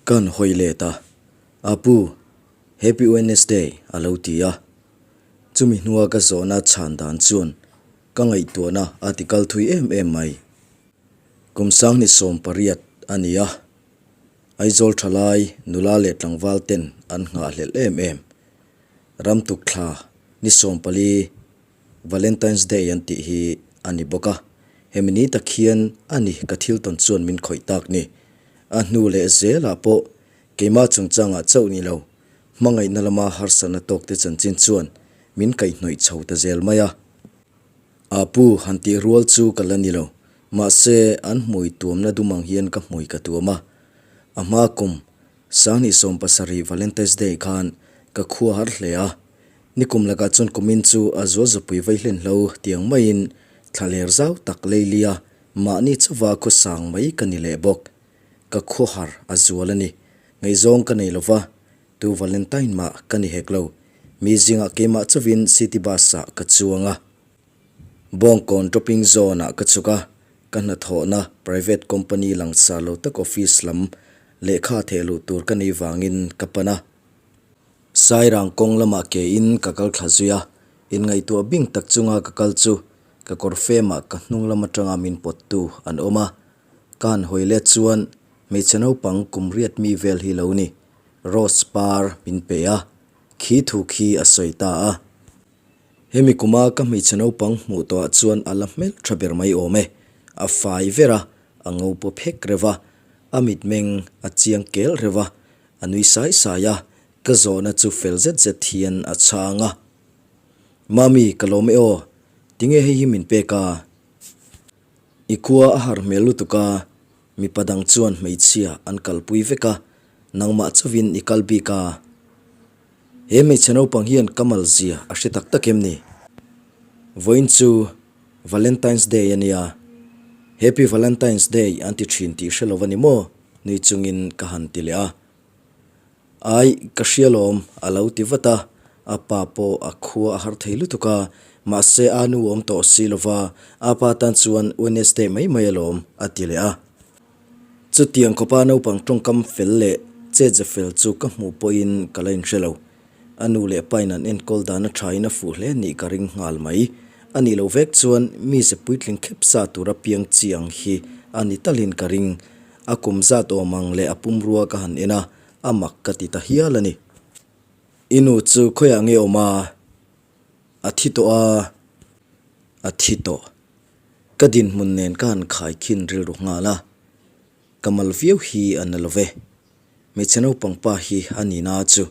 Ka han hawi let a, Apu, Happy Wednesday a lo ti a. Chumi hnua ka zawhna chhan dan chuan ka ngaihtuahna a ti kal thui em em mai. Kum sanghnih 18 a ni a, Aizawl thalai nula leh tlangval ten an nghahhlelh em em. Ramtuk thla ni 14 Valentine's Day an tih hi a ni bawk a, hemi ni tak hian a ni ka thil tawn chuan min khawih tak ni. A hnu leh zelah pawh keimah chungchangah chauh ni lo, hmangaihna lama harsatna tawkte chanchin chuan min kaihhnawih chho ta zel mai a. A pu han tih rual chu ka la ni lo, mahse an hmui tuamna dum ang hian ka hmui ka tuam a. A hma kum 20 70 Valentine's Day khan ka khua har hle a, Nikum lakah chuan kumin chu a zual zapui vai hlen hlo tiang maiin thlaler zau tak leilia mahni chauva khaw sang mai ka ni leh bawk. Ka khawhar a zual a ni. Ngaihzawng ka nei lova, tu Valentine mah ka ni hek lo. Mi zingah keimah chauhin city bus ah ka chuang a. Bawngkawn dropping zone ah ka chhuk a, ka hnathawhna private company langsar lo tak office lam lehkha theh luh tur ka nei vangin ka pan a. Sairang kawng lamah ke in ka kal thla zui a, inngaihtuah bing tak chunga ka kal chu ka kawr femah ka hnung lam atanga min pawttu an awm a. Ka han hawi let chuan hmeichhe naupang kum riat mi vel hi lo ni, Rose par min pe a, khi thu khi a sawi ta a. Hemi kuma ka hmeichhe naupang hmuh tawhah chuan a la hmel tha ber mai awm e, a fai ver a, a ngo paw phek reuh a, a mitmeng a chiang kel reuh a, A nui sai sai a, ka zawhna chu fel zet zet hian a chhang a. Mami, ka lawm e aw, tinge hei hi min pek a? I khua a har hmel lutuk a, mipa dang chuan hmeichhia an kalpui vek a, nangmah chauhin i kal bik a. He hmeichhe naupang hian ka mal zia a hre tak tak em ni? Vawiin chu Valentine's Day a nia, Happy Valentine's Day an ti thin tih hre lo a ni maw? Nui chungin ka han ti leh a. Ai, ka hria lawm, a lo ti vat a. A pa pawh a khua a har thei lutuk a, mahse a nu awm tawh si lo va, a pa tan chuan Wednesday mai mai alawm, a ti leh a. Chutiang khawpa naupang tawngkam fel leh chetze fel chu ka hmuh pawhin ka la inhre lo. A nu leh pain an enkawl dan a thain a fuh hle nih ka ring nghal mai. A nih loh vek chuan mize puitling khep sa tura piang chi ang hi a ni talin ka ring. A kum zat awm ang leh a pumrua ka han en a, a mak ka ti ta hial a ni. I nu chu khawiah nge awm a? A thi tawh a? A thi tawh. Ka dinhmun nen ka han khaikhin rilru nghal a. Ka mal viau hi a na lo ve. Hmeichhe naupang pa hi a ni na chu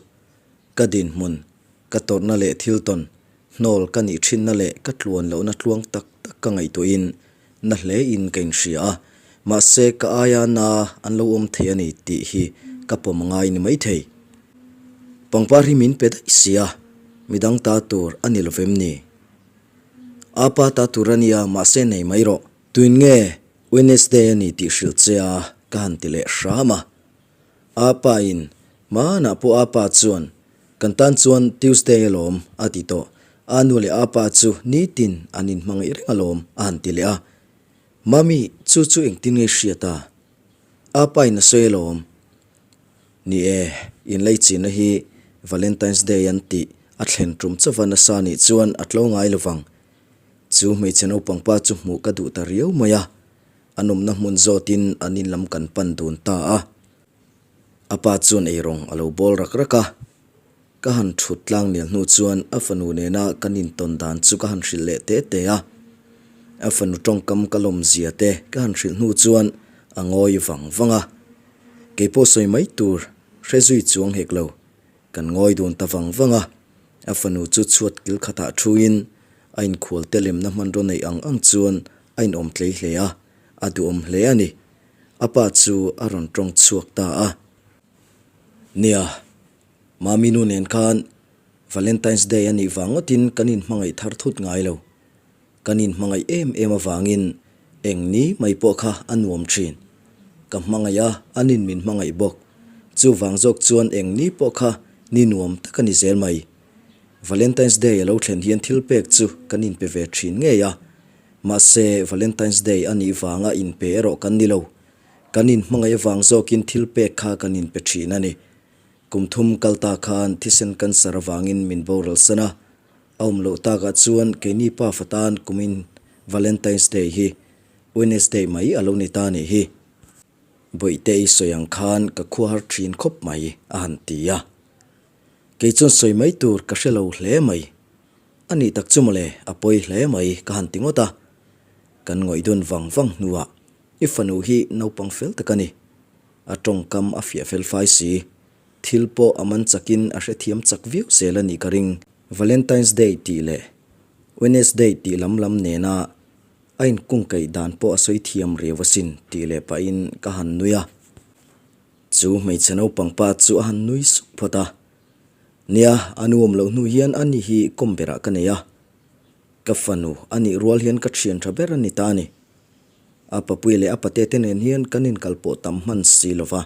ka dinhmun, ka tawrhna leh thil tawn, hnawl ka nih thinna leh ka tluan lohna tluang tak tak ka ngaihtuahin na hle in ka inhria a, mahse ka aia na an lo awm thei a ni tih hi ka pawm ngai ni maithei. Pangpar hi min pe daih sia, midang ta tur a ni lovem ni? Apa ta tur a nia mahse nei mai rawh. Tuin nge Wednesday a ni tih hrilh che a ka han ti leh hram a. Apa in, Hmanah pawh apa chuan, Kan tan chuan Tuesday alawm a ti tawh. A nu leh apa chu nitin an inhmangaih reng alawm a han ti leh a. Mami, chu chu engtin nge i hriat a? Apa in a sawi alawm. Ni e, inleichina hi Valentine's Day an tih a thlen tum chauva nasa nih chuan a tlo ngai lovang. Chu hmeichhe naupang pa chu hmuh ka duh ta riau mai a, a nawmna hmun zawtin an in lam kan pan dun ta a. A pa chuan eirawng a lo bawl rak rak a, ka han thut tlang nel hnu chuan a fanu nena kan intawn dan chu ka han hrilh leh te te a. A fanu tawngkam ka lawmzia te ka han hrilh hnu chuan a ngawi vang vang a. Keipawh sawi mai tur hre zui chuang hek lo. Kan ngawi dun ta vang vang a, a fanu chu chhuat kil khatah thuin a inkhual te lemna hmanraw neih ang ang chuan a inawm tlei hle a, a duhawm hle a ni. A pa chu a rawn tawng chhuak ta a. Nia, Mami nu nen khan Valentine's Day a nih vang ngawtin kan inhmangaih thar thut ngai lo. Kan inhmangaih em em avangin eng ni mai pawh kha a nuam thin. Ka hmangaih a, anin min hmangaih bawk. Chuvang zawk chuan eng ni pawh kha ni nuam tak a ni zel mai. Valentine's Day a lo thlen hian thil pek chu kan inpe ve thin ngei a. Mahse, Valentine's Day a nih vanga inpe erawh kan ni lo. Kan inhmangaih avang zawkin thil pek kha kan inpe thin a ni. Kum thum kal ta khan thisen cancer avangin min boral san a, a awm loh takah chuan keini pafa tan kumin Valentine's Day hi Wednesday mai a lo ni ta nih hi. Bawihte i sawi ang khan ka khuahar thin khawp mai a han ti a. Kei chuan sawi mai tur ka hre lo hle mai. A nih tak chu mawle, a pawi hle mai ka han ti ngawt a. Kan ngawih dun vang vang hnuah i fanu hi naupang fel tak a ni. A tawngkam a fiah fel fai si. Thil pawh a man chakin a hrethiam chak viau zel a nih ka ring. Valentine's Day tih leh Wednesday tih lam lam nena a inkungkaih dan pawh a sawi thiam riau asin tih leh pahin ka han nui a. Chu hmeichhe naupang pa chu a han nui sup phawt a. Nia, a nuam loh hnu hian a ni hi kawm berah ka nei a. Ka fanu a nih rual hian ka thian tha ber a ni ta a ni. A papui leh a pate te nen hian kan inkal pawh tam hman si lo va.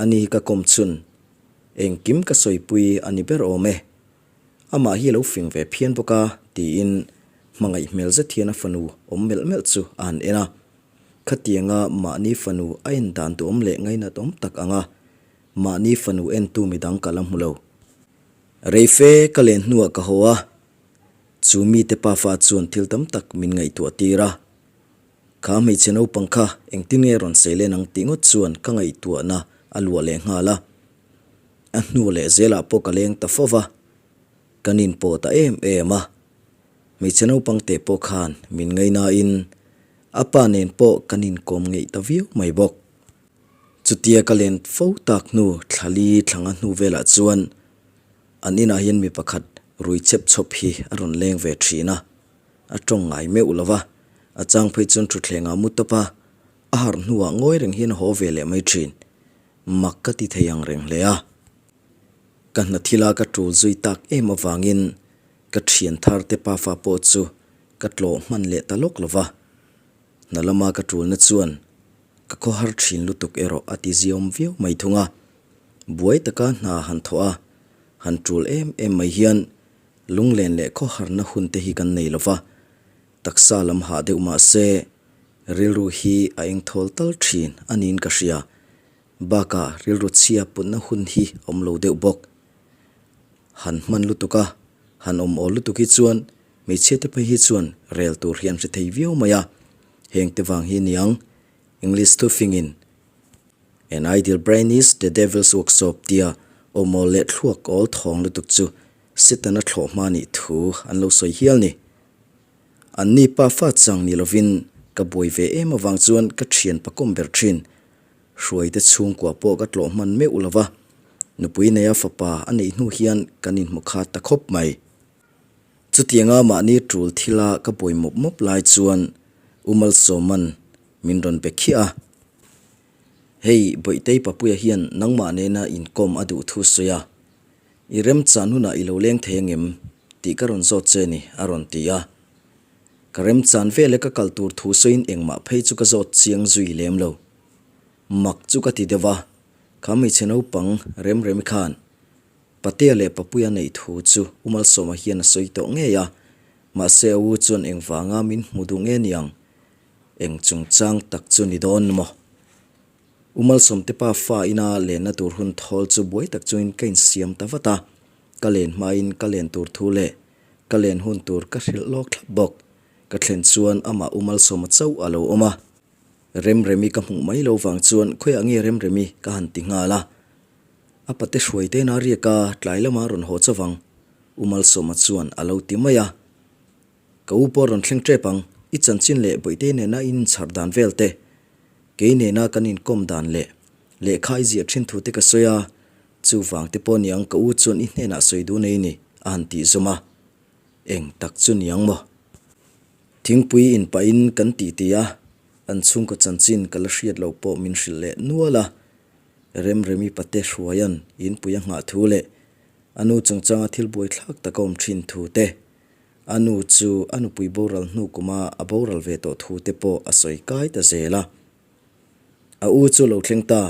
A ni hi ka kawm chhun. Engkim ka sawipui a ni ber awm e. Amah hi a lo fing ve phian bawk a, tiin hmangaih hmel zet hian a fanu awm melh melh chu a han en a. Khatianga mahni fanu a en dan duhawm leh ngainat awm tak anga mahni fanu entu midang ka la hmu lo. Reife ka len hnuah ka haw a, chu mite pafa chuan thil tam tak min ngaihtuah tir a. Kha hmeichhe naupang kha engtin nge rawn sei len ang tih ngawt chuan ka ngaihtuahna a luah leh nghal a. A hnu leh zelah pawh ka leng ta fo va, kan inpawh ta em em a. Hmeichhe naupang teh pawh khan min ngainain a pa nen pawh kan inkawm ngeih ta viau mai bawk. Chutia ka len fo tak hnu thlali thlanga hnu velah chuan an inah hian mi pakhat rui chep chhawp hi a rawn leng ve thin a, a tawng ngai meuh lo va, a chang phei chuan thutthlengah mu tawp a, a harh hnuah ngawi reng hian a haw ve leh mai thin. Mak ka ti thei ang reng hle a. Ka hna thila ka tul zui tak em avangin ka thian thar te pafa pawh chu ka tlawh hman leh ta lawk lo va. Hna lama ka tulna chuan ka khawhar thin lutuk erawh a ti ziawm viau mai thung a. Buai taka hna han thawh a, han tul em em mai hian lunglen leh khawharna hun te hi kan nei lo va. Taksa lam hah deuh mah se rilru hi a engthawl tal thin a niin ka hria. Bakah rilru chhia putna hun hi a awm lo deuh bawk. Han hman lutuk a, han awm awl lutuk hi chuan hmeichhia te phei hi chuan rel tur hi an hre thei viau mai a. Heng te vang hi niang English thufingin An ideal brain is the devil's workshop tia awm awl leh thluak awl thawng lutuk chu Setana thlawh hma nih thu an lo sawi hial ni. Anni pa fa chang ni lovin ka buai ve em avang chuan ka thian pakawm ber thin. Hruaite chhungkua pawh ka tlawh hman meuh lo va, nupui neia fapa a neih hnu hian kan inhmu khat ta khawp mai. Chutianga mahni tul thila ka buai mawp mawp lai chuan U Malsawman min rawn be khiah a. Hei, Bawihtei Papuia hian nangmah nena inkawm a duh thu sawi a, i remchan hunah i lo leng thei angem tih ka rawn zawt che ni, a rawn ti a. Ka remchan vele ka kal tur thu sawiin engmah phei chu ka zawt chiang zui lem lo. Mak chu ka ti deuh a, kha hmeichhe naupang Remremi khan Patea leh Papuia neih thu chu U Malsawma hian a sawi tawh ngei a, mahse a u chuan engvanga min hmu duh nge niang? Eng chungchang tak chu ni dawn maw? U Malsawmte pa fa ina lenna tur hun thawl chu buai tak chungin ka insiam ta vat a, ka len hmain ka len tur thu leh ka len hun tur ka hrilh lawk thlap bawk. Ka thlen chuan amah U Malsawma chauh a lo awm a. Remremi ka hmuh mai lo vang chuan khawiah nge Remremi ka han ti nghal a. A pate hruai te na riak a, tlai lama rawn haw chauh ang, U Malsawma chuan a lo ti mai a. Ka u pawh rawn thleng tep ang, i chanchin leh Bawihte nena in inchhar dan vel te, kei nena kan inkawm dan leh lehkha i ziah thin thu te ka sawi a, chuvang te pawh niang ka u chuan i hnenah sawi duh nei ni, a han tih zawm a. Eng tak chu niang maw? Thingpui inpahin kan titi a, an chhungkaw chanchin ka la hriat loh pawh min hrilh leh nual a. Remremi pate Hruaia'n inpui a nghah thu leh a nu chungchanga thil buaithlak tak a awm thin thu te, a nu chu a nupui boral hnu kuma a boral ve tawh thu te pawh a sawi kai ta zel a. A u chu lo thleng ta.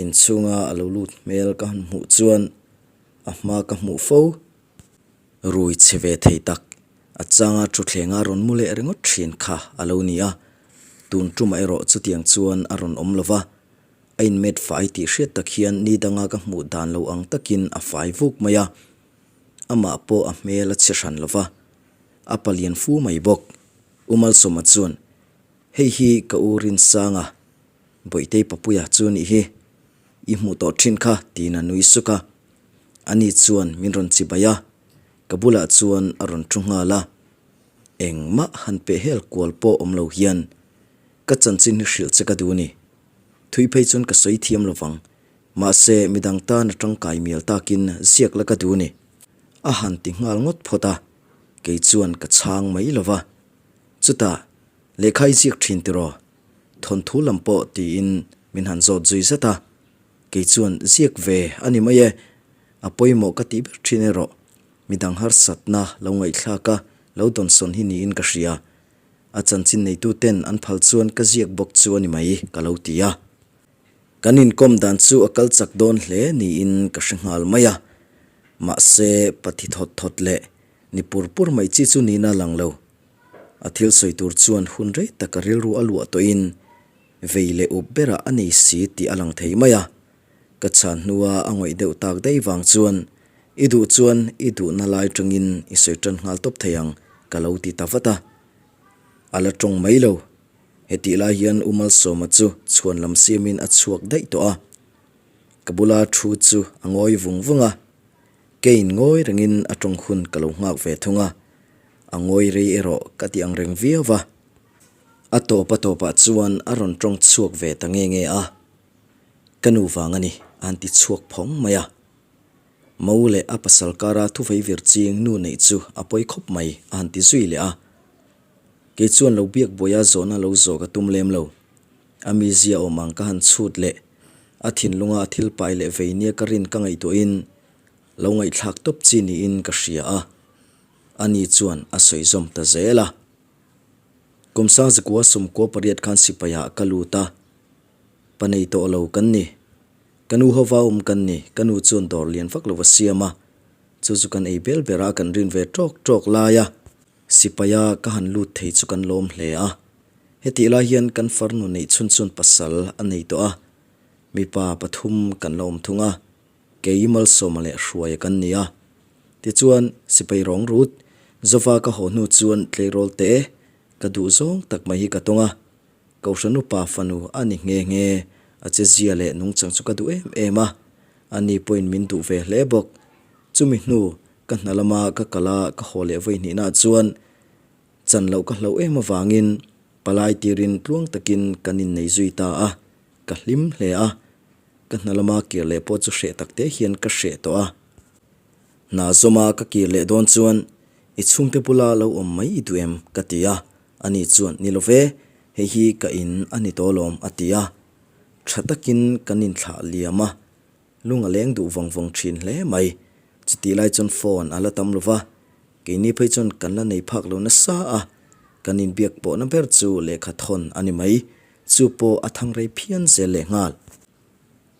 Inchhunga a lo lut hmel ka han hmuh chuan a hma ka hmuh fo. Rui chhe ve thei tak, a changa thutthleng a rawn mu leh ringawt thin kha a lo ni a. Tun ṭumah erawh chutiang chuan a rawn awm lo va, a inmet fai tih hriat tak hian ni danga ka hmuh dan lo ang takin a fai vuk mai a. Amah pawh a hmel a chhe hran lo va, a palian fu mai bawk. U Malsawma chuan, Hei hi ka u Rinsanga, Bawihtei Papuia chu nih hi. I hmuh tawh thin kha, tiin a nui suk a. Ani chuan min rawn chibai a, ka bulah chuan a rawn thu nghal a. Engmah han peh hel kual pawh awm lo hian ka chanchin hi hrilh che ka duh a ni. Thui phei chuan ka sawi thiam lo vang. Mahse, midang tan a tangkai mial takin ziak la ka duh a ni. A han ti nghal ngawt phawt a, kei chuan ka chhang mai lo va. Chutah, lehkha i ziak thin tiraw? Thawnthu lam pawh tiin min han zawt zui zat a. Kei chuan ziak ve a ni mai e, a pawimawh ka tih ber thin erawh. Midang harsatna lo ngaihthlak a, lo dawnsawn hi niin ka hria. A chanchin neitu ten an phal chuan ka ziak bawk chu a ni mai, ka lo ti a. Kan inkawm dan chu a kal chak dawn hle niin ka hre nghal mai a. Mahse, pathi thawt thawt leh ni pur pur mai chi chu nihna a lang lo. A thil sawi tur chuan hun rei tak a rilru a luah tawhin vei leh up berah a nei si tih a lang thei mai a. Ka chhan hnua a ngawih deuh tak daih vang chuan, I duh chuan i duhna lai tangin i sawi tan nghal tawp thei ang, ka lo ti ta vat a. A la tawng mai lo. Hetih lai hian U Malsawma chu chhuan lam siamin a chhuak daih tawh a. Ka bula thu chu a ngawi vung vung a. Keiin ngawi rengin a tawng hun ka lo nghak ve thung a. A ngawi rei erawh ka ti ang reng viau va. A tawp a tawpah chuan a rawn tawng chhuak ve ta nge nge a. Ka nu vang a ni, a han ti chhuak phawng mai a. Mo leh a pasal kara thuvei vir ching nu neih chu a pawi khawp mai, a han ti zui leh a. Kei chuan lo biak buaia zawhna lo zawh ka tum lem lo. A mizia awm ang ka han chhut leh a thinlunga a thil pai leh vei nia ka rin ka ngaihtuahin lo ngaihthlak tawp chi niin ka hria a. Ani chuan a sawi zawm ta zel a. Kum sangzakua 98 khan sipaiah ka lut a. Pa nei tawh lo kan ni. Ka nu hova awm kan ni. Ka nu chuan dawr lian vak lo a siam a. Chu chu kan ei bel ber a, kan rin ve tawk tawk lai a. Sipaia ka han lut thei chu kan lawm hle a. Hetih lai hian kan farnu neih chhun chuan pasal a nei tawh a. Mipa pathum kan la awm thung a. Kei Malsawma leh Hruaia kan ni a. Tichuan, sipai rawng rut, Zova ka haw hnu chuan tleirawl te ka duh zawng tak mai hi ka tawng a. Kohhran upa fanu a ni nghe nghe, a che zia leh nungchang chu ka duh em em a, ani pawhin min duh ve hle bawk. Chumi hnu ka hna lama ka kal a, ka haw leh vawi hnihnaah chuan chan loh ka hlauh em avangin palai tirin tluang takin kan innei zui ta a, ka hlim hle a, ka hna lama kir leh pawh chu hreh takte hian ka hreh tawh a. Hna zawma ka kir leh dawn chuan i chhungte bula lo awm mai i duh em? ka ti a, Ani chuan, Ni lo ve, hei hi ka in a ni tawh alawm, a ti a. Tha takin kan inthlah liam a, lung a leng duh vawng vawng thin hle mai. Chutih lai chuan phone a la tam lo va, keini phei chuan kan la nei phak lo nasa a, kan inbiak pawhna ber chu lehkha thawn a ni mai, chu pawh a thang rei phian zel leh nghal.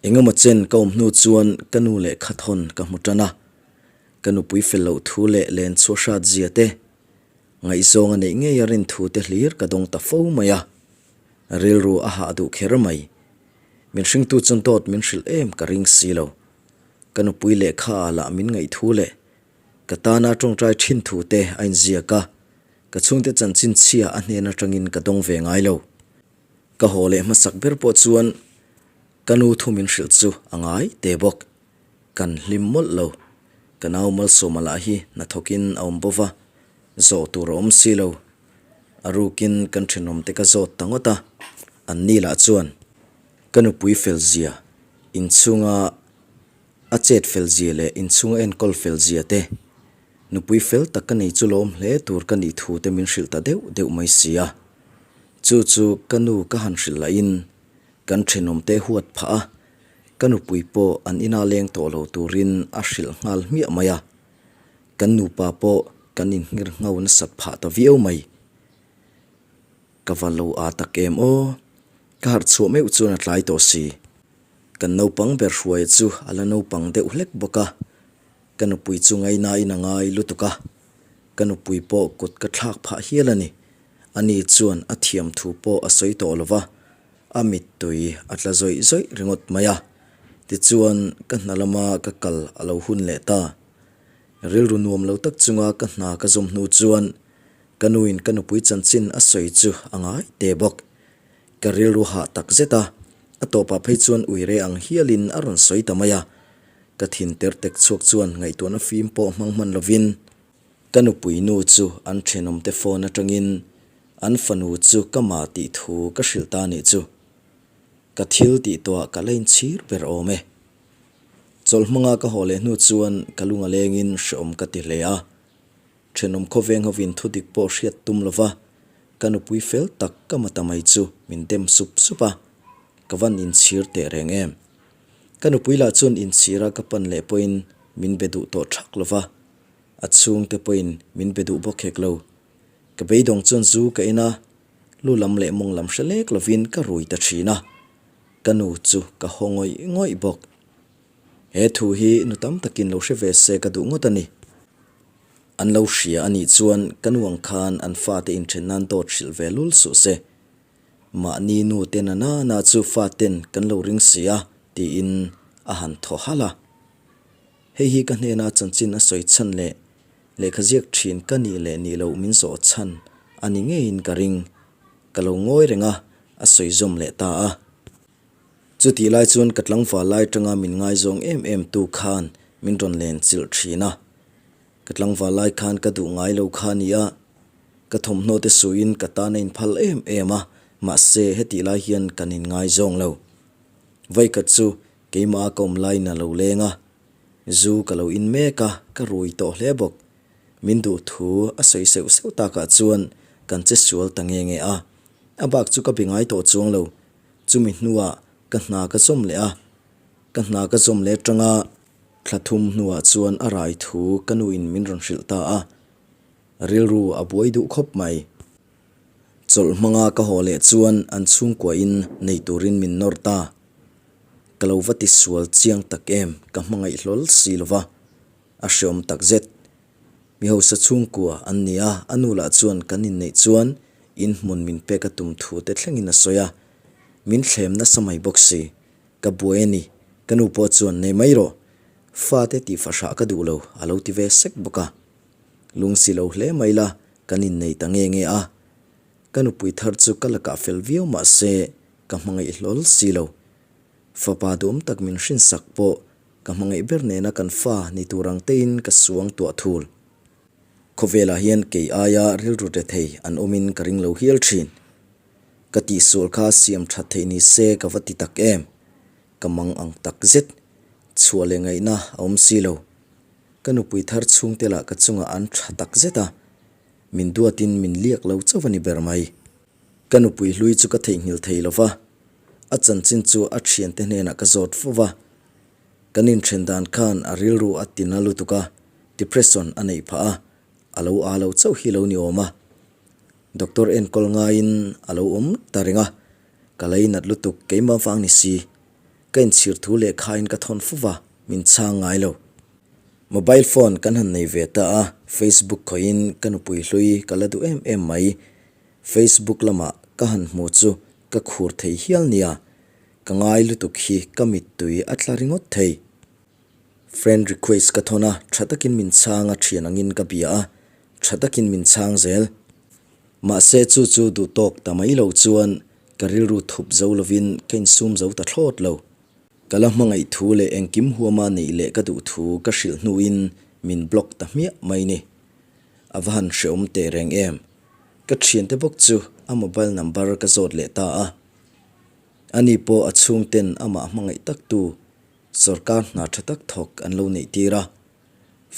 Engemaw chen ka awm hnu chuan ka nu lehkha thawn ka hmu tan a, ka nupui fel loh thu leh len chhuah hrat zia te, Ngaihzawng a neih ngei a rin thu te hlir ka dawng ta fo mai a, rilru a hah duh kher mai. Min hringtu chuan dawt min hrilh em ka ring si lo. Ka nupui lehkha ah lah min ngaih thu leh ka tana tawngtai thin thu te a inziak a, ka chhungte chanchin chhia a hnen atangin ka dawng ve ngai lo. Ka haw leh hmasak ber pawh chuan ka nu thu min hrilh chu a ngai te bawk. Kan hlim mawlh lo. Ka nau Malsawma lah hi hnathawkin a awm bawk va, zawh tur a awm si lo. A rukin kan thenawmte ka zawt ta ngawt a, an ni lah chuan ka nupui fel zia, inchhunga a chet fel zia leh inchhunga enkawl fel zia te, nupui fel tak ka nei chu lawm hle tur ka nih thu te min hrilh ta deuh deuh mai si a. Chu chu ka nu ka han hrilh lahin kan thenawmte huat phah a, Ka nupui pawh an ina leng tawh lo turin a hrilh nghal hmiah mai a, kan nupa pawh kan inhngir ngho nasat phah ta viau mai. Ka va lo aa tak em aw, ka harh chhuah meuh chuan a tlai tawh si. Kan naupang ber hruaia chu a la naupang deuh hlek bawk a, ka nupui chu ngainain a ngai lutuk a, ka nupui pawh kut ka thlak phah hial a ni. Ani chuan a thiam thu pawh a sawi tawh lo va, a mittui a tla zawih zawih ringawt mai a. Tichuan, ka hna lama ka kal a lo hun leh ta. Rilru nuam lo tak chunga ka hna ka zawm hnu chuan ka nuin ka nupui chanchin a sawi chu a ngai te bawk. Ka rilru hah tak zet a, a tawpah phei chuan uire ang hialin a rawn sawi ta mai a. Ka thin ter tek chhuak chuan ngaihtuahna fim pawh hmang hman lovin ka nupui nu chu an thenawmte phone atangin an fanu chu ka ma tih thu ka hrilh ta nih chu. Ka thil tih tawhah ka la inchhir ber awm e. Chawlh hmanga ka haw leh hnu chuan ka lung a lengin hreawm ka ti hle a. Thenawm khawveng hovin thudik pawh hriat tum lova ka nupui fel tak ka ma ta mai chu min dem sup sup a, ka van inchhir teh reng em. Ka nupui lah chuan inchhira ka pan leh pawhin min be duh tawh thak lova, a chhungte pawhin min be duh bawk hek lo. Ka beidawng chuan zu ka en a, lu lam leh mawng lam hre lek lovin ka rui ta thin a, ka nu chu ka haw ngawih ngawih bawk. He thu hi nu tam takin lo hre ve se ka duh ngawt a ni. An lo hria a nih chuan ka nu ang khan an fate inthen nan dawt hrilh ve lul suh se. Mahni nu te na nana chu faten kan lo ring si a, tiin a han thaw halh a. Hei hi ka hnena chanchin a sawi chhan leh lehkha ziak thin ka nih leh nih loh min zawh chhan a ni ngeiin ka ring. Ka lo ngawi reng a, a sawi zawm leh ta a. Chutih lai chuan ka tlangval lai tanga min ngaizawng em em tu khan min rawn len chilh thin a. Ka tlangval lai khan ka duh ngai lo kha a ni a, ka thawmhnaw te suiin ka tan a inphal em em a, mahse hetih lai hian kan inngaizawng lo. Vaikhat chu keimah a ka awm laiin a lo leng a, zu ka lo in mek a, ka rui tawh hle bawk. Min duh thu a sawi seuh seuh takah chuan kan che sual ta nge nge a, a bak chu ka be ngai tawh chuang lo. Chumi hnuah ka hna ka zawm leh a, ka hna ka zawm leh atanga thla thum hnuah chuan a rai thu ka nuin min rawn hrilh ta a, rilru a buai duh khawp mai. Chawlh hmanga ka haw leh chuan an chhungkuahin nei turin min nawr ta. Ka lo va tisual chiang tak em ka hmangaih hlawl si lova, a hreawm takzet. Mi hausa chhungkua an ni a, a nu lah chuan kan inneih chuan in hmun min pek a tum thu te thlengin a sawi a, min thlem nasa mai bawk si. Ka buai a ni, ka nu pawh chuan nei mai rawh, fate tih fahrah ka duh lo a lo ti ve sek bawk a. Lungsi lo hle mai la, kan innei ta nge nge a. Ka nupui thar chu ka lakah fel viau mah se ka hmangaih hlawl si lo. Fapa duhawm tak min hrinsak pawh Ka hmangaih ber nena kan fa ni tur ang tein ka suang tuah thul. Khawvelah hian kei aia rilru ṭe thei an awmin ka ring lo hial ṭhin. Ka tihsual kha siam ṭhat theih ni se ka va ti tak em? Ka mang ang tak zet. Chhuah leh ngaihna a awm si lo. Ka nupui thar chhungte lah ka chungah an ṭha tak zet a. Min duatin min liak lo chauh a ni ber mai. Ka nupui hlui chu ka theihnghilh thei lo va, a chanchin chu a ṭhiante hnenah ka zawt fo va. Kan inthen dan khan a rilru a tina lutuk a, depression a neih phah a, a lo aa lo chauh hi lo ni awm a. Doctor enkawl ngaiin a lo awm ta reng a, ka leinat lutuk keimah vang ni si. Ka inchhir thu lehkhain ka thawn fo va, min chhang ngai lo. Mobile phone kan han nei ve ta a, Facebook khawihin ka nupui hlui ka la duh em em mai. Facebook lamah ka han hmu chu ka khur thei hial nia. Ka ngai lutuk hi ka mittui a tla ringawt thei. Friend request ka thawn a, tha takin min chhang a thian angin ka bia a, tha takin min chhang zel. Mahse chu chu duh tawk ta mai lo chuan ka rilru thup zo lovin ka insum zo ta thlawt lo. Ka la hmangaih thu leh engkim huama neih leh ka duh thu ka hrilh hnuin min block ta hmiah mai ni. A va han hreawm teh reng em. Ka thiante bawk chu a mobile number ka zawt leh ta a. Ani pawh a chhungten amah hmangaih taktu sorkar hna tha tak thawk an lo neih tir a.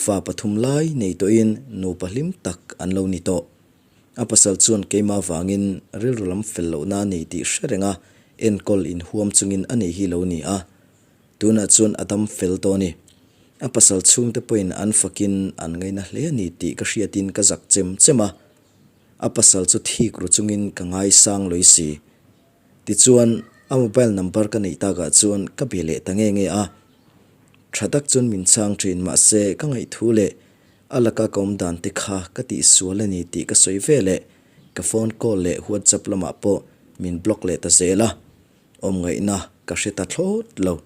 Fa pathum lai nei tawhin nupa hlim tak an lo ni tawh. A pasal chuan keimah vangin rilru lam fel lohna a nei tih hre reng a, enkawl inhuam chungin a nei hi lo ni a. Tunah chuan a dam fel tawh a ni. A pasal chhungte pawhin an fakin an ngaina hle a ni tih ka hriatin ka zak chem chem a. A pasal chu thik ru chungin ka ngaisang lawih si. Tichuan, a mobile number ka neih takah chuan ka be leh ta nge nge a. Tha tak chuan min chhang thin mahse ka ngaihthu leh a laka ka awm dan te kha ka tihsual a ni tih ka sawi ve leh. Ka phone call leh WhatsApp lamah pawh min block leh ta zel a, awm ngaihna ka hre ta thlawt lo.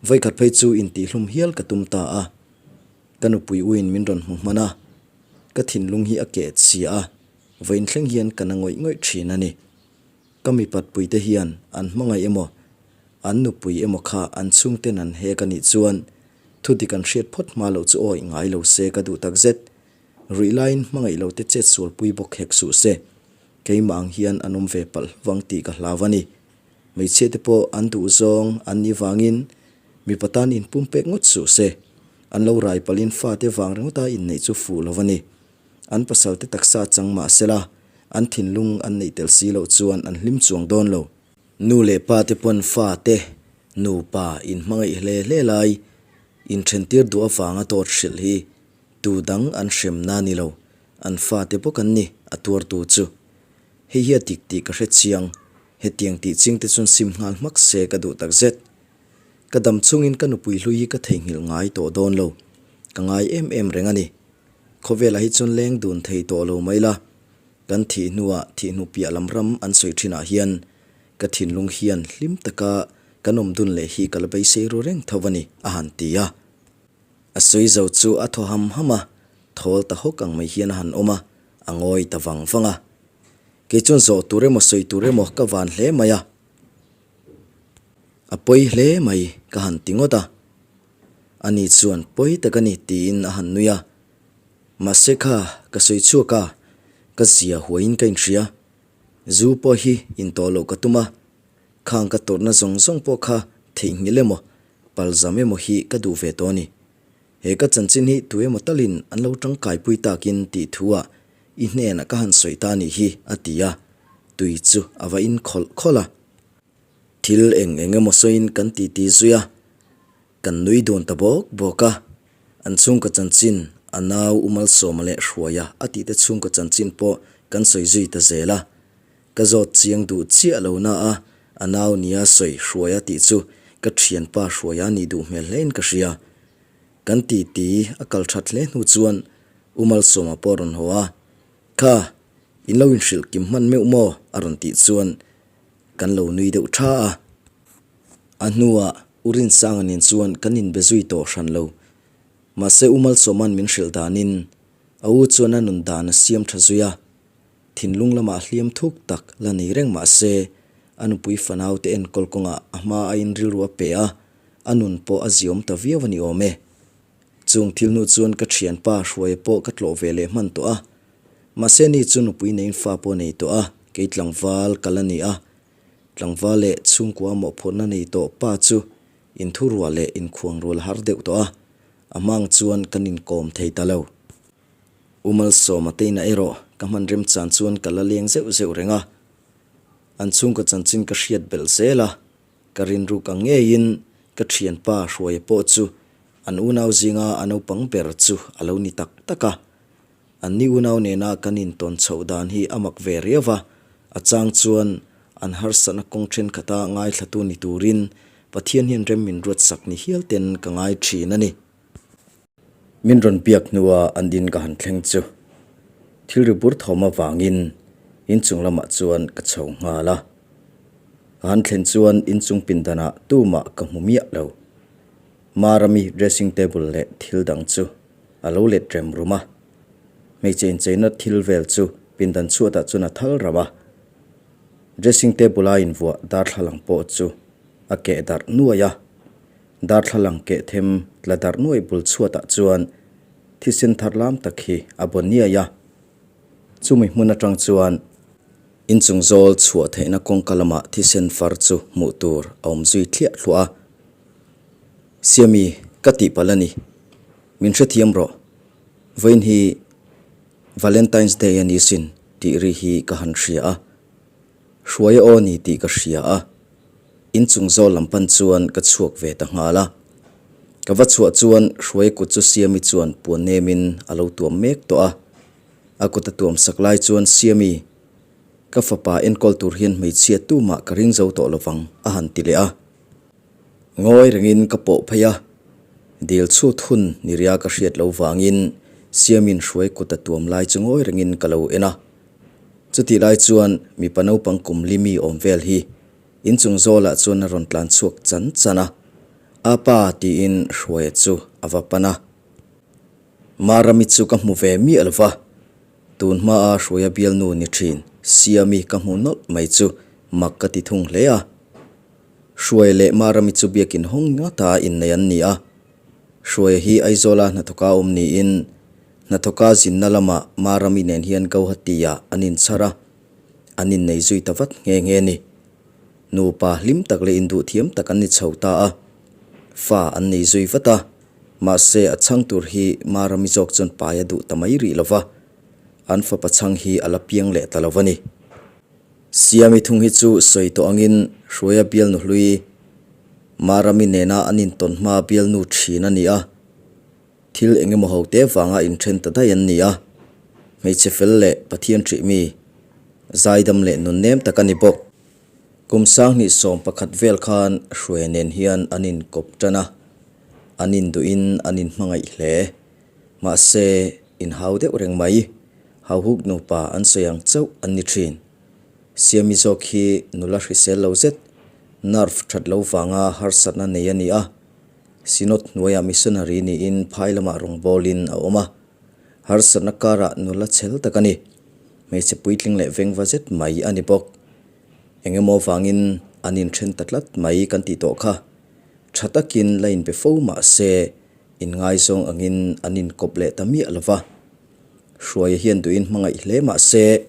Vawikhat phei chu intihhlum hial ka tum ta a, ka nupui uin min rawn hmu hman a, ka thinlung hi a keh chhia a, vawiin thleng hian ka na ngawih ngawih thin a ni. Ka mipatpui te hian an hmangaih emaw, an nupui emaw kha an chhungten an hek a nih chuan thu dik an hriat phawt hma loh chu awi ngai lo se ka duh takzet. Ruih laiin hmangaih lo te chet sualpui bawk hek suh se. Keimah ang hian an awm ve palh vang tih ka hlau a ni. Hmeichhia te pawh an duh zawng an nih vangin mipa tan inpumpek ngawt suh se. An lo rai palhin fate vang ringawta inneih chu fuh lo a ni. An pasal te taksa chang mah sela, an thinlung an neih tel si loh chuan an hlim chuang dawn lo. Nu leh pa te pawn fa te nupa inhmangaih hle hle lai inthentir duh avanga dawt hrilh hi tu dang an hremna ni lo, an fate bawk an ni a tuartu chu. Hei hi a dik tih ka hre chiang, hetiang tih ching te chuan sim nghal hmak se ka duh takzet. Ka dam chungin ka nupui hlui hi ka theihnghilh ngai tawh dawn lo, ka ngai em em reng a ni. Khawvelah hi chuan leng dun thei tawh lo mai la, kan thih hnuah thih hnu piah lam ram an sawi thinah hian ka thinlung hian hlim taka kan awm dun leh hi ka la beisei ru reng tho a ni, a han ti a. A sawi zo chu a thaw ham ham a, thawl ta hawk ang mai hian a han awm a, a ngawi ta vang vang a. Kei chuan zawh tur emaw sawi tur emaw ka van hle mai a. A pawi hle mai ka han ti ngawt a. Ani chuan pawi tak a ni tiin a han nui a. Mahse kha ka sawi chhuak a, ka zia huaiin ka inhria. Zu pawh hi intawh loh ka tum a, khang ka tawrhna zawng zawng pawh kha theihnghilh emaw Palzam emaw hi ka duh ve tawh a ni. He ka chanchin hi tu emaw talin an lo tangkaipui takin tih thu ah i hnenah ka han sawi ta nih hi a ti a, tui chu a va in khawlh khawlh a. Thil eng eng emaw sawiin kan titi zui a, kan nui dun ta bawk bawk a. An chhungkaw chanchin a nau U Malsawma leh Hruaia a tihte chhungkaw chanchin pawh kan sawi zui ta zel a. Ka zawt chiang duh chiah lo na a, a nau nia sawi Hruaia tih chu ka thianpa Hruaia nih duh hmel hlein ka hria. Kan titi a kal that hle hnu chuan U Malsawma pawh a rawn haw a, Kha, in lo inhrilh kim hman meuh maw? a rawn tih chuan kan lo nui deuh tha a. A hnuah U Rinsanga nen chuan kan inbe zui tawh hran lo. Mahse U Malsawma'n min hrilh danin a u chuan a nun dan a siam tha zui a, Thinlung lamah hliam thuk tak la nei reng mah se, a nupui fanaute enkawl kawngah a hma aiin rilru a pe a, a nun pawh a ziawm ta viau a ni awm e. Chung thil hnu chuan ka thianpa Hruaia pawh ka tlawh ve leh hman tawh a. Mahse ni chu nupui neiin fa pawh a nei tawh a, kei tlangval ka la ni a. Tlangval leh chhungkua mawhphurhna nei tawh pa chu inthuruah leh inkhuangrual a har deuh tawh a, a hmang chuan kan inkawm thei ta lo. U Malsawma te inah erawh ka hman remchan chuan ka la leng zeuh zeuh reng a, an chhungkaw chanchin ka hriat belh zel a, ka rinruk ang ngeiin ka thianpa Hruaia pawh chu an unau zinga a naupang ber chu a lo ni tak tak a. Anni unau nena kan intawn chhoh dan hi a mak ve riau a, a chang chuan an harsatna kawng thenkhat-a ngaithlatu ni turin Pathian hian rem min ruatsak ni hial ten ka ngai thin a ni. Min rawn biak hnua an in ka han thleng chu thil ri bur thawm avangin inchung lamah chuan ka chho nghal a. Ka han thlen chuan inchung pindanah tumah ka hmu miah lo. Marami dressing table leh thil dang chu a lo let rem rum a. Hmeichhe incheina thil vel chu pindan chhuatah chuan a thal ram a. Dressing table a invuah darthlalang pawh chu a keh darh nuai a. Darthlalang keh them tla darh nuai bul chhuatah chuan thisen thar lam tak hi a baw niai a. Chumi hmun atang chuan inchung zawl chhuah theihna kawngka lamah thisen far chu hmuh tur a awm zui thliah thluah a. Siami, ka tihpalh a ni. Min hrethiam rawh. Vawiin hi Valentine's Day a ni sin tih ri hi ka han hria a. Hruaia aw ni tih ka hria a, inchung zawl lam pan chuan ka chhuak ve ta nghal a. Ka va chhuah chuan Hruaia kut chu Siami chuan puan nemin a lo tuam mek tawh a. A kut a tuam sak lai chuan Siami, ka fapa enkawl tur hian hmeichhia tumah ka ring zo tawh lovang a han ti leh a. Ngawi rengin ka pawh phei a, dil chhut hun ni ria ka hriat lo vangin Siamin Hruai kut a tuam lai chu ngawi rengin ka lo en a. Chutih lai chuan mipa naupang kum li mi awm vel hi inchung zawlah chuan a rawn tlan chhuak chan chan a, A pa tiin Hruaia chu a va pan a. Marami chu ka hmu ve miah lo va, tun hmaa Hruaia bialnu ni thin Siami ka hmu nawlh mai chu mak ka ti thung hle a. Hruaia leh Marami chu biakin hawng ngata innei an ni a. Hruaia hi Aizawla hnathawka awm niin hnathawka zinna lamah Marami nen hian Gauhati-ah an inchhar a, an innei zui ta vat nghe nghe a ni. Nupa hlim tak leh induhthiam tak an ni chho ta a, fa an nei zui vat a, mahse a chhang tur hi Marami zawk chuan pai a duh ta mai rih lo va, an fapa chhang hi a la piang leh ta lo a ni. Siami thung hi chu sawi tawh angin Hruaia bialnu hlui Marami nena an intawn hma bialnu thin a ni a, thil eng emaw ho te vanga inthen ta daih an ni a, hmeichhe fel leh Pathian hrih mi, zaidam leh nunnem tak a ni bawk. Kum sanghnih 11 vel khan Hruaia nen hian an inkawp tan a, an induhin an inhmangaih hle. Mahse, inhau deuh reng mai. Hauhuk nupa an sawi ang chauh an ni thin. Siami zawk hi nula hrisel lo zet, nerve that lo vanga harsatna nei a ni a. Synod hnuaiah missionary niin phai lamah rawngbawlin a awm a. Harsatna karah nula chhel tak a ni. Hmeichhe puitling leh vengva zet mai a ni bawk. Eng emaw vangin an inthen ta tlat mai kan tih tawh kha. Tha takin la inbe fo mah se inngaizawng angin an inkawp leh ta miah lo va. Hruaia hian duhin hmangaih hle mah se,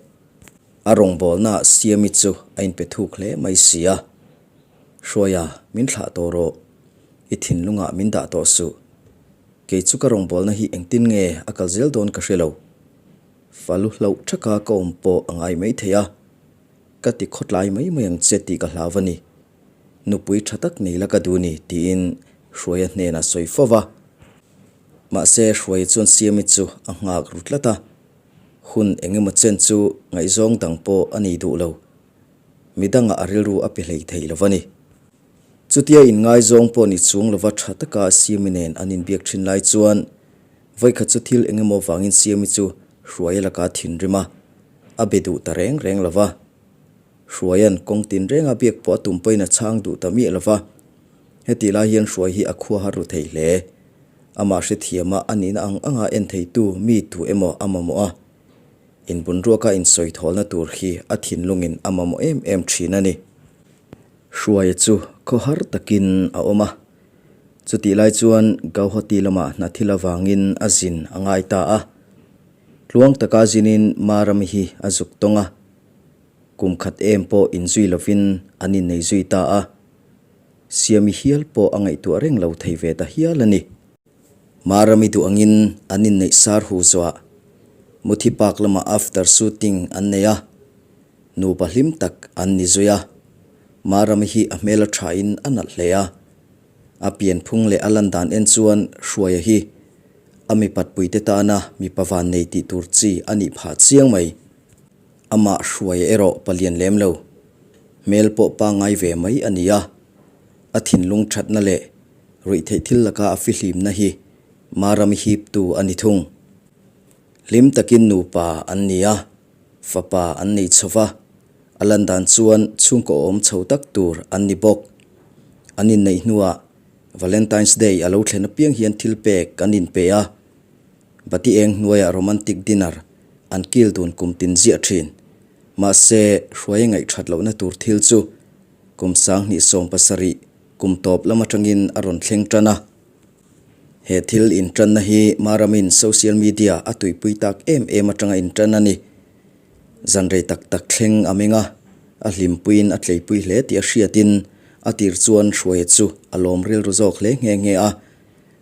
a rawngbawlnaah Siami chu a inpe thuk hle mai si a. Hruaia, min thlah tawh rawh. I thinlungah min dah tawh suh. Kei chu ka rawngbawlna hi engtin nge a kal zel dawn ka hre lo. Falu hlauh thaka ka awm pawh a ngai mai thei a. Ka ti khawtlai mai mai ang che tih ka hlau a ni. Nupui tha tak nei la ka duh ni tiin Hruaia hnenah sawi fo va. Mahse, Hruaia chuan Siami chu a nghak ru tlat a, hun eng emaw chen chu ngaihzawng dang pawh a nei duh lo. Midangah a rilru a pe hlei thei lo va ni. Chutia inngaizawng pawh ni chung lova tha taka Siami nen an inbiak thin lai chuan vawikhat chu thil eng emaw vangin Siami chu Hruaia laka thinrim a, a be duh ta reng reng lo va. Hruaia'n kawng tin renga biak pawh a tum pawhin a chhang duh ta miah lo va. Hetih lai hian Hruai hi a khua har ru thei hle. Amah hrethiama a nihna ang anga en theitu mi tu emaw a mamawh a. Inbunruaka insawi thawlna tur hi a thinlungin a mamawh em em thin a ni. Hruaia chu khawhar takin a awm a. Chutih lai chuan Gauhati lamah hna thil avangin a zin a ngai ta a. Tluang taka zinin Marami hi a zuk tawng a. Kum khat em pawh inzui lovin an innei zui ta a. Siami hial pawh a ngaihtuah reng lo thei ve ta hial a ni. Marami duh angin an inneih sar hu zuah. Muthi Park lamah after shooting an nei a, nupa hlim tak an ni zui a. Marami hi a hmel a thain a nalh hle a. A pianphung leh a lan dan en chuan Hruaia hi a mipatpuite tana mipa vannei tih tur chi a nih phah chiang mai. Amah Hruaia erawh palian lem lo. Hmel pawh pangngai ve mai a ni a. A thinlung thatna leh ruihtheih thil laka a fihlimna hi Marami hiptu a ni thung. Hlim takin nupa an ni a, fapa an nei chho va, a lan dan chuan chhungkaw awm chho tak tur an ni bawk. An inneih hnuah Valentine's Day a lo thlen apiang hian thil pek an inpe a. Bati eng hnuaiah romantic dinner an kil dun kum tin ziah thin. Mahse, hruai ngaih that lohna tur thil chu kum 2017 kum tawp lam atangin a rawn thleng tan a. He thil intanna hi Maramin social media a tuipui tak em em atanga intan a ni. Zan rei tak tak thleng a meng a, a hlimpuiin a tleipui hle tih a hriatin a tir chuan hruaia chu a lawm rilru zawk hle nghe nghe a.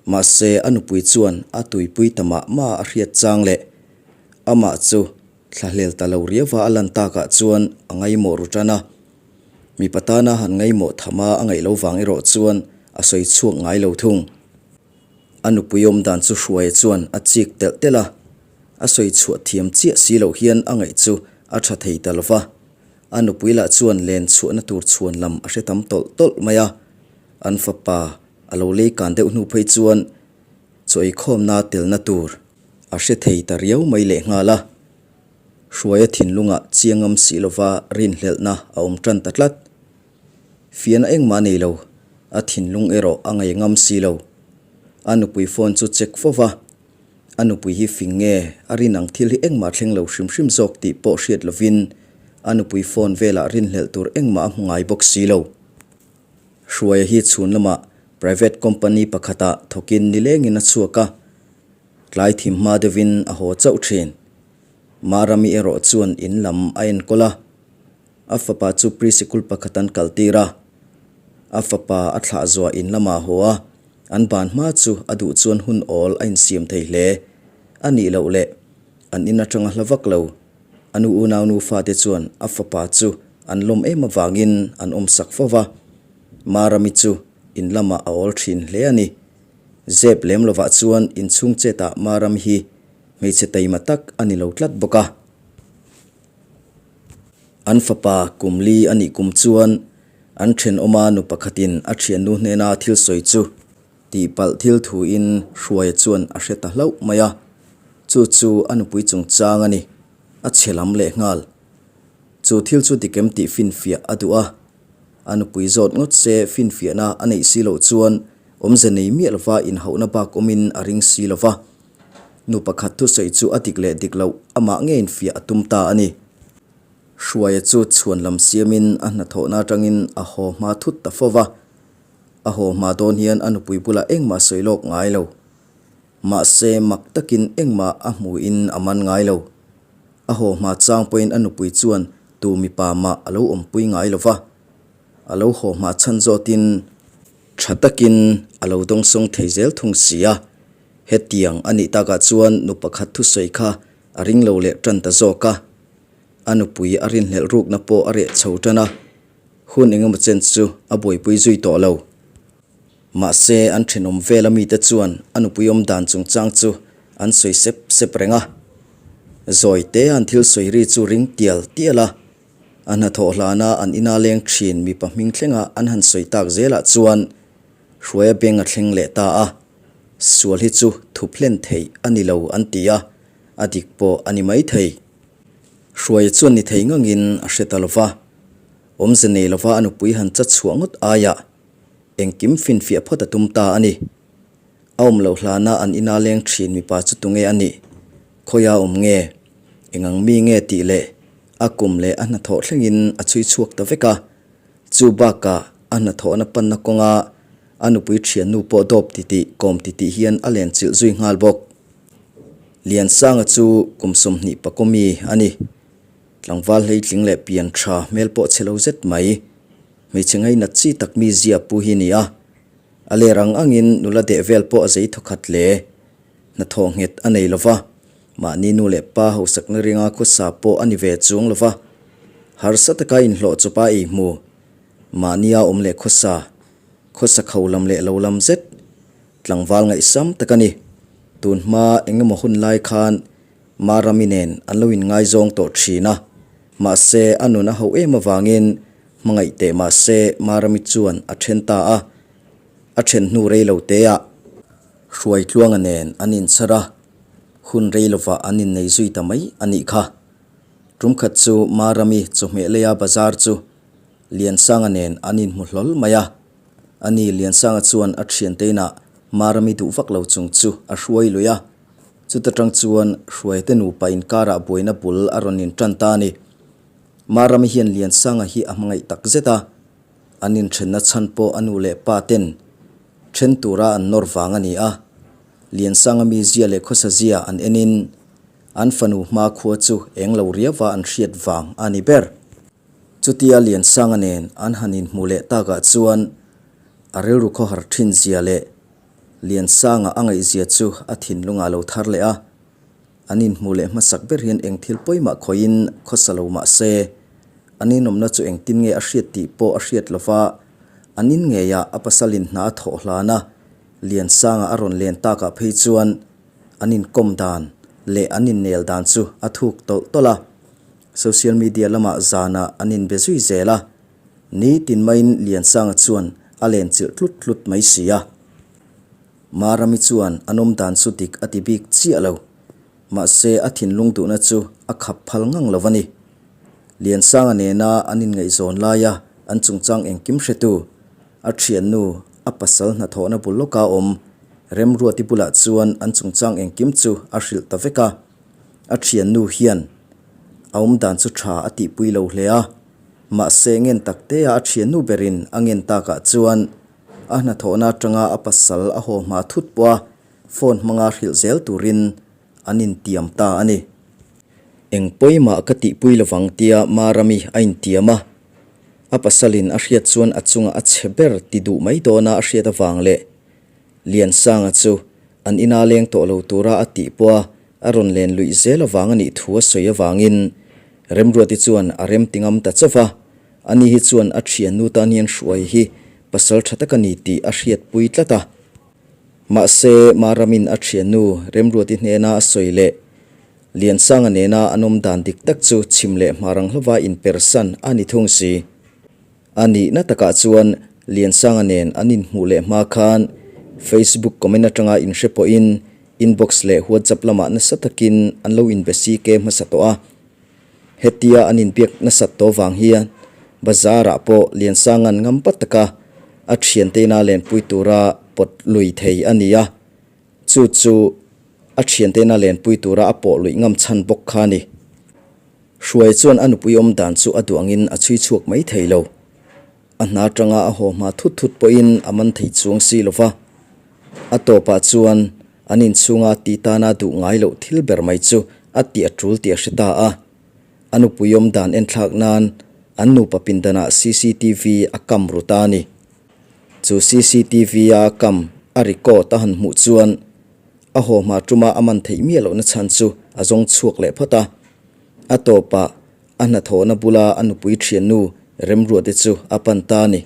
Mahse, a nupui chuan a tuipui ta mah mah a hriat chang leh amah chu thlahlel ta lo riauva a lan takah chuan a ngaimawh ru tan a. Mipa tana han ngaimawh thama a ngaih lo vang erawh chuan a sawi chhuak ngai lo thung. A nupui awm dan chu Hruaia chuan a chik telh telh a, a sawi chhuah thiam chiah si loh hian a ngaih chu a tha thei ta lo va. A nupui lah chuan len chhuahna tur chhuan lam a hre tam tawlh tawlh mai a, an fapa A lo lei kan deuh hnu phei chuan chaw eikhawmna telna tur. A hre thei ta riau mai lehnghal a. Hruaia thinlungah chiang ngam si lova rinhlelhna a awm tan ta tlat. Fiahna engmah nei lo, a thinlung erawh a ngei ngam si lo. A nupui phone chu check fo va, a nupui hi fing nge a rin ang thil hi engmah thleng lo hrim hrim zawk tih pawh hriat lovin a nupui phone velah rinhlelh tur engmah a hmu ngai bawk si lo. Hruaia hi chhun lamah private company pakhatah thawkin nilengin a chhuak a, tlai thim hma deuhin a haw chauh thin. Marami erawh chuan in lam a enkawl a, a fapa chu pre-sikul pakhat an kaltir a, a fapa a thlah zuah in lamah a haw a, an ban hma chu a duh chuan hun awl a insiam thei hle. A nih loh leh an in atanga hla vak lo. A nu unaunu fate chuan a fapa chu an lawm em avangin an awmsak fo va, Marami chu in lamah a awl thin hle a ni. Zep lem lovah chuan inchhung chetah Marami hi hmeichhe taima tak a ni lo tlat bawk a. An fapa kum li a nih kum chuan an thenawma nu pakhatin a thiannu hnena thil sawi chu Tihpalh thil thuin Hruaia chuan a hre ta hlauh mai a, chu chu a nupui chungchang a ni, a chhe lam leh nghal. Chu thil chu dikem tih finfiah a duh a, a nupui zawt ngawt se finfiahna a neih si loh chuan awmze nei miah lova inhauhna bak awmin a ring si lo va. Nu pakhat thusawi chu a dik leh dik loh amah ngeiin fiah a tum ta a ni. Hruaia chu chhuan lam siamin a hnathawhna atangin a haw hma thut ta fo va. A haw hma dawn hian a nupui bulah engmah sawi lawk ngai lo. Mahse, mak takin engmah a hmuhin a man ngai lo. A haw hma chang pawhin a nupui chuan tu mipa mah a lo awmpui ngai lo va. A lo haw hma chhan zawtin tha takin a lo dawngsawng thei zel thung si a. Hetiang a nih takah chuan nu pakhat thusawi kha a ring lo leh tan ta zawk a. A nupui a rinhlelh rukna pawh a reh chho tan a. Hun engemaw chen chu a buaipui zui tawh lo. Mahse, an thenawm vela mite chuan a nupui awm dan chungchang chu an sawi sep sep reng a. Zawi te an thil sawi ri chu ring tial tial a, a hnathawh hlana an ina leng thin mipa hming thlenga an han sawi tak zelah chuan Hruaia beng a thleng leh ta a, sual hi chu thup hlen theih a ni lo an ti a, a dik pawh a ni maithei. Hruaia chuan ni thei ngangin a hre ta lo va. Awmze nei lova a nupui han chat chhuah ngawt aiah engkim finfiah phawt a tum ta a ni. A awm loh hlana an ina leng thin mipa chu tunge a nih? Khawia awm nge? Engang mi nge tih leh a kum leh a hnathawh thlengin a chhui chhuak ta vek a. Chu bakah a hnathawhna panna kawnga a nupui thiannu pawh dawp titih kawm titih hian a len chilh zui nghal bawk. Liansanga chu kum 20 pakaw mi a ni. Tlangval hleitling leh pian tha hmel pawh chhe lo zet mai. Hmeichhe ngainat chi tak mi zia pu hi ni a. A ler ang angin nula deh vel pawh a zei thawkhat hle. Hnathawh nghet a nei lo va, mahni nu leh pa hausakna ringa khawsa pawh a ni ve chuang lo va. Harsa taka inhlawh chawpa ei hmu, mahnia awm leh khawsa, khawsa kho lam leh lo lam zet, tlangval ngaihsam tak a ni. Tun hma engemaw hun lai khan Marami nen an lo inngaizawng tawh thin a, mahse a nun a hauh em avangin hmangaih teh mahse Marami chuan a then ta a, a then hnu rei lo teah Hruaitluanga nen an inchhar a, hun rei lovah an innei zui ta mai a nih kha. Tumkhat chu Marami chawhmeh leia bazar chu Liansanga nen an inhmu hlawl mai a, ani Liansanga chuan a thiante inah Marami duh vak lo chung chu a hruai lui a. Chuta tang chuan Hruaite nupa inkarah buaina bul a rawn intan ta a ni. Marami hian Liansanga hi a hmangaih tak zet a, an inthenna chhan pawh a nu leh pa ten then tura an nawr vang a ni a. Liansanga mizia leh khawsa zia an enin an fanu hmakhua chu eng lo riauva an hriat vang a ni ber. Chutia Liansanga nen an han inhmu leh takah chuan a rilru khawhar thin zia leh Liansanga a ngaihzia chu a thinlungah a lo thar leh a, an inhmuh leh hmasak ber hian eng thil pawimah khawihin khawsa lo mah se, an inawmna chu engtin nge a hriat tih pawh a hriat lo va, an in ngeiah a pasalin hna a thawh hlan a, Liansanga a rawn len takah phei chuan an inkawm dan leh an innel dan chu a thuk tawlh tawlh a, social media lamah zanah an inbe zui zel a. Nitin maiin Liansanga chuan a len chilh tlut tlut mai si a. Marami chuan an awm dan chu dik a ti bik chiah lo. Mahse, a thinlung duhna chu a khap phal ngang lo a ni. Liansanga nena an inngaihzawn laia an chungchang engkim hretu, a thiannu, a pasal hnathawhna bul lawka awm Remruati bulah chuan an chungchang engkim chu a hrilh ta vek a. A thiannu hian a awmdan chu tha a tihpui lo hle a, mahse ngen taktea a thiannu berin a ngen takah chuan a hnathawhna atanga a pasal a haw hma thut pawha phone hmanga hrilh zel turin an intiam ta a ni. Eng pawimah ka tihpui lovang tia Marami a intiam a, a pasalin a hriat chuan a chungah a chhe ber ti duh mai dawna a hriat avang leh Liansanga chu an ina leng tawh lo tura a tih pawha a rawn len luih zel avang a nih thu a sawi avangin Remruati chuan a rem ti ngam ta chauh va, ani hi chuan a thiannu tan hian hruai hi pasal tha tak a ni tih a hriatpui tlat a. Mahse, Maramin a thiannu Remruati hnena a sawi leh Liansanga nena an awm dan dik tak chu chhim leh hmar ang hlova inpersan a ni thung si. A nihna takah chuan Liansanga nen an inhmuh leh hma khan Facebook comment atanga inhre pawhin inbox leh WhatsApp lamah nasa takin an lo inbe CK hmasa tawh a. Hetia an inbiak nasat tawh vang hian bazar-ah pawh Liansanga'n ngampa taka a thiante ina lenpui tura pawt lui thei a ni a, chu chu a thiante ina lenpui tura a pawh luih ngam chhan bawk kha a ni. Hruai chuan a nupui awm dan chu a duh angin a chhui chhuak mai thei lo. A hna atanga a haw hma thut thut pawhin a man thei chuang si lo va. A tawpah chuan an inchhunga tih tana duh ngai loh thil ber mai chu a tih a tul tih a hre ta a. A nupui awm dan enthlak nan an nupa pindanah cctv a kam ru ta a ni. Chu cctv a kam a record a han hmuh chuan a haw hma tuma a man theih miah lohna chhan chu a zawng chhuak leh phawt a. A tawpah a hnathawhna bula a nupui thiannu Remruate chu a pan ta a ni.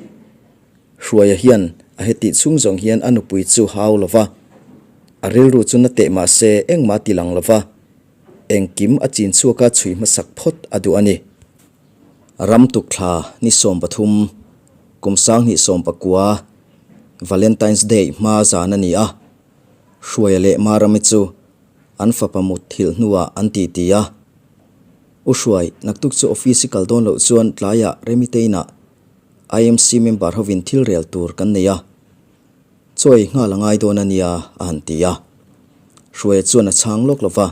Hruaia hian a hetih chhung zawng hian a nupui chu hau lo va, a rilru chu na teh mah se engmah ti lang lo va, engkim a chin chhuaka chhui hmasak phawt a duh a ni. Ram tukthla ni 13, kum 2019, Valentine's Day hma zan a ni a, Hruaia leh Marami chu An fapa mut thilh hnuah an ti ti a. U Hruai, naktuk chu office i kal dawn loh chuan tlaiah Remitein-ah IMC member hovin thil rel tur kan nei a, chawi nghal a ngai dawn a nia a han ti a. Hruaia chuan a chhang lawk lo va,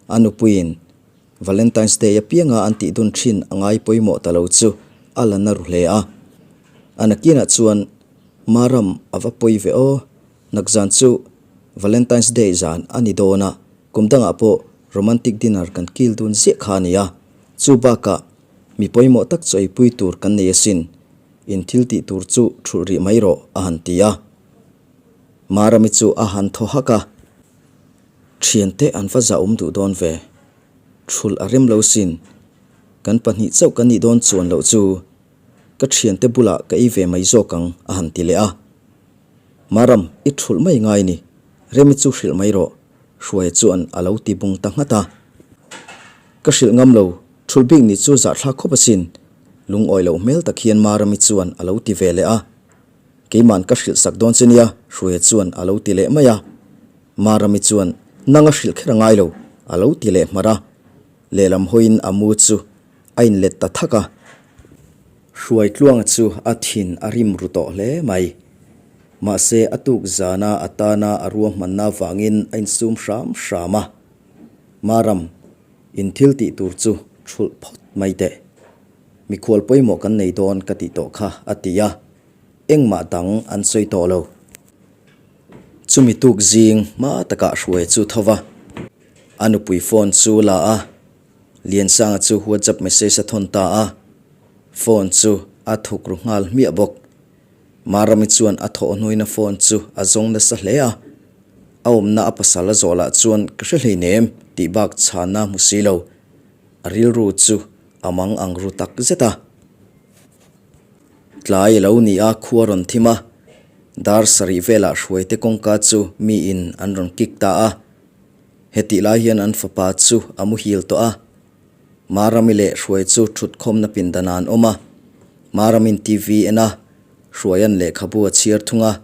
a nupuiin Valentine's Day apianga an tih dun thin a ngai pawimawh ta lo chu a la na ru hle a. A nakinah chuan Maram a va pawi ve aw. Nakzan chu Valentine's Day zan a ni dawn a, kum dangah pawh romantic dinner kan kil dun ziah kha a ni a, chu bakah mi pawimawh tak chu eipui tur kan nei asin, in thil tih tur chu thulh rih mai rawh a han ti a. Marami chu a han thaw hak a, Thiante an va zahawm duh dawn ve, thulh a rem lo sin, kan pahnih chauh kan nih dawn chuan loh chu ka thiante bulah ka ei ve mai zawk ang a han ti leh a. Maram, i thulh mai ngai ni. Remi chu hrilh mai rawh, Hruaia chuan a lo ti bung ta nghat a. Ka hrilh ngam lo, thulh bik nih chu zahthlak khawp asin, lungawi loh hmel tak hian Marami chuan a lo ti ve leh a. Keima'n ka hrilh sak dawn che nia, Hruaia chuan a lo ti leh mai a. Marami chuan, Nang a hrilh kher a ngai lo, a lo ti leh hmarh a. Lehlam hawiin a mu chu a inlet ta thak a. Hruaitluanga chu a thin a rim ru tawh hle mai. Mahse a tuk zana a tana a ruahmanna avangin a insum hram hram a. Maram, in thil tih tur chu thulh phawt mai teh. Mikhual pawimawh kan nei dawn ka tih tawh kha a ti a, engmah dang an sawi tawh lo. Chumi tuk zing hma takah Hruaia chu tho va, a nupui phone chu la a. Liansanga chu WhatsApp message a thawn ta a, phone chu a thuk ru nghal hmiah bawk. Marami chuan a thawh hnuina phone chu a zawng nasa hle a, a awmna a pasal a zawh lah chuan ka hre hleinem tih bak chhanna hmu si lo, a rilru chu a mang ang ru tak zet a. Tlai a lo ni a, khua rawn thim a, dar sarih velah hruaite kawngka chu miin an rawn kick ta a. Hetih lai hian an fapa chu a muhil tawh a, Marami leh Hruai chu thutkhawmna pindanah an awm a, Maramin TV en a, Hruaia'n lehkhabu a chhiar thung a.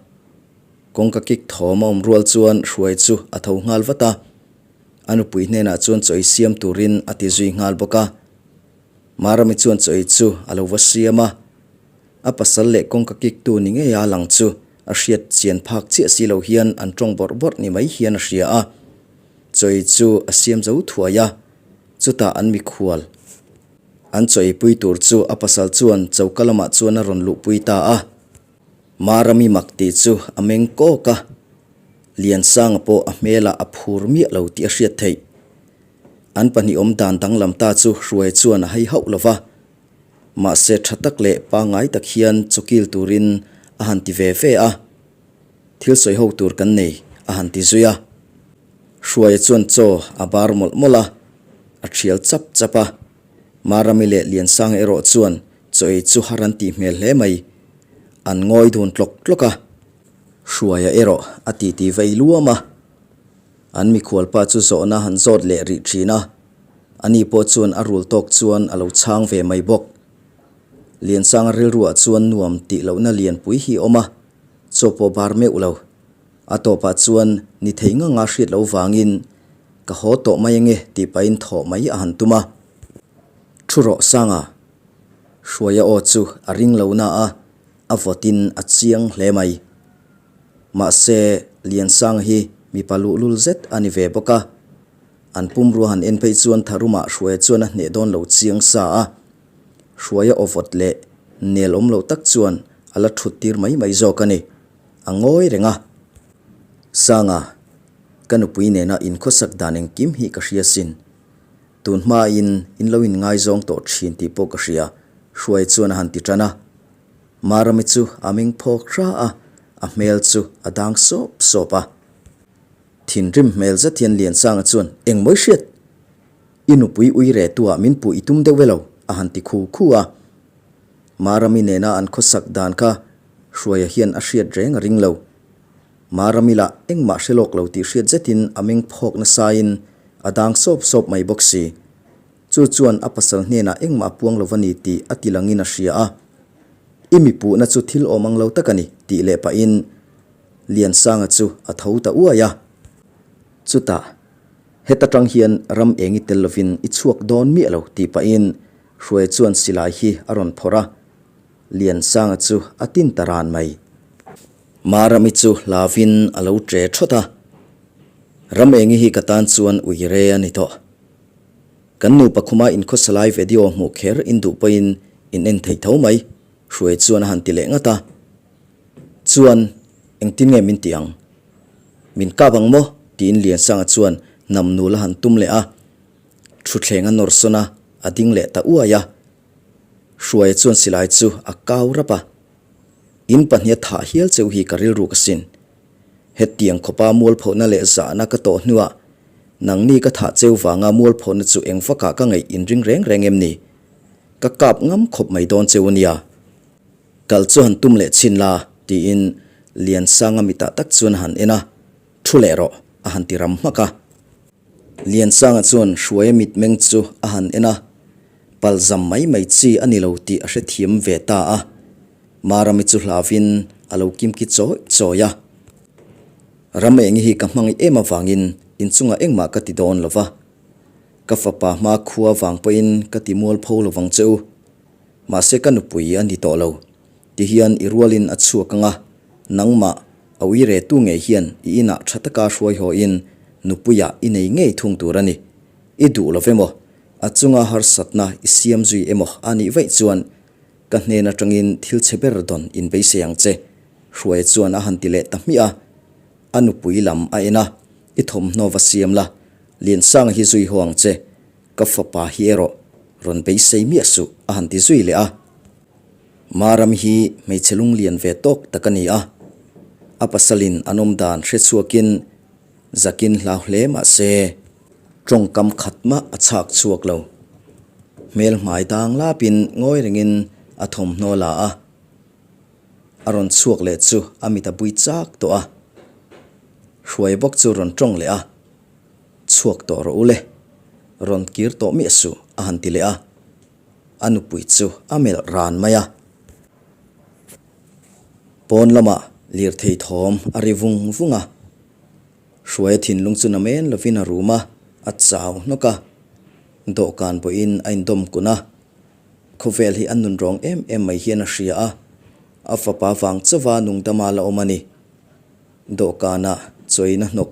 Kawngka kik thawm a awm rual chuan Hruai chu a tho nghal vat a. A nupui hnenah chuan chaw ei siam turin a ti zui nghal bawk a. Marami chuan chaw ei chu a lo va siam a. A pasal leh kawngka kiktu ni ngeia lang chu a hriat chian phak chiah si lo hian an tawng bawrh bawrh ni mai hian a hria a. Chaw ei chu a siam zo thuai a, chutah an mikhual an chaw eipui tur chu a pasal chuan choka lamah chuan a rawn luhpui ta a. Marami mak tih chu a meng kawk a, Liansanga pawh a hmelah a phur miah lo tih a hriat theih. An pahnih awm dan danglam ta chu Hruaia chuan a hei hauh lo va. Mahse tha tak leh pangngai tak hian chawkil turin a han ti ve ve a. Thil sawi ho tur kan nei a han ti zui a. Hruaia chuan chaw a bar mawlh mawlh a, a thial chap chap a. Marami leh Liansanga erawh chuan chaw ei chu har an tih hmel hle mai. An ngawi dun tlawk tlawk a. Hruaia erawh a titi vei luam a. An mikhualpa chu zawhna han zawt leh rih thin a. Ani pawh chuan a rul tawk chuan a lo chhang ve mai bawk. Liansanga rilruah chuan nuam tih lohna lianpui hi a awm a, chaw pawh bar meuh lo. A tawpah chuan ni thei nganga hriat loh vangin ka haw tawh mai ange tih pahin thawh mai a han tum a. Thu rawh Sanga, Hruaia aw chu a ring lo na a, a vawtin a chiang hle mai. Mahse, Liansanga hi mipa luhlul zet a ni ve bawk a. An pumrua han en phei chuan tharumah Hruaia chuan a hneh dawn lo chiang sa a. Hruaia aw vawt leh nel awm lo tak chuan a la thut tir mai mai zawk a ni. A ngawi reng a. Sanga, ka nupui nena inkhawsak dan engkim hi ka hria sin. Tun hmain in lo inngaizawng tawh thin tih pawh ka hria, Hruaia chuan a han ti tan a. Marami chu a meng phawk hra a, a hmel chu a dang sawp sawp a. Thinrim hmel zet hian Liansanga chuan, Engmawi hriat? I nupui ui re tuah min puh i tum deuh velo? a han ti khu khu a. Marami nena an khawsak dan kha Hruaia hian a hriat reng a ring lo. Marami lah engmah hre lawk lo tih hriat zetin a meng phawk nasain a dang sawp sawp mai bawk si. Chu chuan a pasal hnenah engmah a puang lo va ni tih a ti langin a hria a. I mi puhna chu thil awm ang lo tak a ni tih leh pahin Liansanga chu a tho ta uai a. Chutah, heta tang hian ram eng i tel lovin i chhuak dawn miah lo tih pahin Hruaia chuan silai hi a rawn phawrh a. Liansanga chu a tin ta ran mai. Marami chu hlauvin a lo ṭe ṭhawt a. Ram engi hi ka tan chuan ui re a ni tawh. Kan nupa khuma inkhawsa lai video hmuh kher in duh pawhin in en theih tho mai, Hruai chuan a han ti leh ngat a. Chuan, engtin nge min ti ang? Min kap ang maw? tiin Liansanga chuan nam nul a han tum leh a. Thutthleng a nawr sawn a, a ding leh ta uai a. Hruaia chuan silai chu a kau rap a. In pahniha thah hial cheu hi ka rilru ka sin. Hetiang khawpa mualphona leh zahna ka tawh hnuah nangni ka thah cheu vanga mualphona chu eng vakah ka ngaih inring reng reng em ni? Ka kap ngam khawp mai dawn cheu a nia. Kal chu han tum leh chhin la, tiin Liansanga mitah tak chuan a han en a, Thu leh rawh, a han ti ram hmak a. Liansanga chuan Hruaia mitmeng chu a han en a, palzam mai mai chi a ni lo tih a hrethiam ve ta a. Marami chu hlauvin a lo kimki chawi chawi a. Ram eng hi ka hmangaih em avangin inchungah engmah ka ti dawn lo va. Ka fapa hma khua vang pawhin ka ti mualpho lo vang che u. Mahse ka nupui a ni tawh lo. Tihian i rualin a chhuak ang a, nangmah a ui re tu ngei hian i inah tha taka hruai hawiin nupuiah i nei ngei thung tur a ni. I duh lo emaw, a chunga harsatna i siam zui emaw a nih vaih chuan Ka hnen atangin thil chhe ber dawn in beisei ang che, Hruaia chuan a han ti leh ta hmiah a. A nupui lam a en a, I thawmhnaw va siam la, Liansanga hi zui haw ang che, ka fapa hi erawh rawn beisei miah suh a han ti zui leh a. Maram hi hmeichhe lunglian ve tawk tak a ni a, a pasalin an awm dan hre chhuakin zakin hlau hle mah se, Tawngkam khat mah a chhak chhuak lo. Hmel hmai dang lapin ngawi rengin a thawmhnaw la a. A rawn chhuak leh chu a mit a bui chak tawh a. Hruai bawk chu rawn tawng leh a. Chhuak tawh rawh u le. Rawn kir tawh miah suh a han ti leh a. A nupui chu a melh ran mai a. Pawn lamah lirthei thawm a ri vung vung a. Hruaia thinlung chu na men lovin a rum a, A chau hnawk a, dawhkan pawhin a indawm kun a. Khawvel hi a nunrawng em em mai hian a hria a, a fapa vang chauva nungdama la awm a ni. Dawhkana chawina hnawk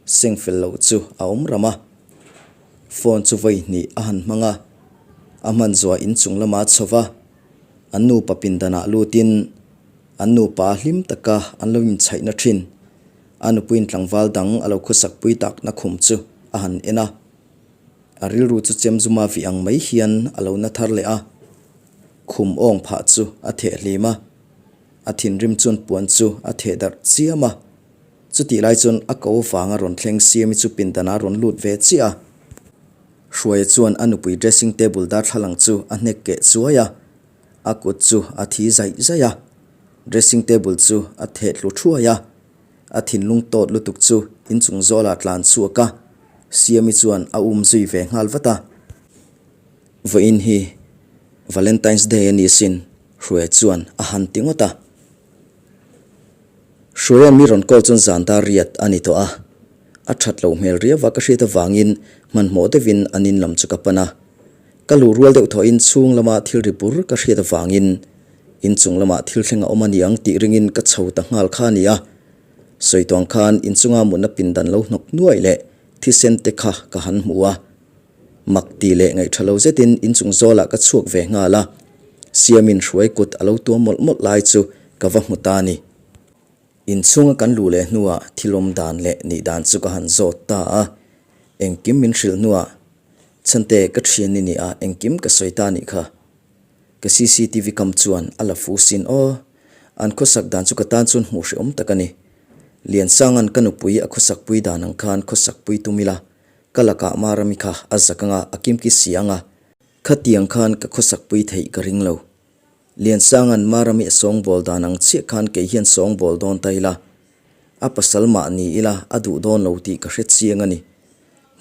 seng fel loh chu a awm ram a. Phone chu vawi hnih a han hmang a, a hman zuah inchung lama a chho va, an nupa pindanah lutin an nupa hlim taka an lo inchhaihna thin. A nupuiin tlangval dang a lo khawsak pui takna khum chu a han en a, a rilru chu chemzuma vih ang mai hian a lo na thar leh a, khum awng phah chu a theh hlim a, a thinrim chuan puan chu a theh darh chiam a, chutih lai chuan a ko vanga rawn thleng siami chu pindanah a rawn lut ve chiah a. Hruaia chuan a nupui dressing table darthlalang chu a hnek keh chuai a, a kut chu a thi zaih zaih a, dressing table chu a theh tlu thuai a, a thinlung tawt lutuk chu inchung zawlah tlan chhuak a, Siami chuan a um zui ve nghal vat a. Vawiin hi Valentine's Day a ni sin, Hruaia chuan a han ti ngawt a. Hruaia mi rawn call chuan zan dar riat a ni tawh a, a that loh hmel riau a ka hriat avangin hmanhmawh deuhin an in lam chu ka pan a. Ka luh rual deuh thawhin chhung lama thil ri bur ka hriat avangin inchung lamah thil thleng a awm a ni ang tih ringin ka chho ta nghal kha a ni a. Sawi tuang khan inchunga mutna pindan lo hnawk nuai leh thisen te kha ka han hmu a. Mak tih leh ngaihṭha lo zetin inchung zawlah ka chhuak ve nghal a, Siamin hruai kut a lo tuam mawlh mawlh lai chu ka va hmu ta a ni. Inchhunga kan luh leh hnuah thil awm dan leh nih dan chu ka han zawt ta a, engkim min hrilh hnuah, Chhante ka ṭhian i ni a, engkim ka sawi ta nih kha. Ka cctv kam chuan a la fu sin aw. An khawsak dan chu ka tan chuan hmuh hrehawm tak a ni. Liansanga'n ka nupui a khawsakpui dan ang khan khawsakpui tum ila, Ka lakah Marami kha a zak anga a kimki si anga khatiang khan ka khawsakpui theih ka ring lo. Liansanga'n Marami a sawngbawl dan ang chiah khan kei hian sawngbawl dawn ta ila, a pasal mah ni ila a duh dawn lo tih ka hre chiang a ni.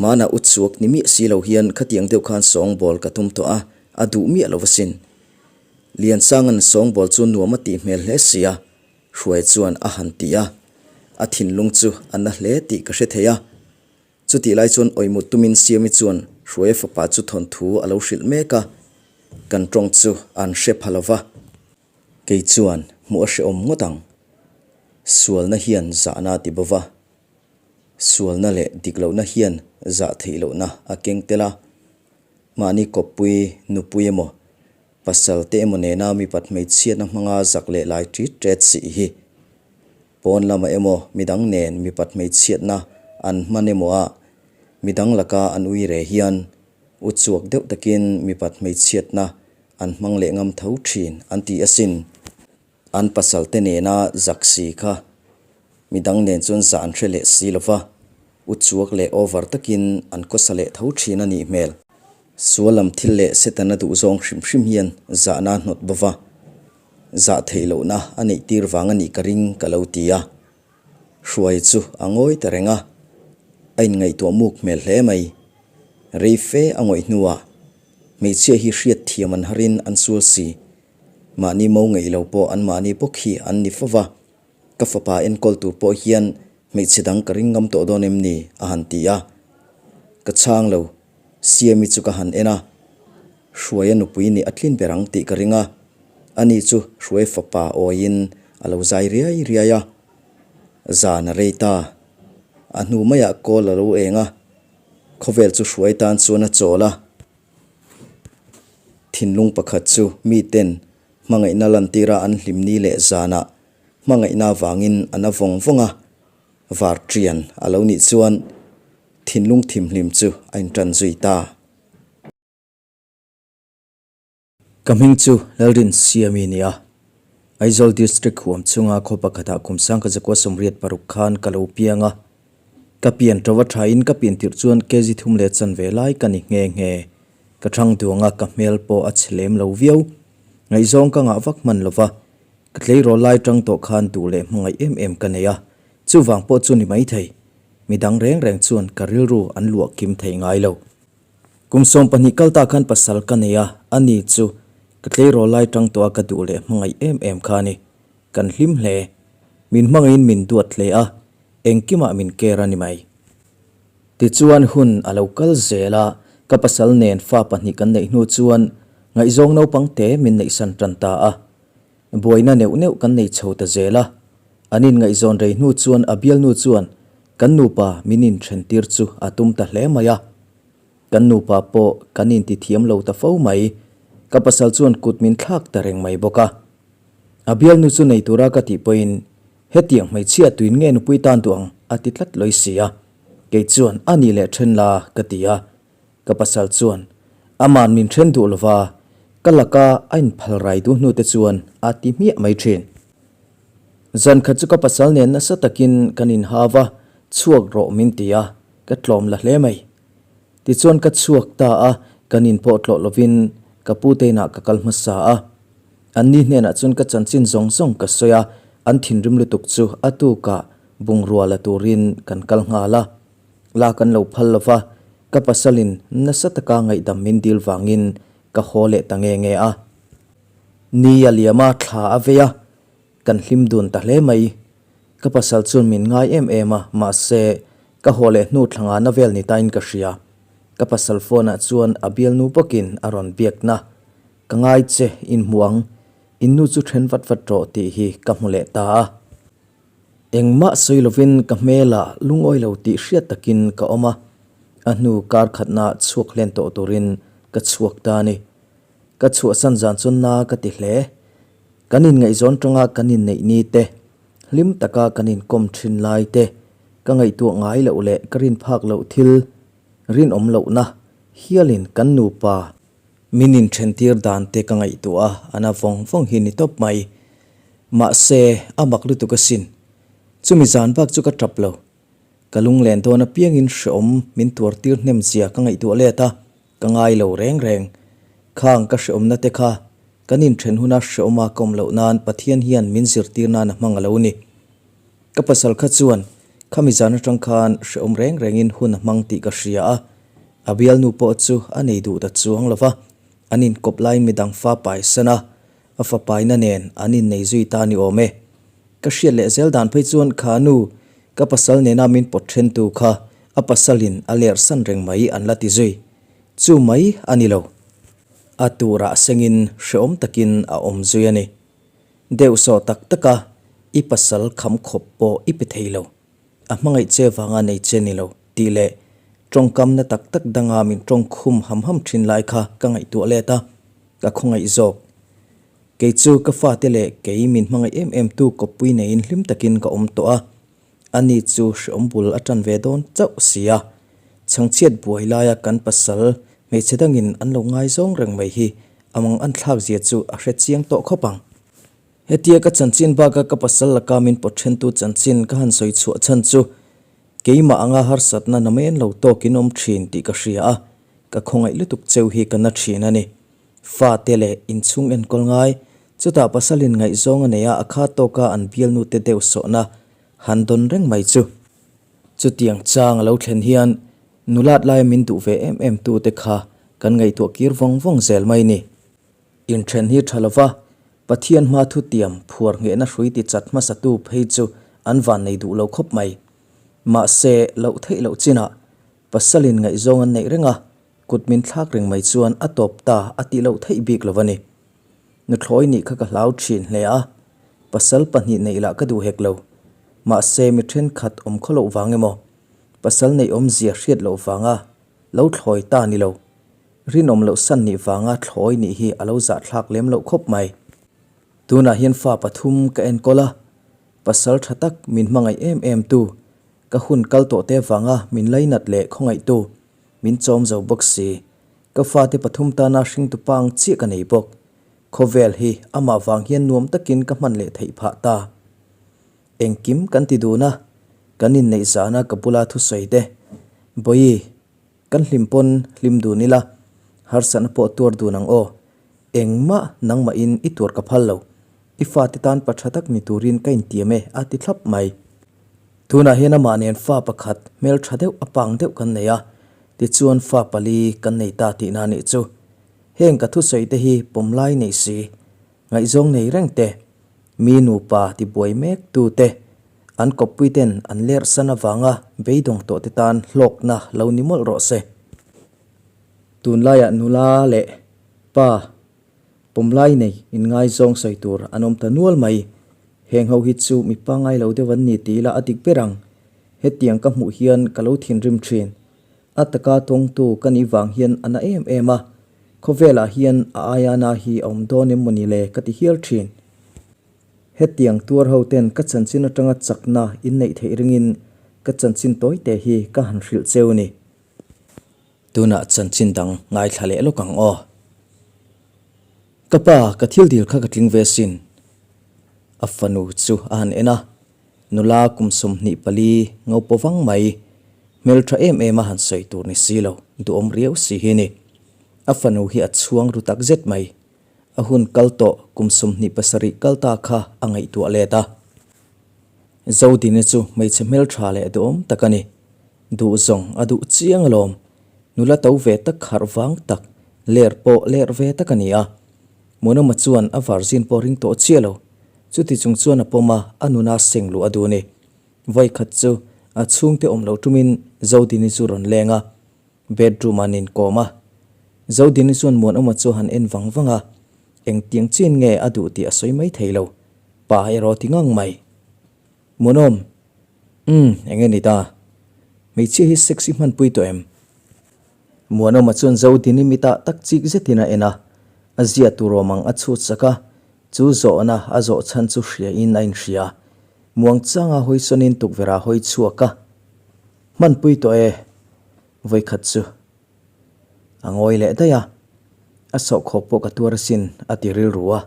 Hmanah u chhuak ni miah si lo hian khatiang deuh khan sawngbawl ka tum tawh a, a duh miah lo asin. Liansanga'n sawngbawl chu nuam a tih hmel hle si a, Hruai chuan a han ti a, a thinlung chu a na hle tih ka hre thei a. Chutih lai chuan awihmut tumin Siami chuan Hruaia fapa chu thawnthu a lo hrilh mek a, kan tawng chu an hre pha lo va. Kei chuan hmuh a hrehawm ngawt ang. Sualna hian zahna a ti bo va, sualna leh dik lohna hian zah theih lohna a keng tel a. Mahni kawppui, nupui emaw, pasal te emaw nena mipat hmeichhiatna hmanga zak leh lai ṭit ṭet si hi Pawn lamah emaw midang nen mipat hmeichhiatna an hman emaw a, midang laka an ui re hian uchuak deuh takin mipat hmeichhiatna an hmang leh ngam tho thin an ti asin. An pasal te nena zak si kha midang nen chuan zah an hre leh si lova, uchuak leh over takin an khawsa leh tho thin a nih hmel. Sual lam thil leh Setana duhzawng hrim hrim hian zahna a hnawt bova. Zah theih lohna a neih tir vang a nih ka ring ka lo ti a. Hruai chu a ngawi ta reng a, a inngaihtuah muk hmel hle mai. Rei fe a ngawih hnuah hmeichhia hi hriat thiam an harin an sual si. Mahni mo ngeih lo pawh an mahni bawk hi an ni fo va, ka fapa enkawl tur pawh hian hmeichhe dang ka ring ngam tawh dawn em ni? a han ti a. Ka chhang lo, Siami chu ka han en a, Hruaia nupui nih a tlin ber ang tih ka ring a, ani chu Hruaia fapa awiin a lo zai riai riai a. Zan a rei ta. A hnu maiah kawl a lo eng a, khawvel chu Hruai tan chuan a chawl a. Thinlung pakhat chu miten hmangaihna lantira an hlimni leh zanah hmangaihna avangin a na vawng vawng a, varṭian a lo nih chuan thinlung thimhlim chu a inṭan zui ta. Ka hming chu Lalrin Siami a ni a, Aizawl District huam chhunga khaw pakhatah kum sangka zakua 86 khan ka lo piang a. Ka pian ṭo a ṭhain ka pian tirh chuan kg thum leh chanve lai ka ni nghe nghe. Ka ṭhang duang a, ka hmel pawh a chhe lem lo viau. Ngaihzawng ka ngah vak hman lo va, ka tleirawl lai ṭang tawh khan duh leh hmangaih em em ka nei a, chuvang pawh chu ni maithei. Midang reng reng chuan ka rilru an luah kim thei ngai lo. Kum 12 kal ta khan pasal ka nei a, ani chu ka tleirawl lai tang tawh a ka duh leh hmangaih em em kha a ni. Kan hlim hle. Min hmangaihin min duat hle a, engkimah min care a ni mai. Tichuan hun a lo kal zel a, ka pasal nen fa pahnih kan neih hnu chuan ngaihzawng naupang te min neihsan tan ta a. Buaina neuh neuh kan nei chho ta zel a, an inngaihzawn rei hnu chuan a bialnu chuan kan nupa min inthen tir chu a tum ta hle mai a. Kan nupa pawh kan intithiam lo ta fo mai, ka pasal chuan kut min thlak ta reng mai bawk a. A bialnu chu nei tura ka tih pawhin hetiang hmeichhia tuin nge nupui tan duh ang a ti tlat lawi si a, kei chuan a nih leh then la ka ti a, ka pasal chuan aman min then duh lova ka laka a inphal rai duh hnu te chuan a ti hmiah mai thin. Zan khat chu ka pasal nen nasa takin kan inhau a, chhuak rawh min ti a, ka tlawm la hle mai. Tichuan ka chhuak ta a, kan inpawh tlawh lovin ka pute inah ka kal hmasa a. Anni hnenah chuan ka chanchin zawng zawng ka sawi a, an thinrim lutuk chu a tukah bungrua la turin kan kal nghal a. La kan lo phal lova, ka pasalin nasa taka ngaihdam min dil vangin ka haw leh ta nge nge a. Ni a liam a, thla a vei a, kan hlim dun ta hle mai. Ka pasal chuan min ngai em em a, mahse ka haw leh hnu thla ngana vel ni tain ka hria. Ka pasal phone ah chuan a bialnu bawkin a rawn biakna. Ka ngai che, in hmu ang. In nu chu then vat vat rawh tih hi ka hmu leh ta a. Engmah sawi lovin ka hmelah lungawi lo tih hriat takin ka awm a, a hnu kar khatna chhuak hlen tawh turin ka chhuak ta a ni. Ka chhuahsan zan chuan na ka ti hle. Kan inngaihzawn tanga kan inneih ni te, hlim taka kan inkawm thin lai te, ka ngaihtuah ngai loh leh ka rin phak loh thil rinawm lohna hialin kan nupa Min inthentir dan te ka ngaihtuah a, a na vawng vawng hi ni tawp mai. Mahse, a mak lutuk asin. Chumi zan bak chu ka tap lo. Ka lunglen dawn apiangin hreawm min tuartir hnem zia ka ngaihtuah let a, ka ngai lo reng reng. Khang ka hreawmna te kha kan inthen huna hreawma ka awm loh nan Pathian hian min zirtir nan a hmang a lo ni. Ka pasal kha chuan khami zan atang khan hreawm reng rengin hun a hmang tih ka hria a, A bialnu pawh chu a nei duh ta chuang lo va, an inkawp laiin midang fa paisan a, a fapaina nen an innei zui ta ni awm e. Ka hriat leh zel dan phei chuan kha nu, ka pasal nena min pawt thentu kha a pasalin a lerhsan reng mai an la ti zui. Chu mai a ni lo. A turah sengin hreawm takin a awm zui a ni. Deuhsawh tak taka i pasal kham khawp pawh i pe thei lo. A hmangaih che vanga nei che ni lo tih leh tawngkamna tak tak danga min tawngkhum ham ham thin lai kha ka ngaihtuah let a, ka khawngaih zawk. Kei chu ka fate leh kei min hmangaih em em tu kawppui neiin hlim takin ka awm tawh a, ani chu hreawm bul a tan ve dawn chauh si a. Chhangchhiat buai laia kan pasal hmeichhe dangin an lo ngaizawng reng mai hi a mang an thlak zia chu a hre chiang tawh khawp ang. Hetia ka chanchin baka ka pasal laka min pawt thentu chanchin ka han sawi chhuah chhan chu keimah anga harsatna namen lo tawkin awm thin tih ka hria a, ka khawngaih lutuk cheu hi ka na thin a ni. Fate leh inchhung enkawl ngai, chutah pasalin ngaihzawng a nei a, a kha tawka an bialnute deuh sawhna han dawn reng mai chu. Chutiang chang a lo thlen hian nulat laia min duh ve em em tute kha kan ngaihtuah kir vawng vawng zel mai ni. Inthen hi tha lova, Pathian hma thutiam phuar nghehna hrui ti chat hmasatu phei chu an van nei duh lo khawp mai. Mahse, loh theih loh chinah pasalin ngaihzawng an neih reng a, kut min thlak reng mai chuan a tawp ta a tih loh theih bik lo a ni. Nuthlawi nih kha ka hlau thin hle a, pasal pahnih neih lah ka duh hek lo. Mahse, mi thenkhat awm khaw loh vang emaw, pasal neih awmzia hriat loh vanga lo thlawi ta ni lo. Rinawm loh san nih vanga thlawi nih hi a lo zahthlak lem loh khawp mai. Tunah hian fa pathum ka enkawl a, pasal tha tak min hmangaih em em tu, ka hun kal tawh te vanga min lainat leh khawngaih tu, min chawm zo bawk si. Ka fate pathum tana hringtu pa ang chiah ka nei bawk. Khawvel hi amah vang hian nuam takin ka hman leh theih phah ta. Engkim kan ti dun a, kan inneih zana ka bula thusawi te, Bawihi, Kan hlim pawn hlim dun ila, harsatna pawh tuar dun ang aw. Engmah nangmahin i tuar ka phal lo. I fate tan pa tha tak ni turin ka intiam e a ti thlap mai. Tunah hian amah nen fa pakhat hmel tha deuh a pang deuh kan nei a, tichuan fa pali kan nei ta tihna a nih chu. Heng ka thusawi te hi pawmlai nei si, ngaihzawng nei reng te, mi nupa tibuai mek tu te. An kawppuiten an lerh san avanga beidawng tawhte tan hlawkna lo ni mawlh rawh se. Tunlaiah nula leh pa pawmlai nei inngaizawng sawi tur an awm ta nual mai. Heng ho hi chu mi pangngai lo deuh an ni ti ila a dik ber ang. Hetiang ka hmuh hian ka lo thinrim thin. A taka tawngtu ka nih vang hian a na em em a, khawvelah hian a aia na hi a awm dawn em mawni le ka ti hial thin. Hetiang tuar ho ten ka chanchin atanga chakna in neih theih ringin ka chanchin tawi te hi ka han hrilh cheu ni. Tunah chanchin dang ngaithla leh lawk ang aw. Ka pa, ka thil dil kha ka tling ve sin. A fanu chu a han en a, nula kum 24 ngo paw vang mai, hmeltha em em a han sawi tur ni si lo, duhawm riau si hi ni. A fanu hi a chhuang ru tak zet mai. A hun kal tawh kum 27 kal ta kha a ngaihtuah let a. Zodini chu hmeichhe hmeltha leh duhawm tak a ni. Duh zawng a duh chiang alawm. Nula to ve tak harh vang tak, ler pawh ler ve tak a ni a. Muanawma chuan a varzin pawh ring tawh chiah lo. Chuti chung chuan a pawm a, a nuna seng luh a duh ni. Vawikhat chu a chhungte awm lo tumin Zodini chu rawn leng a, bedroom ah nin kawm a. Zodini chuan Muanawma chu han en vang vang a, engtiang chin nge a duh tih a sawi mai thei lo. Pa erawh ti ngang mai. Muanawm, Umm, eng nge ni ta? Hmeichhia hi sexy hmanpui tawh em? Muanawma chuan Zodini mitah tak chik zetin a en a, a zia tur awm ang a chhut sak a, chu zawhna a zawh chhan chu hriain a inhria. Muangchanga hawisawnin tukverh ah hawi chhuak a, Hmanpui tawh e, vawikhat chu. A ngawi leh daih a, a sawhkhawk pawh ka tuar asin a ti rilru a.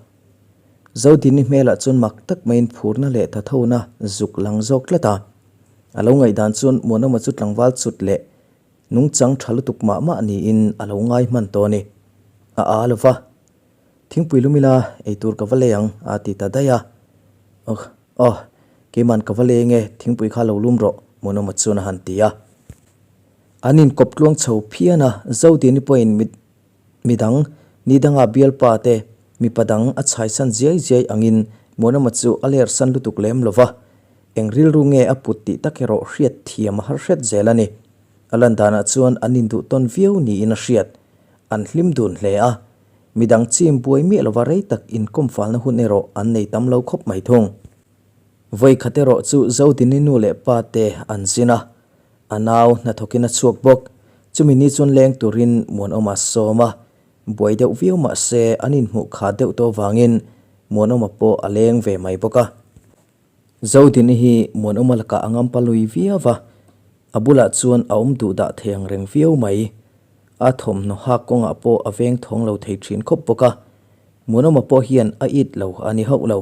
Zodini hmelah chuan mak tak maiin phurna leh thathona zuk lang zawk tlat a. A lo ngaihdan chuan Muanawma chu tlangval chut leh nungchang tha lutuk mah mah niin a lo ngai hman tawh a ni. A aa lo va, Thingpui lum ila eitur ka va lei ang a ti ta daih a. Aw, aw, keiman ka va lei ange, thingpui kha lo lum rawh Muanawma chuan a han ti a. An inkawp tluang chho phian a, Zodini pawhin mi midang ni danga bialpa te mipa dang a chhaisan ziai ziai angin Muanawma chu a ler san lutuk lem lo va, eng rilru nge a put tih tak erawh hriat thiam a har hret zel a ni. A lan danah chuan an induh tawn viau niin a hriat. An hlim dun hle a, midang chim buai miah lova rei tak inkawm falna hun erawh an nei tam lo khawp mai thung. Vawikhat erawh chu Zodini nu leh pa te an zin a, A nau hnathawkin a chhuak bawk. Chumi ni chuan leng turin Muanawma sawm a, buai deuh viau mah se an inhmuh khat deuh tawh avangin Muanawma pawh a leng ve mai bawk a. Zodini hi Muanawma lakah a ngampa lui viau va, a bulah chuan a awm duh dah thei ang reng viau mai. A thawmhnaw hak kawngah pawh a veng thawng lo thei thin khawp bawk a, Muanawma pawh hian a it lo a ni hauh lo.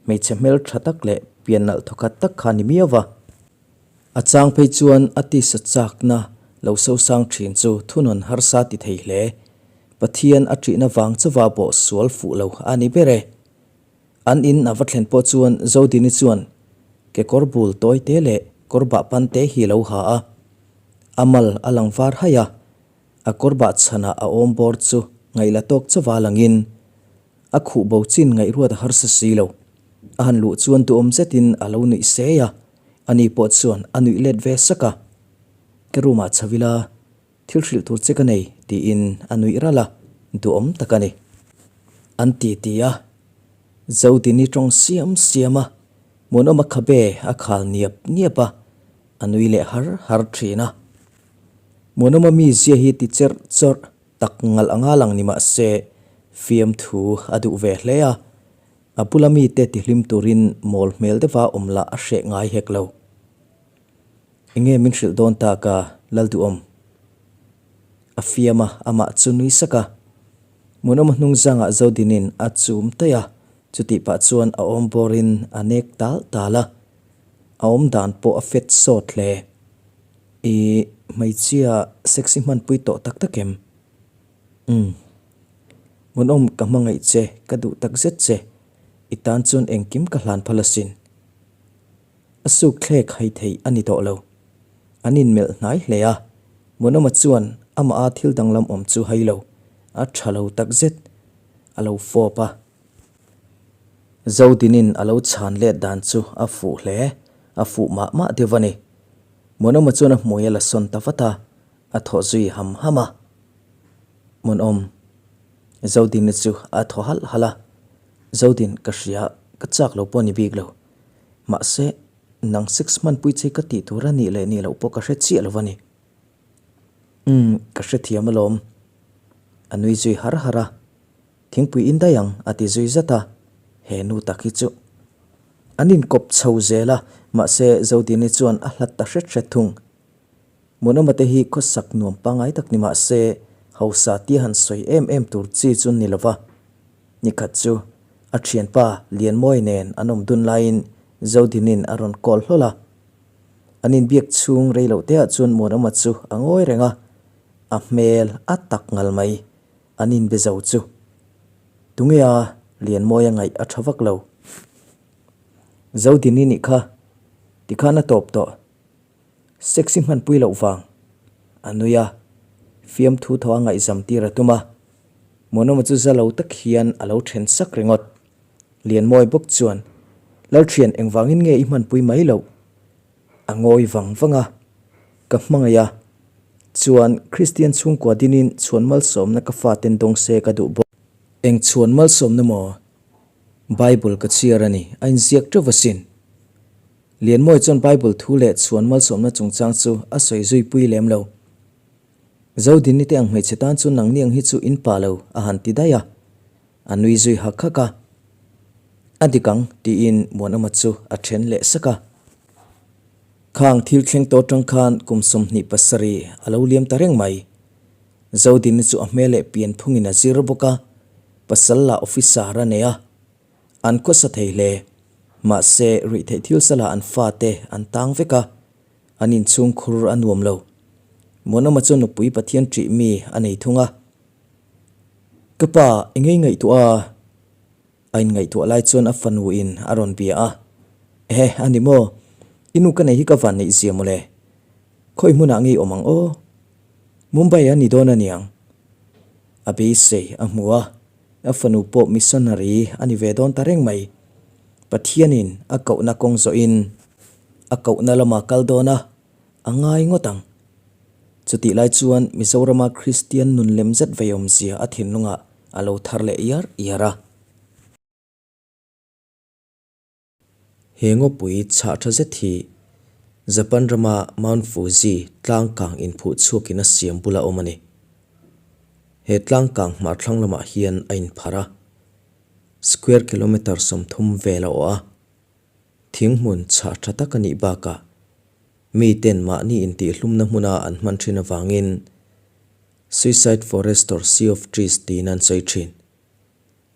Hmeichhe hmel tha tak leh pian nalh thawkhat tak kha a ni miau va. A chang phei chuan a tisa chakna lo sosang thin chu thunawn harsa ti thei hle. Pathian a ṭihna vang chauva bawh sual fuh lo a ni ber e. An in a va thlen pawh chuan Zodini chuan kekawr bul tawi te leh kawr bah pan te hi lo ha a. A mal a lang var haih a, a kawr bah chhanah a awm bawr chu ngaihla tawk chauva langin A khuh bo chin ngaihruat a harsa si lo. A han luh chuan duhawm zetin a lo nuih sei a, ani pawh chuan a nuih let ve sak a. Ka room ah chho ila, thil hrilh tur che ka nei, tiin a nuih ralh a, duhawm tak a ni. An ti ti a, Zodini tawng siam siam a, Muanawma khabe a khal niap niap a, a nui leh har har thin a. Muanawma mizia hi ti cherh chawrh Tak ngalh anga lang ni mah se, fiamthu a duh ve hle a, a bula mite tihlim turin mawl hmel deuha awm lah a hreh ngai hek lo. Enge min hrilh dawn tak a, Lalduhawm? A fiam a, amah chu nui sak a. Hmunawma hnung zangah Zodinin a chum taih a, chutih pah chuan a awm bawrin a nek tal tal a, a awm dan pawh a fet sawt hle. I hmeichhia sexy hmanpui tawh tak tak em? Umm. Hmunawm ka hmangaih che, ka duh tak zet che. I tan chuan engkim ka hlan phal asin. A suk thlek hai theih a ni tawh lo. An inmelh hnai hle a, Hmunawma chuan amah a thil danglam awm chu hai lo, a tha lo tak zet. A lo fawp a. Zodinin a lo chhan let dan chu a fuh hle. A fuh mah mah deuh a ni. Muanawma chuan a hmui a la sawn ta vat a, a thaw zui ham ham a. Muanawm, Zodina chu a thaw halh halh a. Zodin, ka hria, ka chak lo pawh a ni bik lo. Mahse, nang sex hmanpui che ka tih tur a nih leh nih loh pawh ka hre chiah lo a ni. Umm, ka hrethiam alawm. A nui zui har har a. Thingpui in daih ang, a ti zui zat a. He nu tak hi chu an inkawp chho zel a, mahse Zodini chuan a hlat ta hret hret thung. Muanawma te hi khawsak nuam pangngai tak ni mahse hausa tia han sawi em em tur chi chu ni lova. Nikhat chu a thianpa Lianmawi nen an awm dun laiin Zodinin a rawn call hlawl a. An inbiak chhung rei loh teah chuan Muanawma chu a ngawi reng a, a hmel a tak ngal mai. An inbe zo chu. Tunge a Lianmawia ngaih a tha vak lo. Zodini nih kha tikhan a tawp tawh. Sexy hmanpui loh vang. A nui a, fiamthu thaw a ngaihzam tir a tum a. Muanawma chu za lo tak hian a lo then sak ringawt. Lianmawi bawk chuan, Lalthian engvangin nge i hmanpui mai loh? A ngawi vang vang a, Ka hmangaih a, chuan Kristian chhungkua dinin chhuan malsawmna ka faten dawng se ka duh bawk. Eng chhuan malsawmna maw? Bible ka chhiar a ni, a inziak teuh asin. Lianmawi chuan Bible thu leh chhuan malsawmna chungchang chu a sawi zui pui lem lo. Zodini te ang hmeichhe tan chu nangni ang hi chu in pa lo, a han ti daih a. A nui zui hak hak a. A dik ang, tiin Muanawma chu a then leh sak a. Khang thil thleng tawh atang khan kum 27 a lo liam ta reng mai. Zodini chu a hmel leh pian phungin a zir bawk a, pasal lah officer a nei a. An khawsa thei hle. Mahse, ruihtheih thil salah an fate an tang vek a, an inchhung khur a nuam lo. Muanawma chu nupui Pathian ṭih mi a nei thung a. Ka pa, i ngei ngaihtuah a? A inngaihtuah lai chuan a fanu in a rawn bia a. Ehe, a ni maw? I nu ka nei hi ka van neih zia mawle. Khawi hmunah nge i awm ang aw? Mumbai a ni dawn a niang. A beisei a hmu a, a fanu pawh missionary a ni ve dawn ta reng mai. Pathianin a kohna kawng zawhin a kohna lama kal dawn a, a ngai ngawt ang. Chutih lai chuan Mizorama Kristian nun lem zet vei awmzia a thinlungah a lo thar leh iar iar a. He ngawpui chhah tha zet hi Japan rama Mount Fuji tlang kang inphuh chhuakin a siam bula awm a ni. He tlang kang hmar thlang lamah hian a inpharh a, square kilometre 30 vel a awh a. Thing hmun chhah tha tak a nih bakah miten mahni intihhlumna hmuna an hman thin avangin Suicide Forest or Sea of Trees tiin an sawi thin.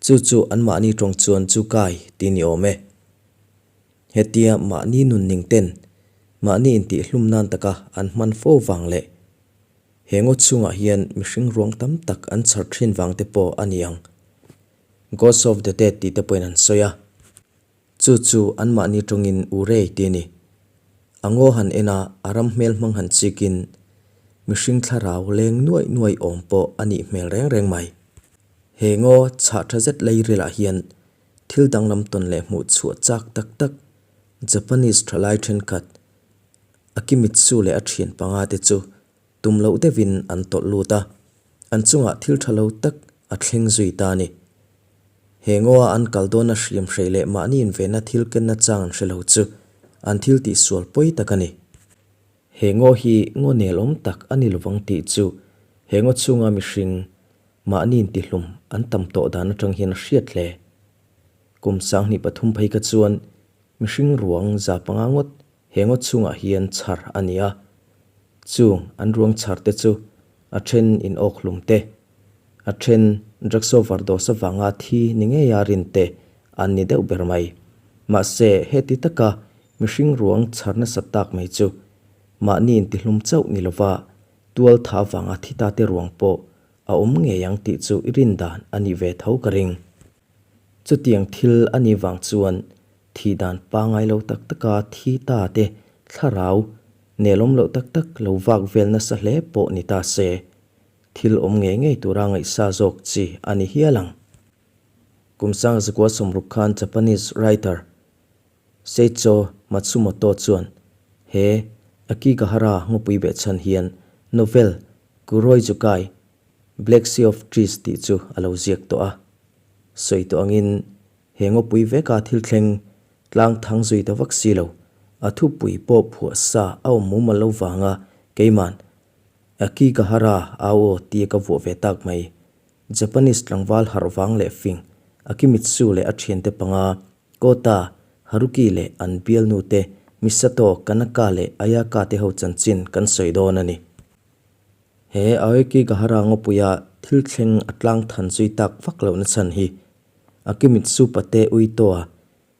Chu chu anmahni tawng chuan chu kai tih ni awm e. Hetia mahni nun ning ten mahni intihhlum nan taka an hman fo vang leh he ngaw chhungah hian mihring ruang tam tak an chhar thin vang te pawh a ni ang. Ghost of the Dead tih te pawhin an sawi a. Chu chu anmahni tawngin Urei tih a ni. A ngaw han en a, a ram hmel hmang han chikin mihring thlarau leng nuaih nuaih awm pawh a nih hmel reng reng mai. He ngaw chhah tha zet lei rilah hian thil danglam tawn leh hmuh chhuah chak tak tak Japanese thalai thenkhat Akimitsu leh a thian panga te chu tum loh deuhin an tawlh lut a, an chungah thil tha lo tak a thleng zui ta a ni. He ngawa an kal dawna hriam hreih leh mahni invenna thil kenna chang an hre lo chu an thil tihsual pawi tak a ni. He ngaw hi ngaw nelawm tak a ni lovang tih chu he ngaw chhunga mihring mahni intihlum an tam tawh dan atang hian a hriat hle. Kum 2003 phei kha chuan mihring ruang 500 ngawt He ngaw chhungah hian chhar a ni a, chung an ruang chhar te chu a then in awk hlum te, a then drugs overdose avanga thi ni ngeia rin te an ni deuh ber mai. Mahse, heti taka mihring ruang chhar nasat tak mai chu mahni intihlum chauh ni lova tual tha avanga thi ta te ruang pawh a awm ngei ang tih chu i rin dan a nih ve tho ka ring. Chutiang thil a nih vang chuan Thih dan pangai lo tak taka thi ta te thlarau nelawm loh tak tak lo vak vel nasa hle pawh ni ta se, thil awm ngei ngei tura ngaihsa zawk chi a ni hial ang. Kum 1960 khan Japanese writer Seicho Matsumoto chuan he Akigahara ngawpui behchhan hian novel Kuroi Jukai, Black Sea of Trees tih chu a lo ziak tawh a. Sawi tawh angin he ngawpui veka thil thleng tlang thang zui ta vak si lo, a thupui pawh phuah sa a awm mumal lo vanga keiman Akigahara au aw tia ka vuah ve tak mai. Japanese tlangval harh vang leh fing Akimitsu leh a thiante panga Kota, Haruki leh an bialnu te Misato, Kanaka leh Ayaka te ho chanchin kan sawi dawn a ni. He Aokigahara ngawpuia thil thleng a tlang than zui tak vak lohna chhan hi Akimitsu pate Uitoa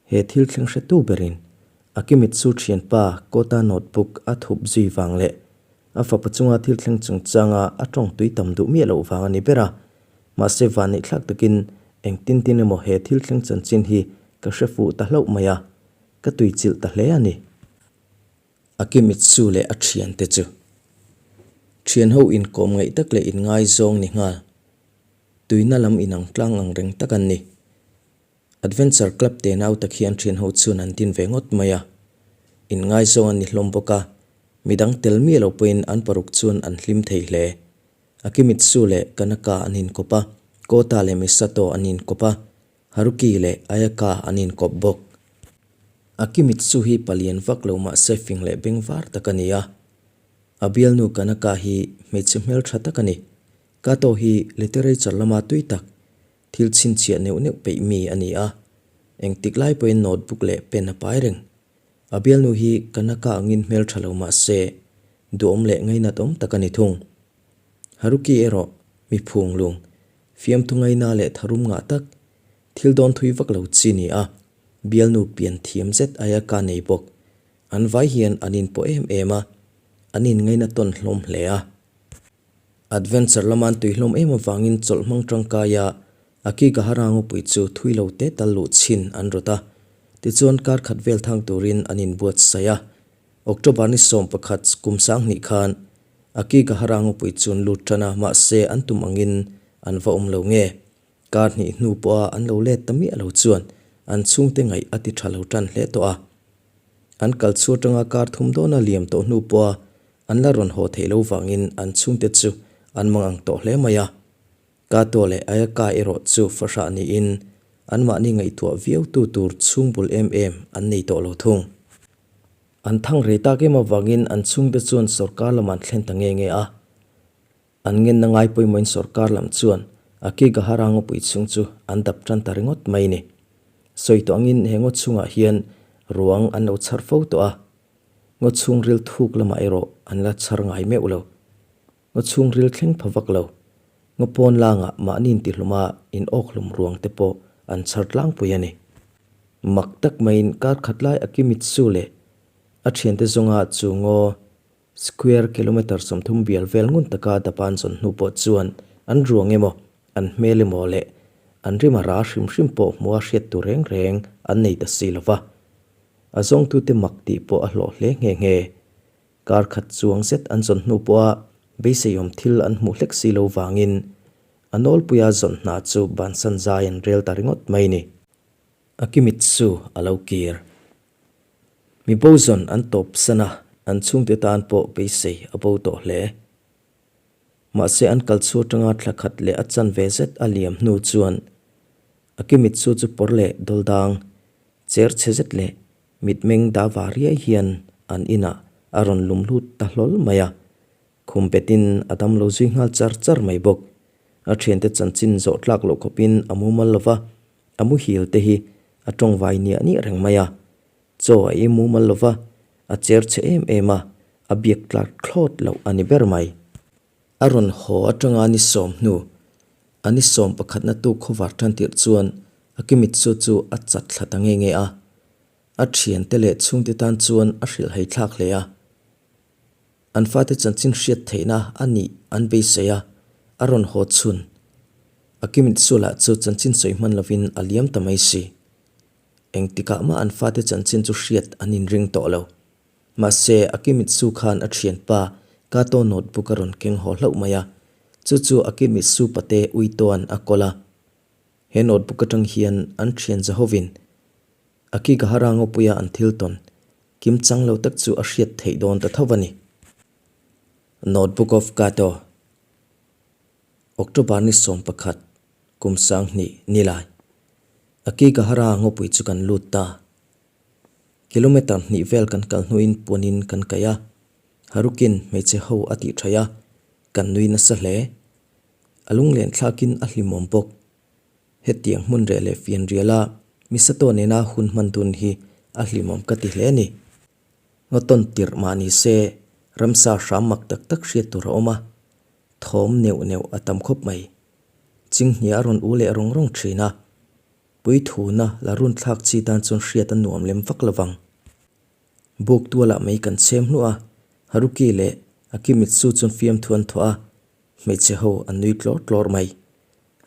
he thil thleng hretu berin Akimitsu thianpa Kota notebook a thup zui vang leh a fapa chunga thil thleng chungchanga a tawng tui tam duh miah loh vang a ni ber a. Mahse vanneihthlak takin engtin tin emaw he thil thleng chanchin hi ka hre fuh ta hlauh mai a, ka tui chilh ta hle a ni. Akimitsu leh a thiante chu thianho inkawm ngaih tak leh inngaizawng ni nghal, tuina lam inang tlang ang reng tak an ni. Adventure Club te nau tak hian thianho chuan an din ve ngawt mai a, inngaizawng an ni hlawm bawk a, midang tel miah lo pawhin an paruk chuan an hlim thei hle. Akimitsu leh Kanaka an inkawp a, Kota leh Misato an inkawp a, Haruki leh Ayaka an inkawp bawk. Akimitsu hi palian vak lo mahse fing leh beng var tak a ni a. A bialnu Kanaka hi hmeichhe hmeltha tak a ni. Kato hi literature lama tui tak, thil chhinchhiah neuh neuh peih mi a ni a. Engtik lai pawhin notebook leh pen a pai reng. A bialnu hi Kanaka angin hmeltha lo mahse duhawm leh ngainat awm tak a ni thung. Haruki erawh mi phung lung, fiamthu ngaina leh tharum ngah tak, thil dawn thui vak lo chi ni a, bialnu pian thiam zet aia ka nei bawk. An vai hian an inpawh em em a, an inngaina tawn hlawm hle a. Adventure lama an tui hlawm em avangin chawlh hmang tangkaia Akigahara ngawpui chu thui lo te tal luh chhin an rawt a, tichuan kar khat vel thang turin an inbuatsaih a. October ni 11 kum 2000 khan Akigahara ngawpui chu an lut tan a, mahse an tum angin an va awm lo nge. Kar hnih hnu pawha an lo let ta miah lo chuan an chhungte ngaih a ti tha lo tan hle tawh a. An kal chhuah atanga kar thum dawna liam tawh hnu pawha an la rawn haw theih lo vangin an chhungte chu an mangang tawh hle mai a. Kato leh Ayaka erawh chu fahrah niin anmahni ngaihtuah viau tu tur chhungbul em em an nei tawh lo thung. An thang rei tak em avangin an chhungte chuan sorkar lam an thlen ta nge nge a. An ngenna ngai pawimawhin sorkar lam chuan Akigahara ngawpui chhung chu an dap tan ta ringawt mai ni. Sawi tawh angin he ngaw chhungah hian ruang an lo chhar fo tawh a. Ngaw chhungril thuk lamah erawh an la chhar ngai meuh lo. Ngaw chhungril thleng pha vak lo. Ngaw pawn langah mahni intihluma in awkhlum ruang te pawh an chhar tlangpui a ni. Mak tak maiin kar khat lai Akimitsu leh a thiante zawnga chu ngaw square kilometre 30 bial vel ngun taka dapan zawn hnu pawh chuan an ruang emaw, an hmel emaw leh an rima ra hrim hrim pawh hmuha hriat tur reng reng an nei ta si lo va. A zawngtute mak tih pawh a hlawh hle nghe nghe. Kar khat chuang zet an zawn hnu pawha beiseiawm thil an hmuh hlek si lo vangin a nawlpuia zawn hna chu bansan zai an rel ta ringawt mai ni. Akimitsu a lo kir. Mi bo zawn an tawp san a, an chhungte tan pawh beisei a bo tawh hle. Mahse an kal chhuah atanga thla khat leh a chanve zet a liam hnu chuan Akimitsu chu pawr leh dawldang cher chhe zet leh Mitmeng da va riai hian an inah a rawn lum lut ta hlawl mai a, khum betin a dam lo zui nghal char char mai bawk. A thiante chanchin zawh tlak loh khawpin a mumal lo va, a muhil te hi a tawng vai niah niah reng mai a. Chaw a ei mumal lo va, a cher chhe em em a, a biak tlak thlawt loh a ni ber mai. A rawn haw atanga ni sawm hnu, a ni sawm pakhatna tuk khawvar tan tirh chuan Akimitsu chu a chat thla ta nge nge a. A thiante leh chhungte tan chuan a hrilhhei thlak hle a. An fate chanchin hriat theihna a nih an beisei a, a rawn haw chhun. Akimitsu lah chu chanchin sawi hman lovin a liam ta mai si. Engtikah mah an fate chanchin chu hriat an inring tawh lo. Mahse, Akimitsu khan a thianpa Kato notebook a rawn keng haw hlauh mai a, chu chu Akimitsu pate Uitoan a kawl a. He notebook atang hian an thian Zahovin Akigahara ngawpuia an thil tawn. Kimchang lo tak chu a hriat theih dawn ta tho a ni. Notebook of Kato, October ni 11, kum 2000 ni lai. Akigahara ngawpui chu kan lut ta. Kilometre hnih vel kan kal hnuin puanin kan kaih a, Harukin hmeichhe ho a tih thaih a, kan nui nasa hle. A lunglen thlakin a hlimawm bawk. Hetiang hmun reh leh fianriala Misato nena hun hman dun hi a hlimawm ka ti hle a ni. Ngawtawn tirh mah ni se ramsa hram mak tak tak hriat tur a awm a, thawm neuh neuh a tam khawp mai. Chinghnia a rawn u leh rawng rawng thin a, puithuna la run thlak chi tan chuan hriat a nuam lem vak lo vang. Buk tualah mai kan chhem hluah a, Haruki leh Akimitsu chuan fiamthu an thawh a, hmeichhe ho an nui tlawr tlawr mai.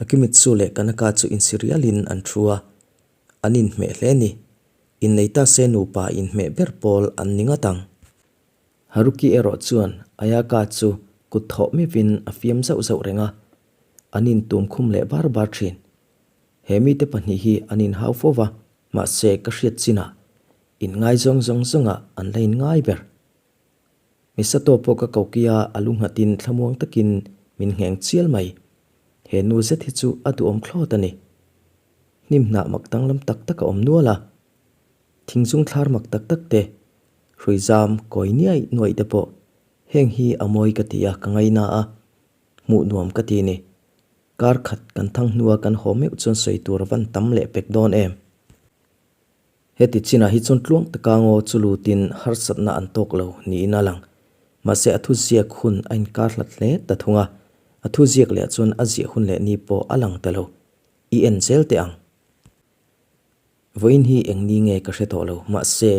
Akimitsu leh Kanaka chu insirialin an thu a, an inhmeh hle a ni. Innei ta se nupa inhmeh ber pawl an ni ngat ang. Haruki erawh chuan Ayaka chu kut thawh meuhin a fiam zauh zauh reng a, an intum khum leh bar bar thin. He mite pahnih hi an inhau fo va, mahse ka hriat chinah inngaizawng zawng zawngah an la inngai ber. Misato pawh ka kokia a lu nghatin thlamuang takin min ngheng chial mai. He nu zet hi chu a duhawm thlawt a ni. Hnim hnah mak danglam tak tak a awm nual a. Thingzung thlar mak tak tak te, hrui zam kawi niai nuaih te pawh heng hi a mawi ka ti a, ka ngaina a, hmuh nuam ka ti ni. Kar khat kan thang hnua kan haw meuh chuan sawi tur a van tam leh pek dawn em. Heti chinah hi chuan tluang taka ngaw chu lutin harsatna an tawk lo niin a lang. Mahse a thuziak hun a inkar hlat hle ta thung a, a thuziak leh chuan a ziah hun leh ni pawh a lang ta lo. I en zel teh ang. Vawiin hi eng ni nge ka hre tawh lo, mahse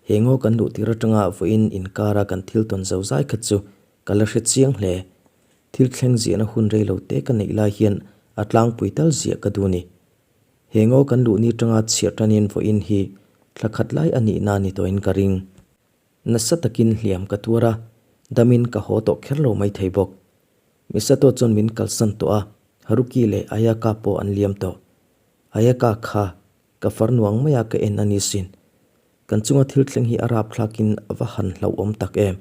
he ngaw kan luh tir atanga vawiin inkara kan thil tawn zo zai khat chu ka la hre chiang hle. Thil thleng ziahna hun rei lo te ka neih lai hian a tlangpui tal ziah ka duh ni. He ngaw kan luh ni tanga chhiar tanin vawiin hi thla khat lai a nihna ni tawhin ka ring. Nasa takin hliam ka tuar a, damin ka haw tawh kher lo maithei bawk. Misato chuan min kalsan tawh a, Haruki leh Ayaka pawh an liam tawh. Ayaka kha ka far nuang maia ka en a ni sin. Kan chunga thil thleng hi a rapthlakin a va han hlauhawm tak em.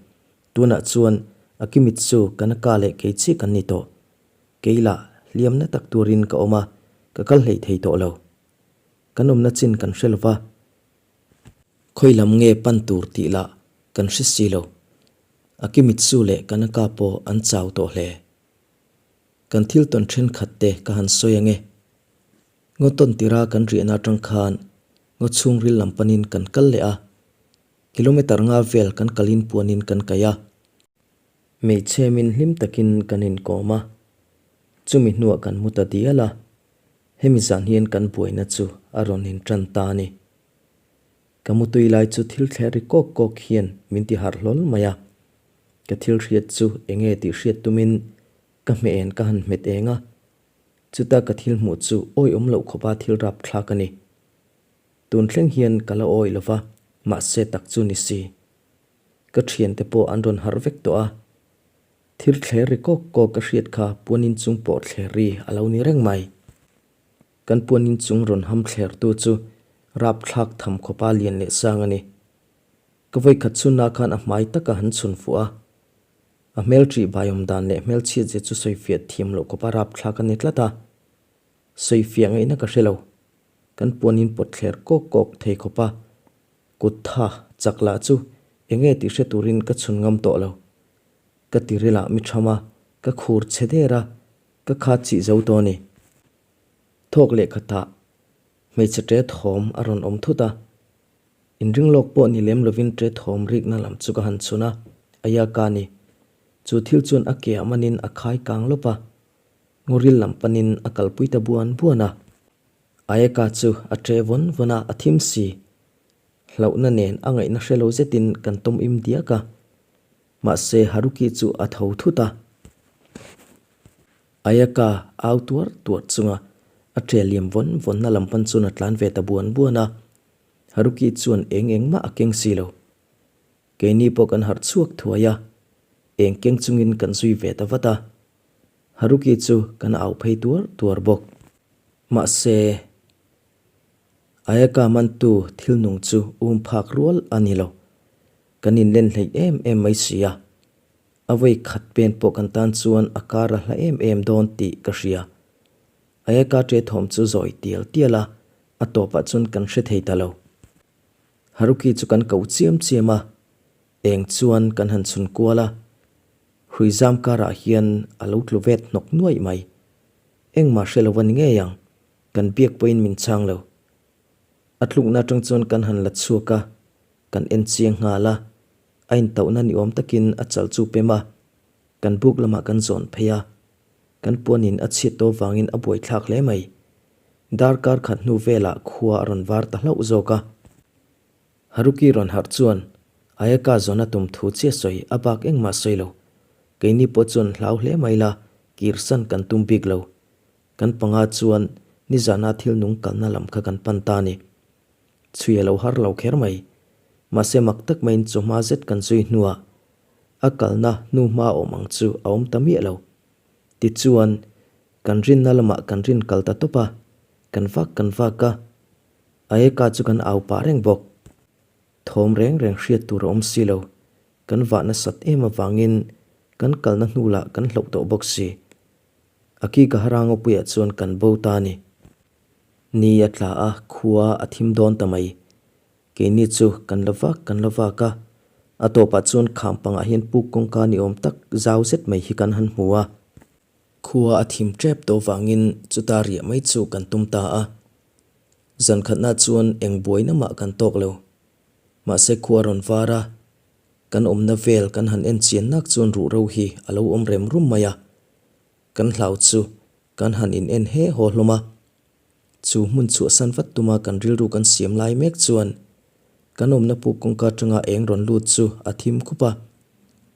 Tunah chuan Akimitsu, Kanaka leh kei chiah kan ni tawh. Kei lah hliamna tak turin ka awm a, ka kal hleih thei tawh lo. Kan awmna chin kan hre lova, khawi lam nge pan tur tih lah kan hre si lo. Akimitsu leh Kanaka pawh an chau tawh hle. Kan thil tawn thenkhat te ka han sawi ange. Ngaw tawn tira kan riahna atang khan ngaw chhungril lam panin kan kal leh a, kilometer nga vel kan kalin puanin kan kaih a. Hmeichhe min hlim takin kan inkawm a, chumi hnuah kan mu ta dial a, hemi zan hian kan buaina chu a rawn intan ta a ni. Ka mutui lai chu thil thler ri kawk kawk hian min ti harh hlawl mai a, ka thil hriat chu enge tih hriat tumin ka hmeh en ka han hmet eng a, chuta ka thil hmuh chu awihawm loh khawpa thil rapthlak a ni. Tun thleng hian ka la awih lova, mahse tak chu ni si. Ka thiante pawh an rawn harh vek tawh a, thil thler ri kawk kawk ka hriat kha puanin chung pawh thler ri a lo ni reng mai. Kan puanin chung rawn ham thler tu chu rapthlak tham khawpa lian leh sang a ni. Ka vawikhat chhunna khan a hmai taka han chhun fuh a, a hmel ṭih baiawm dan leh hmelchhiat zia chu sawifiah thiam loh khawpa rapthlak a ni tlat a, sawifiah ngaihna ka hre lo. Kan puanin pawt thler kawk kawk thei khawpa Kut tha chak lah chu enge tih hre turin ka chhun ngam tawh lo. Ka tiril ah mi tham a, ka khur chhe der a, ka khat chih zo tawh a ni. Thawk leh khatah hmeichhe ṭe thawm a rawn awm thut a. Inring lawk pawh ni lem lovin ṭe thawm rikna lam chu ka han chhun a, Ayaka ni. Chu thil chuan a ke ah manin a khai kang lawp a, ngawril lam panin a kalpui ta buan buan a. Ayaka chu a ṭe vawn vawn a, a thim si. Hlauhna nen a ngaihna hre lo zetin kan tawm im diak a. Mahse Haruki chu a tho thut a. Ayaka au tuar tuar chunga a ṭe liam vawn vawnna lam pan chuan a tlan ve ta buan buan a. Haruki chuan eng eng mah a keng si lo. Keini pawh kan harh chhuak thuai a, eng keng chungin kan zui ve ta vat a. Haruki chu kan au phei tuar tuar bawk. Mahse, Ayaka mantu thil nung chu um phak rual a ni lo. Kan inlen hleih em em mai si a. A vawi khat pen pawh kan tan chuan a kar a hla em em dawn tih ka hria. Ayaka ṭe thawm chu zawi tial tial a, a tawpah chuan kan hre thei ta lo. Haruki chu kan ko chiam chiam a, eng chuan kan han chhun kual a. Hrui zam karah hian a lo tlu vet hnawk nuaih mai. Engmah hre lo a ni ngei ang, kan biak pawhin min chhang lo. A tlukna atang chuan kan han la chhuak a, kan en chiang nghal a, a intauhna ni awm takin a chal chu pem a, kan buk lamah kan zawn phei a, kan puanin a chhiat tawh vangin a buaithlak hle mai. Darkar khat hnu velah khua a rawn var ta hlauh zawk a. Haruki rawn harh chuan Ayaka zawn a tum thu chiah sawi a bak engmah sawi lo. Keini pawh chuan hlau hle mai la, kirsan kan tum bik lo. Kan panga chuan nizana thil nung kalna lam kha kan pan ta a ni. Chhui a lo har lo kher mai. Mahse mak tak maiin chawhma zet kan zui hnuah a kalna hnuhma awm ang chu a awm ta miah lo. Tichuan, kan rinna lamah kan rin kal ta tawp a, kan vak kan vak a, Ayaka chu kan au pah reng bawk. Thawm reng reng hriat tur a awm si lo. Kan vah nasat em avangin kan kalna hnu lah kan hloh tawh bawk si. Akigahara ngawpuiah chuan kan bo ta a ni. Ni a tla a, khua a thim dawn ta mai. Keini chu kan la vak kan la vak a, a tawpah chuan kham pangah hian puk kawngka ni awm tak zau zet mai hi kan han hmu a. Khua a thim tep tawh vangin chuta riah mai chu kan tum ta a. Zan khatna chuan eng buaina mah kan tawk lo. Mahse khua rawn var a, kan awmna vel kan han en chian nak chuan ruhro hi a lo awm rem rum mai a. Kan hlau chu kan han in en he haw hlawm a. Chu hmun chhuahsan vat tuma kan rilru kan siam lai mek chuan kan awmna puk kawngka atanga eng rawn lut chu a thim khup a.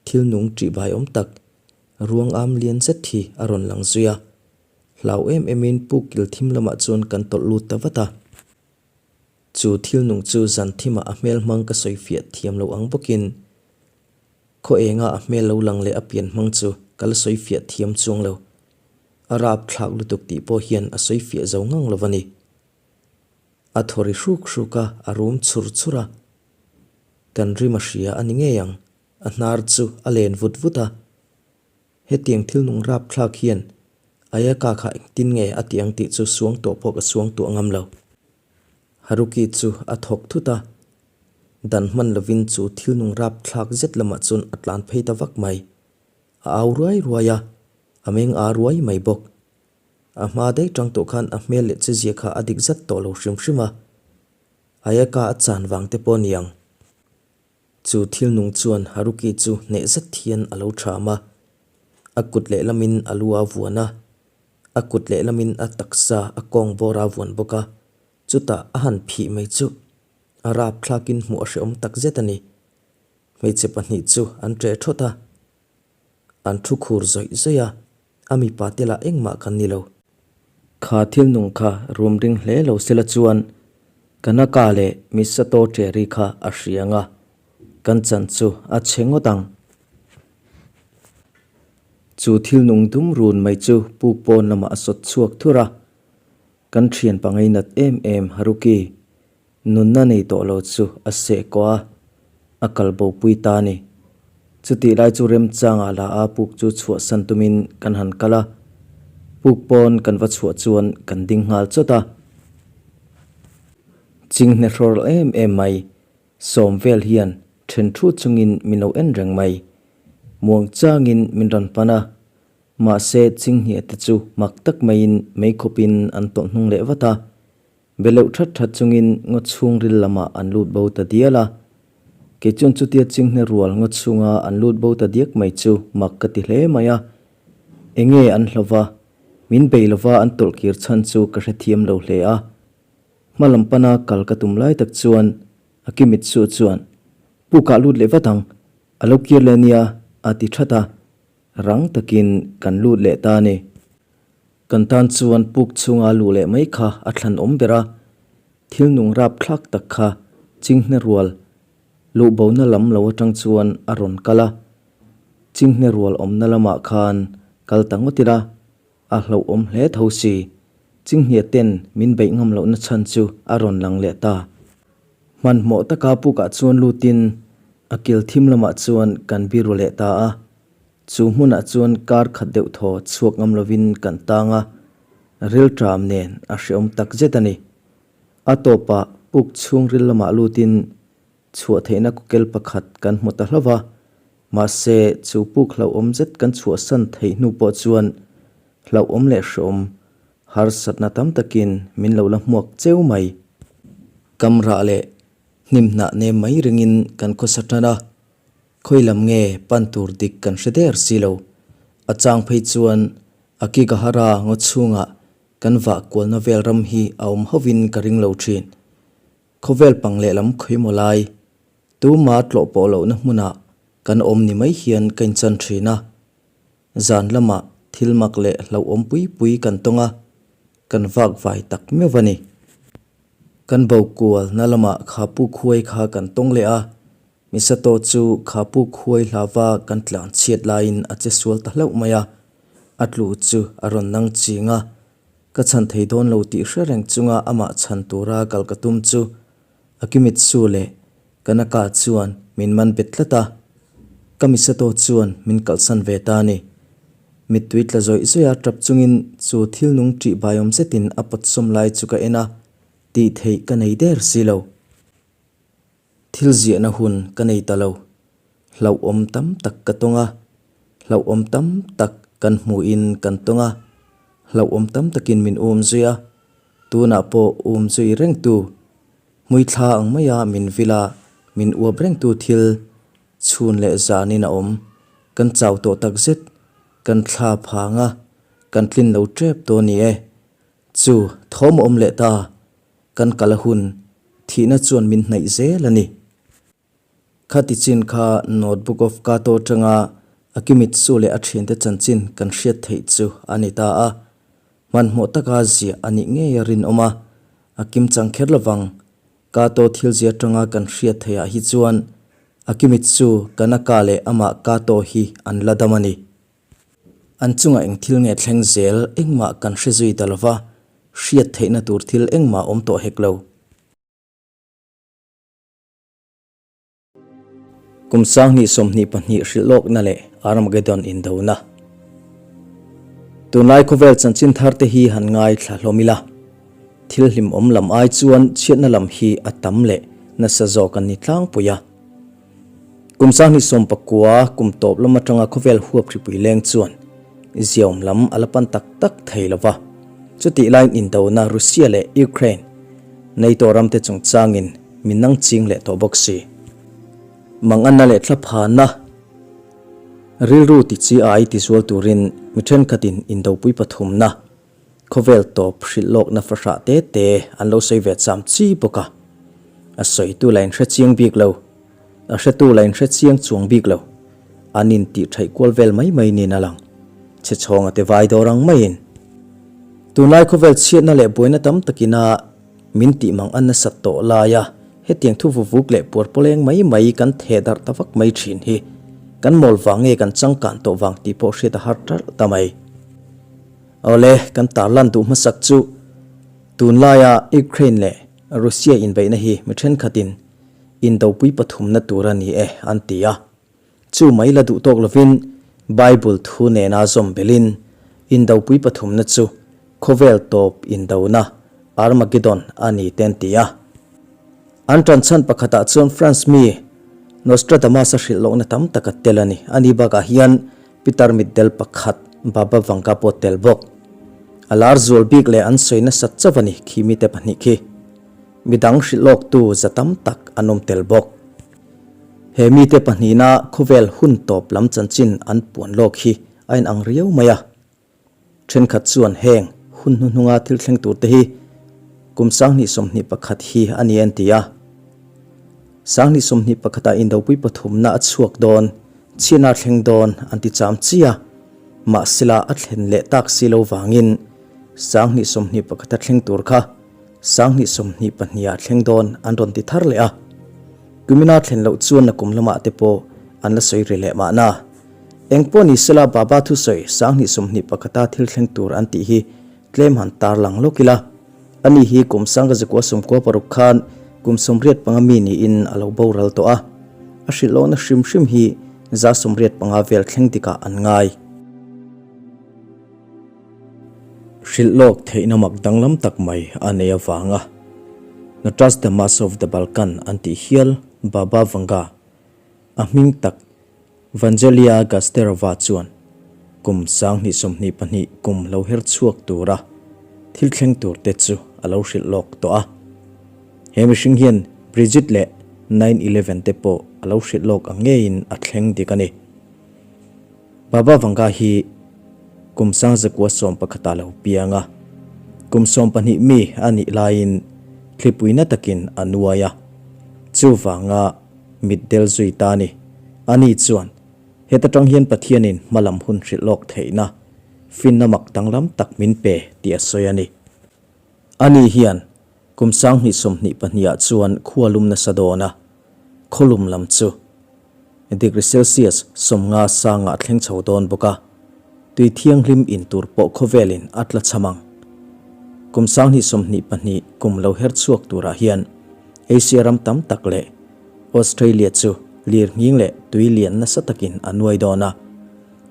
Thil nung ṭih bai awm tak, ruang am lian zet hi a rawn lang zui a. Hlau em emin puk kil thim lamah chuan kan tawlh lut ta vat a. Chu thil nung chu zan thimah a hmel hmang ka sawi fiah thiam lo ang bawkin khaw enga a hmel lo lang leh a pian hmang chu ka la sawi fiah thiam chuang lo. A rap thlak lutuk tih pawh hian a sawi fiah zo ngang lo a ni. A thaw ri hruk hruk a, a rum chhur chhur a. Kan rim a hria a ni ngei ang, a hnar chu a len vut vut a. Hetiang thil nung rap thlak hian Ayaka kha engtin nge a tih ang tih chu suang tuah pawh ka suang tuah ngam lo. Haruki chu a thawk thut a, dan hman lovin chu thil nung rap thlak zet lamah chuan a tlan phei ta vak mai. A au ruai ruai a, a meng aa ruai mai bawk. A hma daih tang tawh khan a hmel leh chezia kha a dik zat tawh lo hrim hrim a, Ayaka a chan vang te pawh a ni ang. Chu thil nung chuan Haruki chu hneh zet hian a lo ṭham a, a kut lehlamin a lu a vuan a, a kut lehlamin a taksa a kawng bawr a vuan bawk a, chutah a han phih mai chu a rapthlakin hmuh a hrehawm tak zet a ni. Hmeichhe pahnih chu an ṭeh ṭhawt a, an thu khur zawih zawih a, a mipa te lah engmah kan ni lo. Kha thil nung kha rum ring hle lo sela chuan Kanaka leh Misato Cherry kha a hria ang a, kan chan chu a chhe ngawt ang. Chu thil nung dum run mai chu puk pawn lamah a sawt chhuak thur a, kan thian pangai nat em em Haruki Nunna nei tawh lo chu a seh kawh a, a kal bo pui ta a ni. Chutih lai chu remchangah la a puk chu chhuahsan tumin kan han kal a, puk pawn kan va chhuah chuan kan ding nghal chawt a. Chinghne hrawrl em em mai, sawm vel hian then thu chungin min lo en reng mai. Muang changin min rawn pan a, mahse chinghne te chu mak tak maiin meikhawpin an tawlh hnung leh vat a. Be loh that that chungin ngaw chhungril lamah an lut bo ta dial a. Kei chuan chutia chinghne rual ngaw chhunga an lut bo ta diak mai chu mak ka ti hle mai a. Enge an hlo va, min bei lova an tawlh kir chhan chu ka hrethiam lo hle a. Hma lam pana kal ka tum lai tak chuan a kimit suh chuan, Pukah lut leh vat ang, a lo kir leh nia, a ti that a. Rang takin kan lut leh ta a ni. Kan tan chuan puk chhunga luh leh mai kha a thlan awm ber a, thil nung rap thlak tak kha chinghne rual luh bona lam lo atang chuan a rawn kal a, chinghne rual awmna lamah khan kal ta ngawt ila, a hlauhawm hle tho si. Chinghne ten min beih ngam lohna chhan chu a rawn lang leh ta. Hmanhmawh taka pukah chuan lutin A kil thim lamah chuan kan biru leh ta a, chu hmunah chuan kar khat deuh thaw chhuak ngam lovin kan tang a, rilṭam nen a hreawm tak zet a ni. A tawpah puk chhungril lamah lutin chhuah theihna kukel pakhat kan hmu ta hlauh a, mahse chu puk hlauhawm zet kan chhuahsan theih hnu pawh chuan hlauhawm leh hreawm harsatna tam takin min lo la hmuak cheu mai. Kamrah leh Hnimhnah nem mai ringin kan khawsa tan a, khawi lam nge pan tur dik kan hre der si lo. A chang phei chuan Akigahara ngaw chhungah kan vah kualna vel ram hi a awm hovin ka ring lo thin. Khawvel pang lehlam khawimaw lai, tuma tlawh pawh lohna hmunah kan awm ni mai hian ka inchan thin a. Zan lamah thil mak leh hlauhawm pui pui kan tawng a, kan vak vai tak meuh a ni. Kan bo kual na lamah khapu khuai kha kan tawng leh a, Misato chu khapu khuai hlava kan tlan chhiat laiin a che sual ta hlauh mai a, a tlu chu a rawn nang ching a, ka chhan thei dawn lo tih hre reng chunga amah chhan tura kal ka tum chu Akimitsu leh Kanaka chuan min man bet tlat a, ka Misato chuan min kalhsan ve ta a ni. Mittui tla zawih zawih a tap chungin chu thil nung ṭih baiawm zetin a pawt sawm lai chu ka en a, tih theih ka nei der si lo. Thil ziahna hun ka nei ta lo. Hlauhawm tam tak ka tawng a, hlauhawm tam tak kan hmuhin kan tawng a, hlauhawm tam takin min um zui a, tunah pawh um zui rengtu Hmuithla ang maia min vil a, min uap rengtu thil chhun leh zanin a awm. Kan chau tawh tak zet, kan thla phang a, kan tlin lo tep tawh a ni e. Chu thawm a awm leh ta, kan kal a hun, thihna chuan min hnaih zel a ni. Khati chin kha Notebook of Kato atanga Akimitsu leh a thiante chanchin kan hriat theih chu a ni ta a. Hmanhmawh taka ziah a nih ngei a rinawm a, a kimchang kher lovang. Kato thil zia atanga kan hriat theihah hi chuan Akimitsu, Kanaka leh amah Kato hi an la dam a ni. An chungah eng thil nge thleng zel engmah kan hre zui ta lova, hriat theihna tur thil engmah awm tawh hek lo. Kum 2022 hrilh lawkna leh Armageddon indona. Tunlai khawvel chanchin thar te hi han ngaithla hlawm ila, thil hlimawm lam ai chuan chhiatna lam hi a tam leh nasa zawk an ni tlangpui a. Kum 2019 kum tawp lam atanga khawvel huap hripui leng chuan ziaawm lam a la pan tak tak thei lo va. Chutih laiin indona Russia leh Ukraine, NATO ramte chungchangin min nang ching leh tawh bawk si. Manganna leh thlaphana rilru ti chi ai ti zual turin mi thenkhatin indopui pathumna khawvel tawp hrilh lawkna fahrah te te an lo sawi ve cham chi bawk a. A sawitu la inhre chiang bik lo, a hretu la inhre chiang chuang bik lo, an intih theih kual vel mai mai niin a lang. Chhe chhawnga te vai dawr ang maiin. Tunlai khawvel chhiatna leh buaina tam takina Min tih mang a nasat tawh lai a, hetiang thu vuvuk leh puar pawleng mai mai kan theh darh ta vak mai thin hi kan mawl vang nge kan changkan tawh vang tih pawh hriat a har ṭalh ta mai. Awle, kan tarlan duh hmasak chu tunlaia Ukraine leh Russia inbeihna hi mi thenkhatin indopui pathumna tur a ni e an ti a. Chu mai la duh tawk lovin Bible thu nena zawm belin indopui pathumna chu khawvel tawp indona, Armageddon, a ni te an ti a. An tanchhan pakhatah chuan France mi Nostradamus a hrilh lohna tam tak a tel a ni. Ani bakah hian Peter mitdel pakhat Baba Vanga pawh tel bawk. A lar zual bik leh an sawi nasat chauh a ni khi mite pahnih khi. Midang hrilh lawktu za tam tak an awm tel bawk. He mite pahnihna khawvel hun tawp lam chanchin an puan lawk hi a inang riau mai a. Thenkhat chuan heng hun hnuhnunga thil thleng turte hi kum 2021 hi a ni an ti a. 2021 ah indopui pathumna a chhuak dawn, chhiatna a thleng dawn an ti cham chi a. Mahsela a thlen leh tak si lo vangin 2021 a thleng tur kha 2022 ah thleng dawn an rawn ti thar leh a. Kumina thlen loh chuan nakum lamah te pawh an la sawi ri leh mahna. Eng pawh ni sela Baba thusawi 2021 a thil thleng tur an tih hi tlem han tarlang lawk ila. Ani hi kum 1996 khan kum 85 mi niin a lo boral tawh a. A hrilh lohna hrim hrim hi 85% vel thleng dikah an ngai. Hrilh lawk theihna mak danglam tak mai a nei avanga Nostradamus of the Balkan an tih hial Baba Vanga a hming tak Vangelia Gasterova chuan kum 2022 kum lo her chhuak tura thil thleng tur te chu a lo hrilh lawk tawh a. He mihring hian Brexit leh 9/11 te pawh a lo hrilh lawk ang ngeiin a thleng dik a ni. Baba Vanga hi kum 1911 ah lo piang a, kum 12 mi a nih laiin thlipui na takin a nuai a, chuvanga mitdel zui ta a ni. Ani chuan heta tang hian Pathianin hmalam hun hrilh lawk theihna finna mak danglam tak min pe tih a sawi a ni. Ani hian kum 2022 ah chuan khua lum nasa dawn a, khawlum lam chu degree Celsius 50 sangah thleng chho dawn bawk a, tui thianghlim in tur pawh khawvelin a tla cham ang. Kum 2022 kum lo her chhuak turah hian Asia ram tam tak leh Australia chu lirnghing leh tui lian nasa takin a nuai dawn a,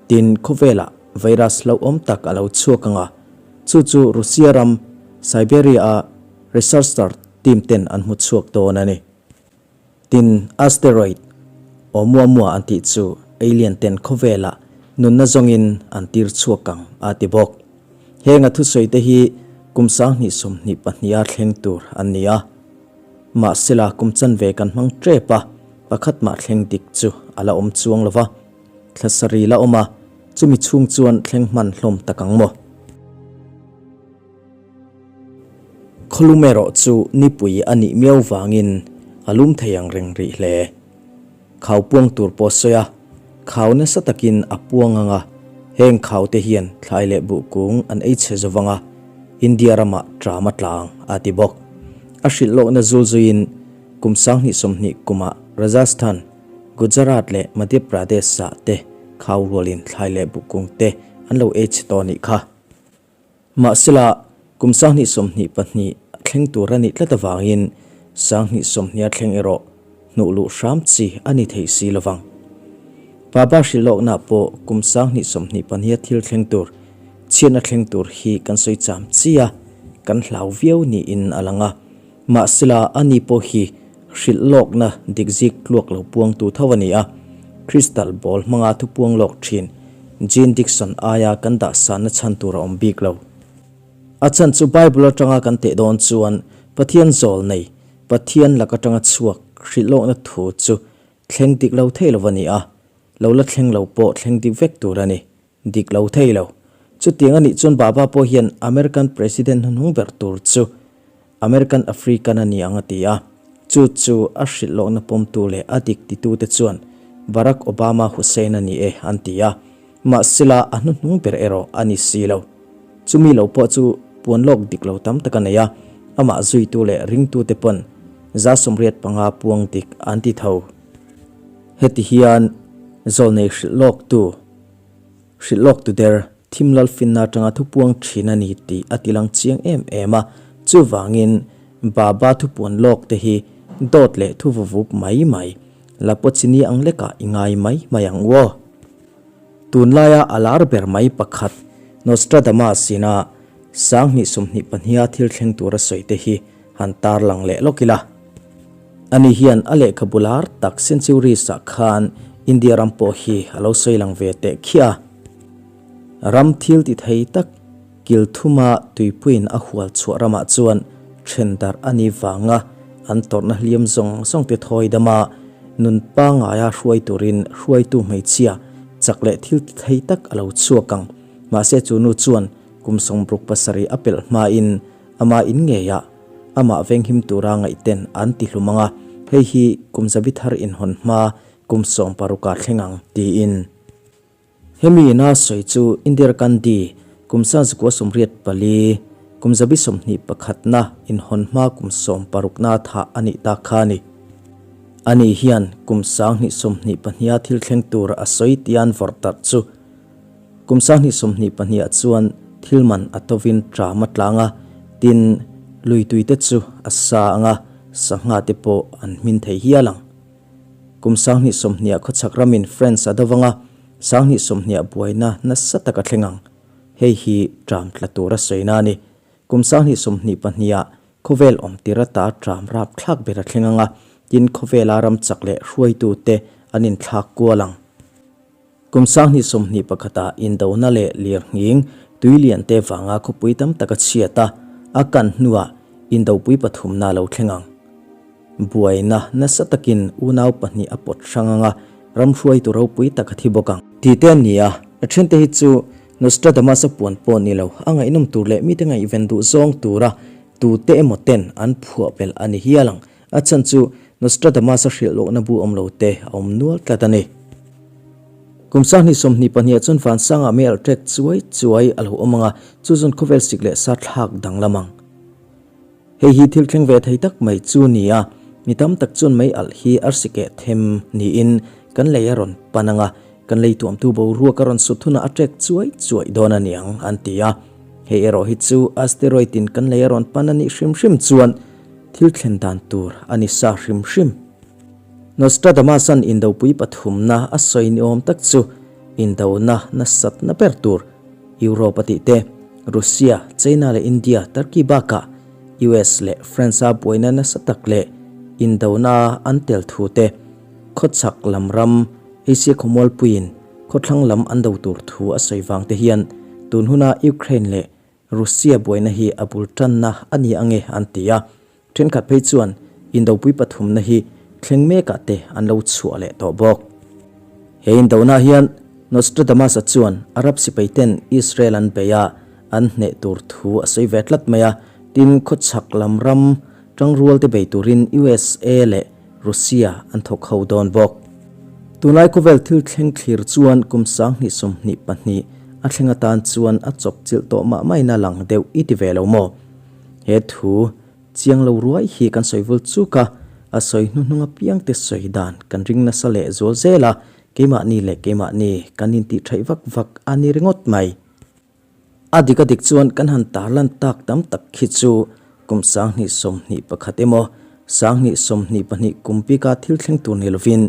tin khawvelah virus hlauhawm tak a lo chhuak ang a, chu chu Russia ram Siberia-a researcher team ten an hmu chhuak dawn a ni. Tin, asteroid, Oumuamua an tih chu alien ten khawvelah nunna zawngin an tir chhuak ang a ti bawk. Heng a thusawi te hi kum 2022 a thleng tur an ni a. Mahsela kum chanve kan hmang tep a, pakhat mah thleng dik chu a la awm chuang lo va. Thla sarih la awm a, chumi chhung chuan thleng hman hlawm tak ang maw? Khawlum erawh chu nipui a nih miau vangin a lum thei ang reng rih hle. Khau puang tur pawh sawi a, khau nasa takin a puang ang a, heng khau te hian thlai leh buh kung an ei chhe zo vang a, India ramah ṭam a tlang a ti bawk. A hrilh lohna zul zuiin kum 2020 kumah Rajasthan, Gujarat leh Madhya Pradesh-ah te khau rualin thlai leh buh kung te an lo ei chhe tawh a nih kha. Mahsela, kum 2022 a thleng tur a nih tlat avangin 2020 a thleng erawh hnuh luh hram chi a ni thei si lovang. Baba hrilh lawkna pawh kum 2022 a thil thleng tur, chhiatna thleng tur hi kan sawi cham chi a, kan hlau viau niin a lang a. Mahsela, ani pawh hi hrilh lawkna dik zik tluak lo puangtu tho a ni a, crystal ball hmanga thupuang lawk thin Jean Dixon aia kan dah sanna chhan tur a awm bik lo. A chhan chu Bible atanga kan teh dawn chuan Pathian zawl nei, Pathian lak atanga chhuak hrilh lawkna thu chu thleng dik lo thei lo a ni a, lo la thleng lo pawh thleng dik vek tur a ni. Dik lo thei lo. Chutiang a nih chuan Baba pawh hian American President hnuhnung ber tur chu American African a ni ang a ti a. Chu chu a hrilh lohna pawmtu leh a dik titute chuan Barack Obama Hussein a ni e an ti a. Mahsela a hnuhnung ber erawh a ni si lo. Chumi lo pawh chu puan lawk dik lo tam tak a nei a, amah zuitu leh ringtute pawn 85% puang dik an ti tho. Heti hian zawlnei hrilh lawktu. Hrilh lawk tu der, thim lal finna atanga thupuang thin a ni tih a ti lang chiang em em a, chuvangin Baba thupuan lawk te hi dawt leh thu vuvup mai mai, la pawh chini ang lekah i ngai mai mai ang u aw. Tunlaia a lar ber mai pakhat Nostradamus ina 2022 a thil thleng tura sawi te hi han tarlang leh lawk ila. Ani hian a lehkhabu lar tak Centuries-ah khan India ram pawh hi a lo sawi lang ve teh khiah a. Ram thil ti thei tak kil thuma tuipuiin a hual chhuah ramah chuan then darh a ni vanga an tawrhna hliam zawng zawng te thawi dama nun pangaia hruai turin hruaitu hmeichhia chak leh thil ti thei tak a lo chhuak ang. Mahse chu nu chuan kum 67 a pelh hmain ama in ngeiah Amah venghim tura ngaihten an ti hlum ang a, hei hi kum zabi thar inhawn hma kum 16 ah thleng ang, tiin. Hemi ina sawi chu Indira Gandhi kum 1984, kum zabi 21 na inhawn hma kum 60 na thah a nih tak kha a ni. Ani hian kum 2022 a thil thleng tur a sawi tian vawrh tarh chu Kum 2022 ah chuan thil man a tovin ṭam a tlang a, tin, lui tui te chu a sa ang a, sangha te pawh an hmin thei hial ang. Kum 2020ah khawchhak ramin France a do vang a, 2020ah buaina nasa tak a thleng ang. Hei hi ṭam tla tur a sawina a ni. Kum 2022ah khawvel awm tir ata ṭam rap thlak ber a thleng ang a, tin khawvela ram chak leh hruaitute an inthlak kual ang. Kum 2021ah indona leh lirnghing tui lian te vanga khawpui tam tak a chhiat a, a kan hnuah indopui pathumna a lo thleng ang. Buaina nasa takin unau pahnih a pawt hrang ang a, ram hruaitu ropui tak a thi bawk ang. Tih te an ni a, a thente hi chu Nostradamus-a puan pawh ni lo, a ngaihnawm tur leh mite ngaihven duh zawng tura tute emaw ten an phuah belh a ni hial ang. A chhan chu Nostradamus-a hrilh lohna bu awm lo te a awm nual tlat a ni. Kum 2022 ah chuan vansangah mei alh ṭek chuai chuai a lo awm ang a, chu chuan khawvel sik leh sa thlak danglam ang. Hei hi thil thleng ve thei tak mai chu ni a, mi tam tak chuan mei alh hi arsi keh them niin kan lei a rawn pan ang a, kan lei tuamtu boruak a rawn sut hunah a ṭek chuai chuai dawn a niang an ti a. Hei erawh hi chu asteroid in kan lei a rawn pan a nih hrim hrim chuan thil thlen dan tur a ni sa hrim hrim. Nostradamus-a'n indopui pathumna a sawi ni awm tak chu indona nasatna ber tur Europe a tih te, Russia, China leh India, Turkey bakah US leh France-a buaina nasa tak leh indona an tel thu te, khawchhak lam ram Asia khawmualpuiin khawthlang lam an do tur thu a sawi vang te hian tun huna Ukraine leh Russia buaina hi a bul tanna a ni ange an ti a, thenkhat phei chuan indopui pathumna hi thleng mekah te an lo chhuah leh tawh bawk. He indona hian Nostradamus-a chuan Arab sipai ten Israel an bei a, an hneh tur thu a sawi ve tlat mai a, tin khawchhak lam ram tangrual te bei turin USA leh Russia an thawk ho dawn bawk. Tunlai khawvel thil thleng thlir chuan kum 2022 a thleng atan chuan a chawp chilh tawh mah maina lang deuh i ti ve lo maw? He thu chiang lo ruai hi kan sawi vul chuk a, a sawi hnuhnung apiang te sawi dan kan ring nasa leh zual zel a, keimahni leh keimahni kan intih theih vak vak a ni ringawt mai. A dik a dik chuan kan han tarlan tak tam tak khi chu kum 2021 emaw 2022 kum bika thil thleng tur ni lovin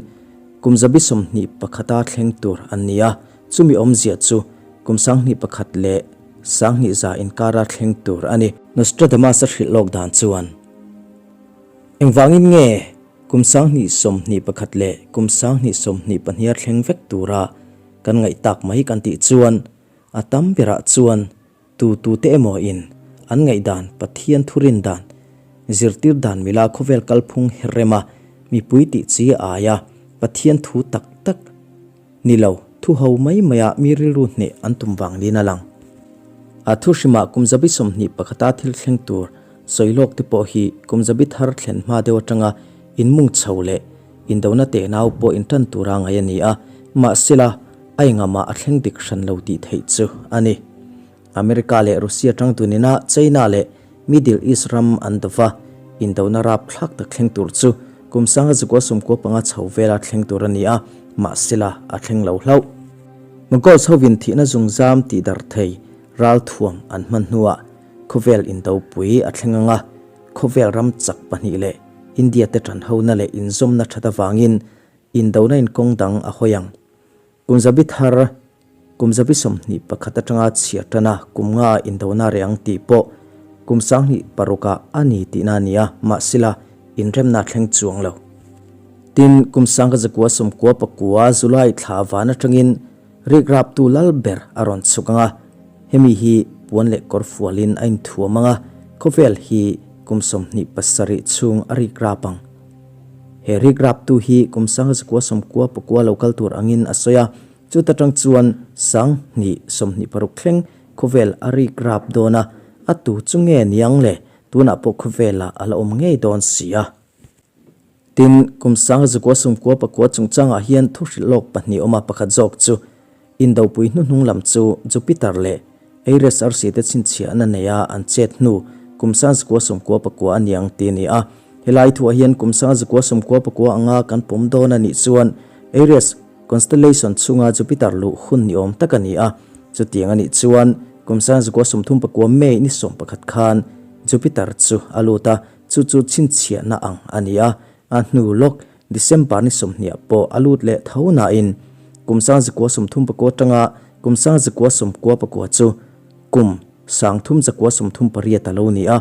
kum 21 a thleng tur an ni a, chumi awmzia chu kum 2001 leh 2100 inkara thleng tur a ni. Nostradamus a hrilh lawk dan chuan engvangin nge kum 2021 leh kum 2022 a thleng vek tura kan ngaih tak mai kan tih chuan A tam berah chuan tu tute emaw in an ngaihdan Pathian thurin dan, zirtir dan mila khawvel kalphung her rema mipui tih chi aia Pathian thu tak tak ni lo thu ho mai maia mi rilru hneh an tum vang niin a lang. A thu hrimah kum 21 a thil thleng tur sawi lawk te pawh hi kum zabi thar thlen hma deuh atanga inmung chho leh indona tenau pawh intan tura ngaih a ni a, mahsela A engahmah a thleng dik hran lo tih theih chu a ni. America leh Russia tang tunina China leh Middle East ram an do va, indona rapthlak tak thleng tur chu kum 1995 chho vela thleng tur a ni a, mahsela a thleng lo hlauh. Mongols hovin thihna zungzam tih darh thei ralthuam an hman hnuah khawvel indopui a thleng ang a, khawvel ram chak pahnih leh India te tanhona leh inzawmna that avangin indona in kawng dang a hawi ang. Kum zabi thar, kum zabi 21 atanga chhiar tana kum nga indona reng tih pawh kum 2006 ah a ni tihna a ni a, mahsela inremna thleng chuang lo. Tin, kum 1999 July thla van atangin rikraptu lal ber a rawn chhuk ang a, hemi hi puan leh kawr fualin a inthuam ang a, khawvel hi kum 27 chhung a rikrap ang. He rikraptu hi kum 1999 lo kal tur angin a sawi a, chuta tang chuan 2026 thleng khawvel a rikrap dawn a, a tu chu nge niang le, tunah pawh khawvelah a la awm ngei dawn si a. Tin, kum 1999 chungchangah hian thu hrilh lawk pahnih awm a, pakhat zawk chu Indopui hnuhnung lam chu Jupiter leh Eris arsi te chhinchhiahna neia an chet hnu kum 1999 a niang ti a ni a. Helai thuah hian kum 1999 anga kan pawm dawn a nih chuan Aries constellation chhunga Jupiter luh hun ni awm tak a ni a. Chutiang a nih chuan kum 1939 May ni 11 khan Jupiter chu a lut a, chu chu chhinchhiahna ang a ni a. A hnu lawk. December ni 20 ah pawh a lut leh tho nain kum 1934 atanga kum 1994 chu kum 3938 a lo ni a.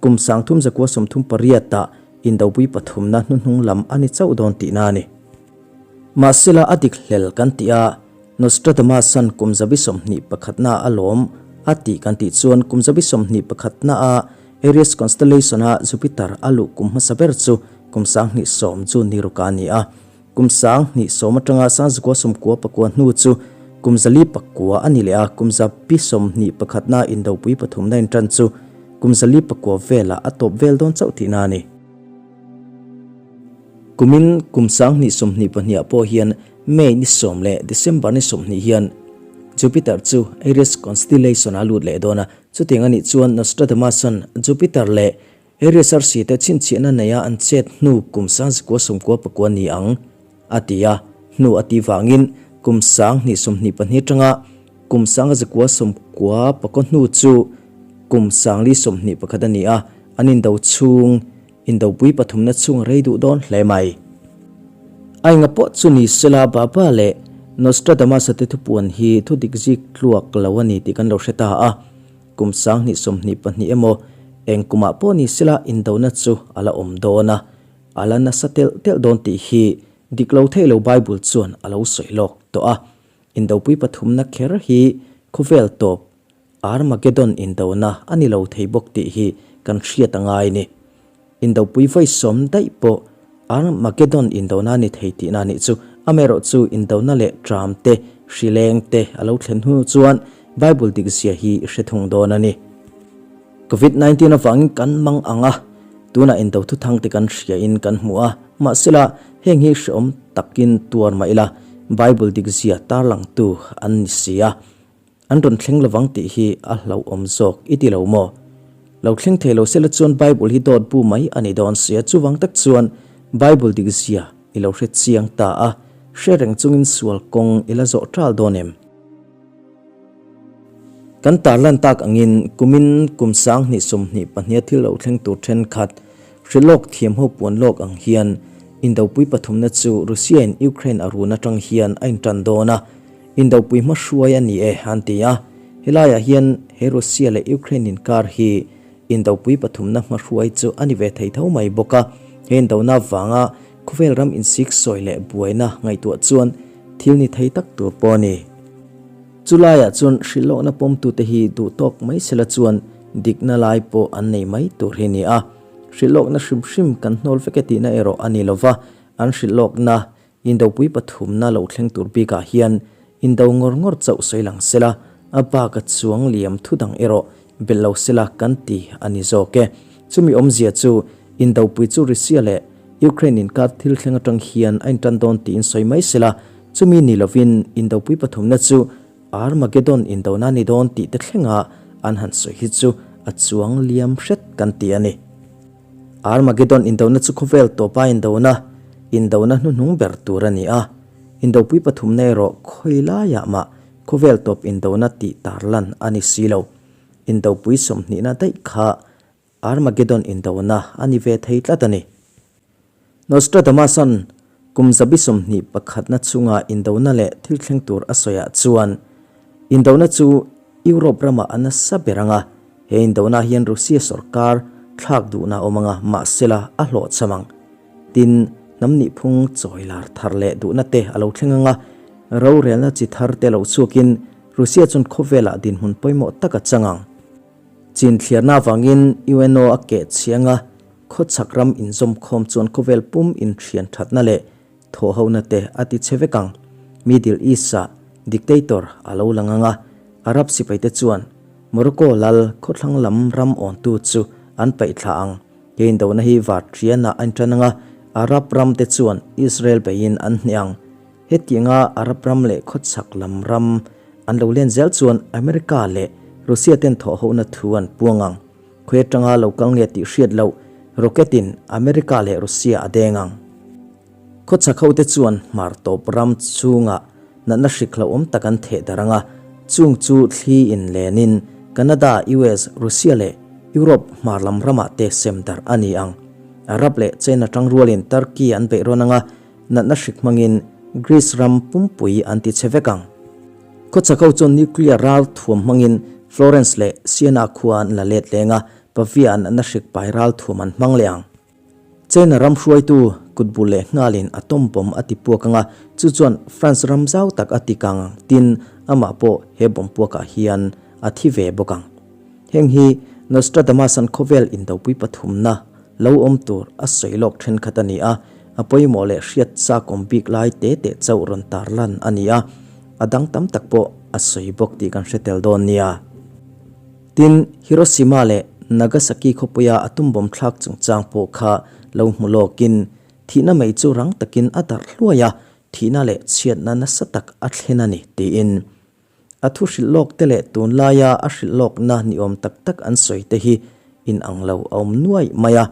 Kum 3938 ah Indopui pathumna hnuhnung lam a ni chauh dawn tihna a ni. Mahsela a dik hlel kan tih a, Nostradamus-a'n kum 21 a lawm a tih kan tih chuan kum 21 a Aries constellation-a Jupiter a luh kum hmasa ber chu kum 2010 chu ni ruk a ni a. Kum 2010 atanga 1994 hnu chu kum 409 a ni leh a, kum 21 Indopui pathumna intan chu kum 409 velah a tawp vel dawn chauh tihna a ni. Kumin kum 2022 ah pawh hian May ni 10 leh December ni 20 hian Jupiter chu Aries constellation ah a lut leh dawn a, chutiang a nih chuan Nostradamus-a'n Jupiter leh Aries arsi te chhinchhiahna neia an chet hnu kum 1994 ni ang a ti a, hnu a tih vangin kum 2022 atanga kum 1994 hnu chu kum 2021 a ni a, an indo chhung Indopui pathumna chhung a rei duh dawn hle mai. A enga pawh chu ni sela Baba leh Nostradamus-a te thupuan hi thu dik zik tluak lo a ni tih kan lo hre ta a. Kum 2022 emaw eng kumah pawh ni sela indona chu a la awm dawn a, a la nasa telh telh dawn tih hi dik lo thei lo Bible chuan a lo sawi lawk tawh a. Indopui pathumna kher hi khawvel tawp Armageddon indona a ni lo thei bawk tih hi kan hriat a ngai ni. Indopui vawi sawm daih pawh Armageddon indona a ni thei tihna a nih chu. Amaherawh chu indona leh tram te, hri leng te a lo thlen hnu chuan Bible dik zia hi hre thung dawn a ni. Covid 19 avangin kan mang ang a, tunah indo thuthang te kan hria in kan hmu a, mahsela heng hi hreawm takin tuar mah ila Bible dik zia tarlangtu an ni si a. An rawn thleng lovang tih hi a hlauhawm zawk i ti lo maw? Lo thleng thei lo sela chuan Bible hi dawt bu mai a ni dawn sia, chuvang tak chuan Bible dik zia i lo hre chiang ta a, hre reng chungin sual kawng i la zawh ṭal dawn em? Kan tarlan tak angin kumin kum 2022 thil lo thleng tur ṭhenkhat hrilhlawk thiam ho puan lawk ang hian Indopui pathumna chu Russia-in Ukraine a run aṭang hian a inṭan dawn a, Indopui hmahruai a ni e, an ti a. Helaiah hian he Russia leh Ukraine inkar hi Indopui pathumna hmahruai chu a ni ve thei tho mai bawk a. He indona vanga khawvel ram insiksawi leh buaina ngaihtuah chuan thil ni thei tak tur pawh a ni. Chulaiah chuan hrilhlawkna pawmtute hi duhtawk mai sela chuan dikna lai pawh an nei mai tur hi a ni a. Hrilhlawkna hrim hrim kan hnawl vek e tihna erawh a ni lova, an hrilhlawkna Indopui pathumna lo thleng tur bikah hian indo ngawr ngawr chauh sawi lang sela, a bak a chuang liam thu dang erawh belh lo sela kan ti a ni zawk e. Chumi awmzia chu Indopui chu Russia leh Ukraine inkar thil thleng atang hian a intan dawn tiin sawi mai sela, chumi ni lovin Indopui pathumna chu Armageddon indona ni dawn tih te thlenga an han sawi hi chu a chuang liam hret kan ti a ni. Armageddon indona chu khawvel tawpa indona, indona hnuhnung ber tur a ni a. Indopui pathumna erawh khawi laiah mah khawvel tawp indona tih tarlan a ni si lo. Indopui 20na daih kha Armageddon indona a ni ve thei tlat a ni. Nostradamus-a'n kum 21na chunga indona leh thil thleng tur a sawiah chuan, Indona chu Europe ramah a nasa ber ang a, he indona hian Russia sorkar thlak duhna a awm ang a, mahsela a hlawhchham ang. Tin, hnam nihphung chawi lar thar leh duhna te a lo thleng ang a, rorelna chi thar te lo chhuakin Russia chuan khawvelah dinhmun pawimawh tak a chang ang. Chin thliarna avangin UNO a keh chhiang a, khawchhak ram inzawmkhawm chuan khawvel pum inthian thatna leh thawhhona te a ti chhe vek ang. Middle East-ah dictator a lo lang ang a, Arab sipaite chuan Morocco lal khawthlang lam ram awntu chu an paih thla ang. He indona hi Vartrian-ah a intan ang a, Arab ram te chuan Israel beiin an hneh ang. Hetianga Arab ram leh khawchhak lam ram an lo len zel chuan America leh Russia ten thawhhona thu an puang ang. Khawi atanga lo kal nge tih hriat loh rocket in America leh Russia a deng ang. Khawchhak ho te chuan hmar tawp ram chhungah natna hrik hlauhawm tak an theh darh ang a, chung chu thli in len in Canada, US, Russia leh Europe hmar lam ramah te sem darh a ni ang. Arab leh China tangrualin Turkey an beih rawn anga, natna hrik hmangin Greece ram pumpui an ti che vek ang. Khawchhak ho chuan nuclear ral thuam hmangin Florence leh Siena khua an la let leng a, Pavia an natna hrik pai ral thuam an hmang leh ang. China ram hruaitu kut bul leh nghalin atom bomb a ti puak anga, chu chuan France ram zau tak a ti kang ang tin amah pawh he bomb puakah hian a thi ve bawk ang. Heng hi Nostradamus-a'n khawvel indopui pathumna lo awm tur a sawi lawk thenkhat a ni a, a pawimawh leh hriat chakawm bik lai te teh chauh rawn tarlan a ni a, a dang tam tak pawh a sawi bawk tih kan hre tel dawn nia. Tin, Hiroshima leh Nagasaki khawpuia a tumbawm thlak chungchang pawh kha lo hmu lawkin thihna mai chu rang takin a darh hluai a, thihna leh chhiatna nasa tak a thlen a ni tiin A thu hrilh lawk te leh tunlaia a hrilh lawkna ni awm tak tak an sawi te hi inang lo a awm nuai mai a,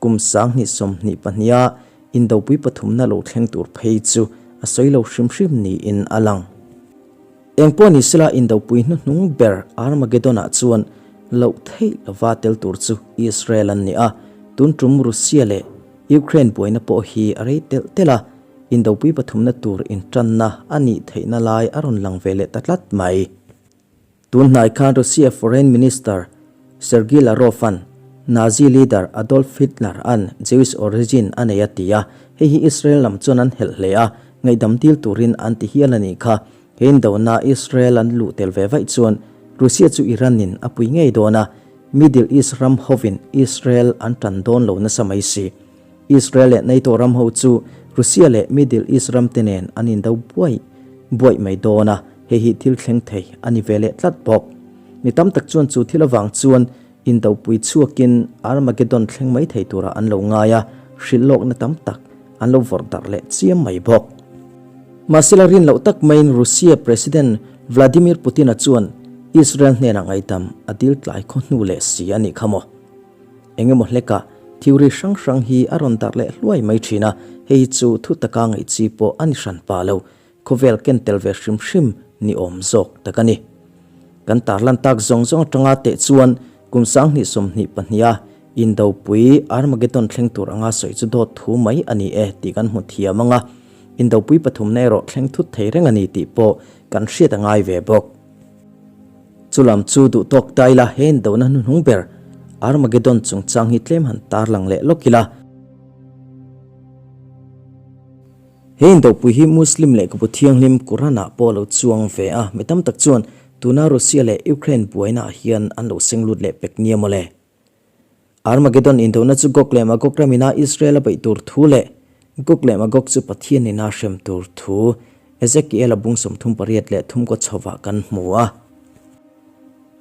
kum 2022 a indopui pathumna lo thleng tur phei chu a sawi lo hrim hrim niin a lang. Engpawh ni sela indopui hnuhnung ber Armageddon-ah chuan loh theih lova tel tur chu Israel an ni a, tun tum Russia leh Ukraine buaina pawh hi a rei telh telh a, Indopui pathumna tur intanna a nih theihna lai a rawn lang ve leh ta tlat mai. Tun hnai khan Russia Foreign Minister Sergei Lavrov-a'n Nazi leader Adolf Hitler-a'n Jewish origin a nei a ti a, hei hi Israel lam chuan an helh hle a, ngaihdam dil turin an ti hial a nih kha. He indona Israel an luh tel ve vaih chuan Russia chu Iran-in a pui ngei dawn a, Middle East ram hovin Israel an tan dawn lo nasa mai si. Israel leh NATO ram ho chu Russia leh Middle East ram te nen an indo buai buaih mai dawn a, hei hi thil thleng thei a ni ve leh tlat bawk. Mi tam tak chuan chu thil avang chuan indopui chhuakin Armageddon thleng mai thei turah an lo ngai a, hrilh lawkna tam tak an lo vawrh darh leh chiam mai bawk. Mahsela rin loh tak maiin Russia President Vladimir Putin-a chuan Israel hnenah ngaihdam a dil tlai khaw hnu leh si a nih kha maw? Eng emaw hlekah theory hrang hrang hi a rawn darh leh hluai mai thin a, hei chu thu taka ngaih chi pawh a ni hran pah lo, khawvel ken tel ve hrim hrim ni awm zawk tak a ni. Kan tarlan tak zawng zawng atanga teh chuan kum 2022 a Indopui Armageddon thleng tur anga sawi chu dawt thu mai a ni e tih kan hmu thiam ang a, Indopui pathumna erawh thleng thut thei reng a ni tih pawh kan hriat a ngai ve bawk. Chu lam chu duh tawk ta ila he indona hnuhnung ber Armageddon chungchang hi tlem han tarlang leh lawk ila. He indopui hi Muslim lehkhabu thianghlim Quran-ah pawh a lo chuang ve a, mi tam tak chuan tuna Russia leh Ukraine buainaah hian an lo seng lut leh pek nia mawle. Armageddon indona chu Gog leh Magog ram ina Israel a beih tur thu leh Gog leh Magog chu Pathian ina hrem tur thu Ezekiel-a bung 38 leh thum kaw chhovah kan hmu a.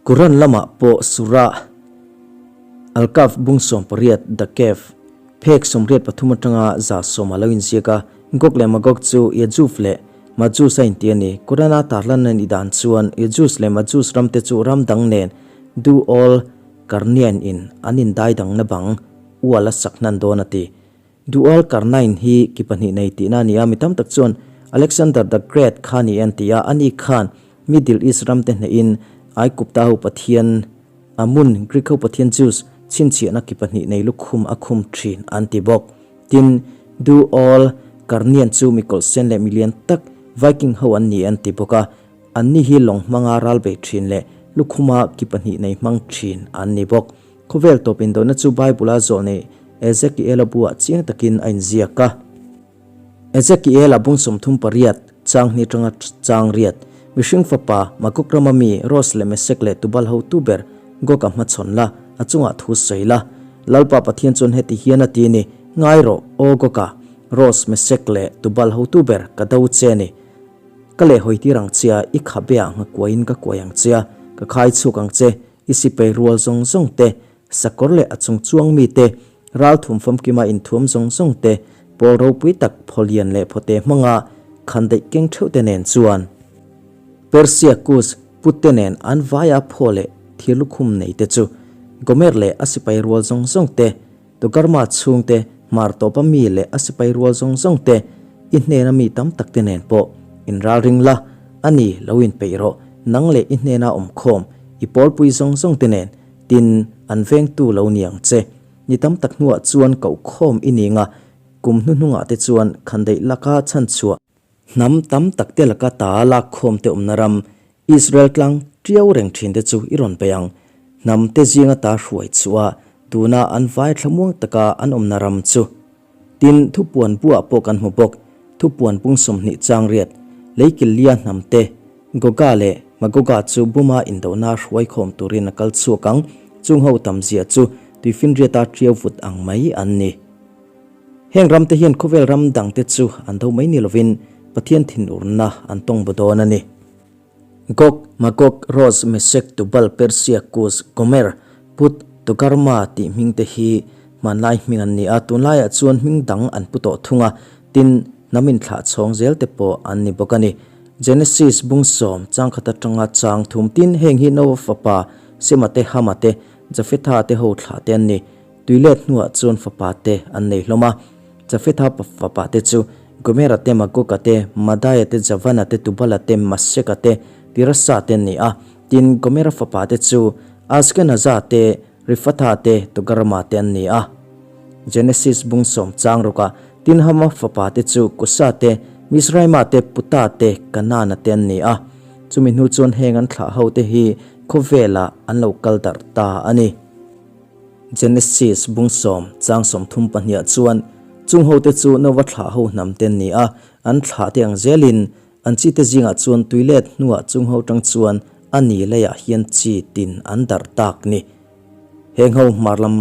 Quran lamah pawh Surah Al-Kahf bung 18, The Cave, phek 83 atanga 110 a lo inziak a, Gog leh Magog chu Yajuj leh Majuj a inti a ni. Quran-a tarlan a nih dan chuan Yajuj leh Majuj ramte chu ram dang nen Do all Karnian in an indai dangna bang ual a sak hnan dawn a ti. Dual Karnain hi ki pahnih nei tihna a ni a, mi tam tak chuan Alexander the Great kha ni an ti a, ani khan Middle East ramte hnehin Aigupta ho pathian Amun, Greek ho pathian Zeus chhinchhiahna ki pahnih nei lukhum a khum thin an ti bawk. Tin, Dual Karnian chu mi kawlhsen leh mi lian tak Viking ho an ni an ti bawk a, Anni hi lawng hmanga ral bei thin leh lukhuma ki pahnih nei hmang thin an ni bawk. Khawvel tawp indona chu Bible-a zawh nei Ezekiel-a buah chiang takin a inziak a. Ezekiel-a bung 38, chang hnih atanga chang riat, Mihring fapa, Magog rama mi, Ros leh Mesek leh Tubal hotu ber, Gog-a hmachhawn la, a chungah thu sawi la. Lalpa Pathian chuan heti hian a ti a ni, Ngai rawh, aw Gog-a, Ros, Mesek leh Tubal hotu ber, ka do che a ni. Ka leh hawi tir ang che a, i khabe ah nghakuaiin ka kuai ang che a, ka khai chhuk ang che, i sipei rual zawng zawng te, sakawr leh a chung chuang mi te, ral thum famkima inthuam zawng zawng te, pawl ropui tak phawlian leh phawte hmanga khan daih keng theuh te nen chuan. Persia Kus put te nen an vaia phaw leh thir lukhum nei te chu, Gomer leh a sipai rual zawng zawng te, Togarma chhungte, hmar tawpa mi leh a sipai rual zawng zawng te, i hnena mi tam tak te nen pawh inralring la, a ni, lo inpeih rawh, nang leh i hnena awmkhawm, i pawlpui zawng zawng te nen, tin, an vengtu lo ni ang che. Ni tam tak hnuah chuan kohkhawm i ning a, kum hnuhnungah te chuan khandaih laka chhanchhuah. Hnam tam tak te laka ta lakkhawm te awmna ram Israel tlang tiau reng thin te chu i rawn bei ang. Hnam te zinga ta hruai chhuah tuna an vai thlamuang taka an awmna ram chu. Tin, thupuan buah pawh kan hmu bawk. Thupuan pung 20 chang riat, Leikillia hnam te, Goga leh Magoga chu Buma indona hruaikhawm turin a kal chhuak ang, chung ho tam zia chu tuifinriata tiau vut ang mai an ni. Heng ram te hian khawvel ram dang te chu an do mai ni lovin Pathian thinurna an tawng bu dawn a ni. Gog, Magog, Rosh, Meshek, Tubal, Persia, Kus, Gomer, Put, Togarma tih hming te hi hmanlai hming an ni a, tunlaiah chuan hming dang an pu tawh thung a, tin, hnam inthlah chhawng zel te pawh an ni bawk a ni. Genesis bung sawm, changkhat atanga chang thum tin heng hi Noah fapa Sema te, Hama te, Jafetha te ho thlah te an ni. Tuilet hnuah chuan fapa te an nei hlawm a. Jafetha fapa te chu Gomera te, Magoga te, Madaia te, Javana te, Tubala te, Maseka te, Tirasa te an ni a. Tin, Gomera fapa te chu Askenaza te, Rifatha te, Togarma te an ni a. Genesis bung sawm chang rawkah tin Hama fapa te chu Kusa te, Mizraima te, Puta te, Kanaana te an ni a. Chumi hnu chuan heng an thlah ho te hi khawvelah an lo kal darh ta a ni. Genesis bung sawm chang 30 pahniah chuan chung hote chu Nova thlah ho hnam te an ni a, an thlah te ang zelin an chi te zingah chuan tui let hnuah chung ho tang chuan a ni leiah hian chi tin an darh tak ni. Heng ho hmar lam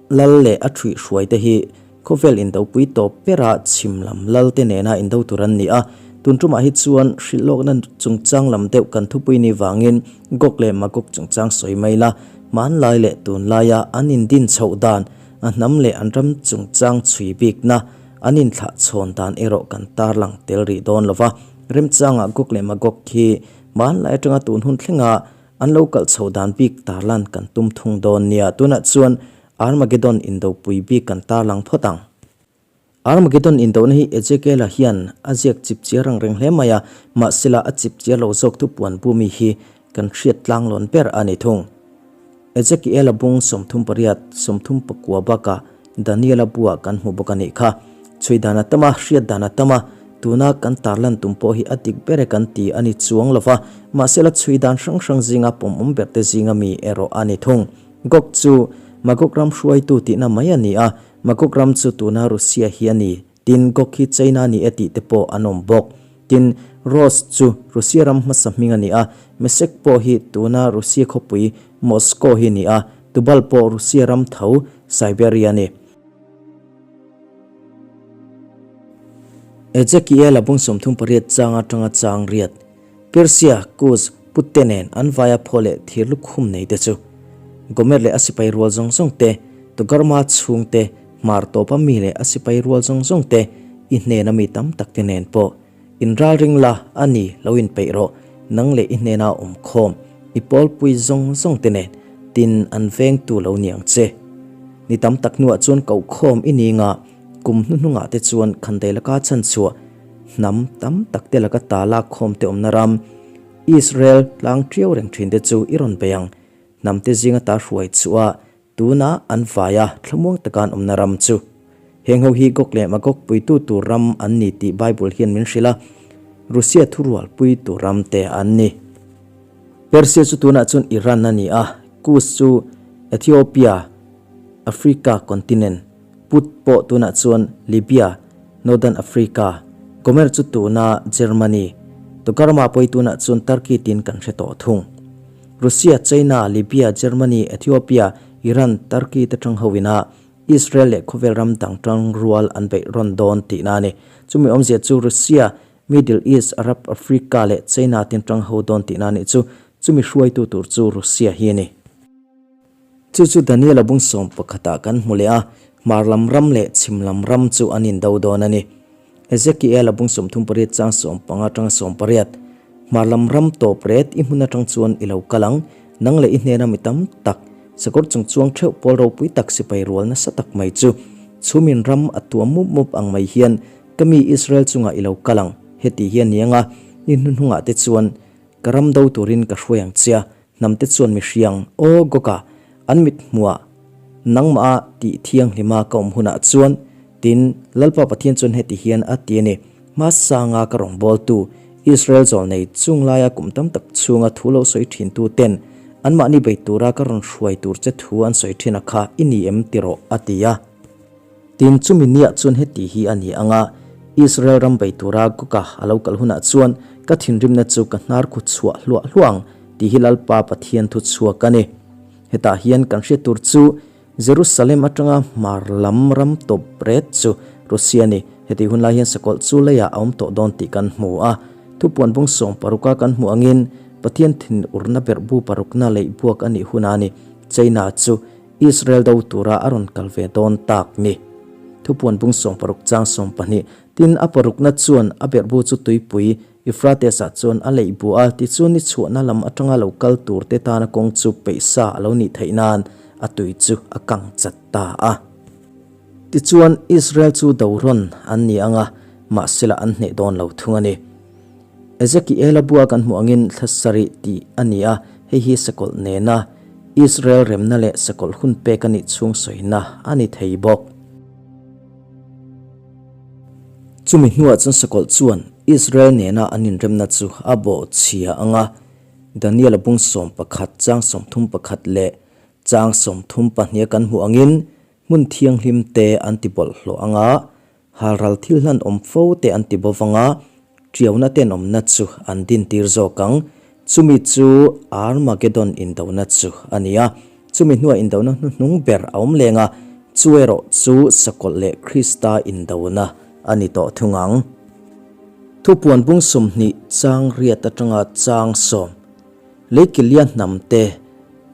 lal leh a thuih hruai te hi Khawvel indopui tawp bera chhim lam lal te nena indo tur an ni a, tun tumah hi chuan hrilh lawkna chungchang lam deuh kan thupui ni vangin Gog leh Magog chungchang sawi mai la, hmanlai leh tunlaia an indin chhoh dan, a hnam leh an ram chungchang chhui bikna, an inthlah chhawn dan erawh kan tarlang tel rih dawn lo va. Remchangah Gog leh Magog hi hmanlai atanga tun hun thlenga an lo kalh chhoh dan bik tarlan kan tum thung dawn nia. Tunah chuan Armageddon indopui bik kan tarlang phawt ang. Armageddon indona hi Ezekiela hian a ziak chip chiar ang reng hle mai a, mahsela a chip chiar lo zawk thupuan bumi hi kan hriat tlanglawn ber a ni thung. Ezekiela bung 38, 39 bakah Daniela buah kan hmu bawk a nih kha. Chhui dan a tam a, hriat dan a tam a, tuna kan tarlan tum pawh hi a dik ber e kan ti a ni chuang lo va, mahsela chhui dan hrang hrang zinga pawmawm berte zinga mi erawh a ni thung. Gog chu Magog ram hruaitu tihna mai a ni a, Magog ram chu tuna Russia hi a ni, tin Gog hi China ni e tih te pawh an awm bawk. Tin, Ros chu Russia ram hmasa hming a ni a, Mesek pawh hi tuna Russia khawpui Moscow hi ni a, Tubal pawh Russia ram tho Siberia a ni. Ezekiel-a bung 38 chang atanga chang riat. Persia, Kus, Putte nen an vaia phaw leh thir lukhum nei te chu Gomer leh a sipai rual zawng zawng te, Togarma chhung te, hmar tawpa mi leh a sipai rual zawng zawng te, i hnena mi tam tak te nen pawh inralring la a ni lo inpeih rawh, nang leh i hnena awm khawm, i pawlpui zawng zawng te nen tin an vengtu lo ni ang che. Ni tam tak hnuah chuan kohkhawm i ni nga, kum hnuhnungah te chuan khandei laka chhanchhuah, Hnam tam tak te laka ta lak khawm te awmna ram, Israel tlang tiau reng thin te chu i rawn bei ang. Hnam te zinga ta hruai chhuah a, tuna an vai a, thlamuang taka an awmna ram chu. Heng ho hi Gog leh Magog puitu tur ram an ni tih Bible hian min hrilh a, Russia thurual pui tur ram te an ni. Persia chu tunah chuan Iran a ni a, Kus chu Ethiopia, Africa continent, Put pawh tunah chuan Libya, Northern Africa, Gomer chu tuna Germany, Togarma pawh hi tunah chuan Turkey tiin kan hre tawh thung. Russia, China, Libya, Germany, Ethiopia, Iran, Turkey te tang ho ina Israel leh khawvel ram dang tang rual an beih rawn dawn tihna a ni. Chumi awmzia chu Russia, Middle East, Arab, Africa leh China tin tang ho dawn tihna a nih chu. Chumi hruaitu tur chu Russia hi a ni. Chu chu Daniela bung sawm pakhatah kan hmu leh a, hmar lam ram leh chhim lam ram chu an indo dawn a ni. Ezekiela bung 38 chang 15 atanga 18, Hmar lam ram tawp ret i hmun atang chuan i lo kal ang, nang leh i hnena mi tam tak, sakawr chung chuang theuh pawl ropui tak sipai rual nasa tak mai chu, chhumin ram a tuam mup mup ang mai hian ka mi Israel chungah i lo kal ang, heti hi a ni ang a, i hnuhnungah te chuan ka ram do turin ka hruai ang che a, Hnamte chuan mihriang, Aw Goga, an mit hmuah Nangmah a tih thianghlima ka awm hunah chuan, tin, Lalpa Pathian chuan heti hian a ti a ni, Hmasanga ka rawngbawltu, Israel zawlnei chung laia kum tam tak chhunga thu lo sawi thintu ten anmahni bei tura ka rawn hruai tur che thu an sawi thin a kha i ni em ti rawh, a ti a. Tin, chumi niah chuan heti hi a ni ang a, Israel ram bei tura Goga a lo kal hunah chuan ka thinrimna chu ka hnar khu chhuah hluah hluah ang, tih hi Lalpa Pathian thu chhuak a ni. Hetah hian kan hriat tur chu Jerusalem atanga hmar lam ram tawp ret chu Russia a ni. Heti hun lai hian sakawlh chu leiah a awm tawh dawn tih kan hmu a. Thupuan bung sawm paruka kan hmuh angin Pathian thin urna berhbu parukna leih buak a nih hunah a ni. China chu Israel do tura a rawn kal ve dawn tak ni. Thupuan bung 16 chang 12, Tin, a parukna chuan a berhbu chu tuipui Euphrates-ah chuan a leih buh a, tichuan ni chhuahna lam atanga lo kal turte tana kawng chu peihsa a lo nih theih nan a tui chu a kang chat ta a. Tichuan, Israel chu do rawn an ni ang a, mahsela an hneh dawn lo thung a ni. Ezekiela bua kan hmuh angin thla sarih tih a ni a, hei hi sakawlh nena Israel remna leh sakawlh hun pek a nih chhung sawina a ni thei bawk. Chumi hnuah chuan sakawlh chuan Israel nena an inremna chu a bawh chhia ang a, Daniel-a bung 11 chang 31 leh chang 32 kan hmuh angin hmun thianghlim te an ti bawlhhlawh ang a, Halral thil hlan awm fo te an ti bo vang a, ṭiauna tenawmna chu an dintir zawk ang. Chumi chu Armageddon indona chu a ni a, chumi hnuah indona hnuhnung ber a awm leng a, chu erawh chu Sakawlh leh Krista indona a ni tawh thung ang. Thupuan bung 20 chang riat atanga chang 10. Leikilia hnam te,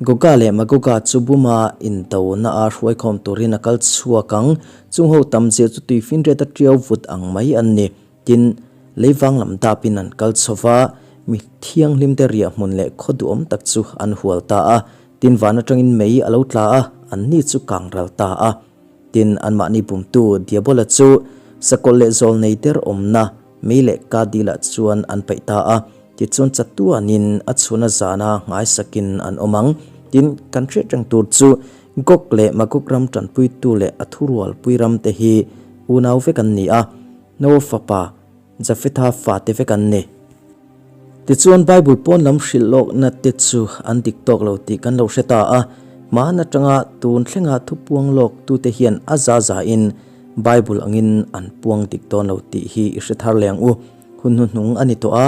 Goga leh Magoga chu buma indona a hruaikhawm turin a kal chhuak ang. Chung ho tam zia chu tuifinriat a tiau vut ang mai an ni. Tin, leivang lam dapin an kal chho va, mi thianghlim te riah hmun leh khaw duhawm tak chu an hual ta a. Tin, van atangin mei a lo tla a, anni chu kang ral ta a. Tin, anmahni bumtu Diabola chu sakawlh leh zawl nei der awmna mei leh ka dilah chuan an paih ta a. Tichuan chatuanin a chhuna zana nghaisakin an awm ang. Tin, kan hriat reng tur chu Gog leh Magog ram tanpuitu leh a thurualpui ramte hi unau vek an ni a, Noah fapa Jafetha fate vek an ni. Tichuan Bible pawn lam hrilh lawkna te chu an dik tawk lo tih kan lo hre ta a, hmaan atanga tun thlenga thupuang lawk tute hian a za za in Bible angin an puang dik dawn lo tih hi i hre thar leh ang u. Hun hnuhnung a ni tawh a,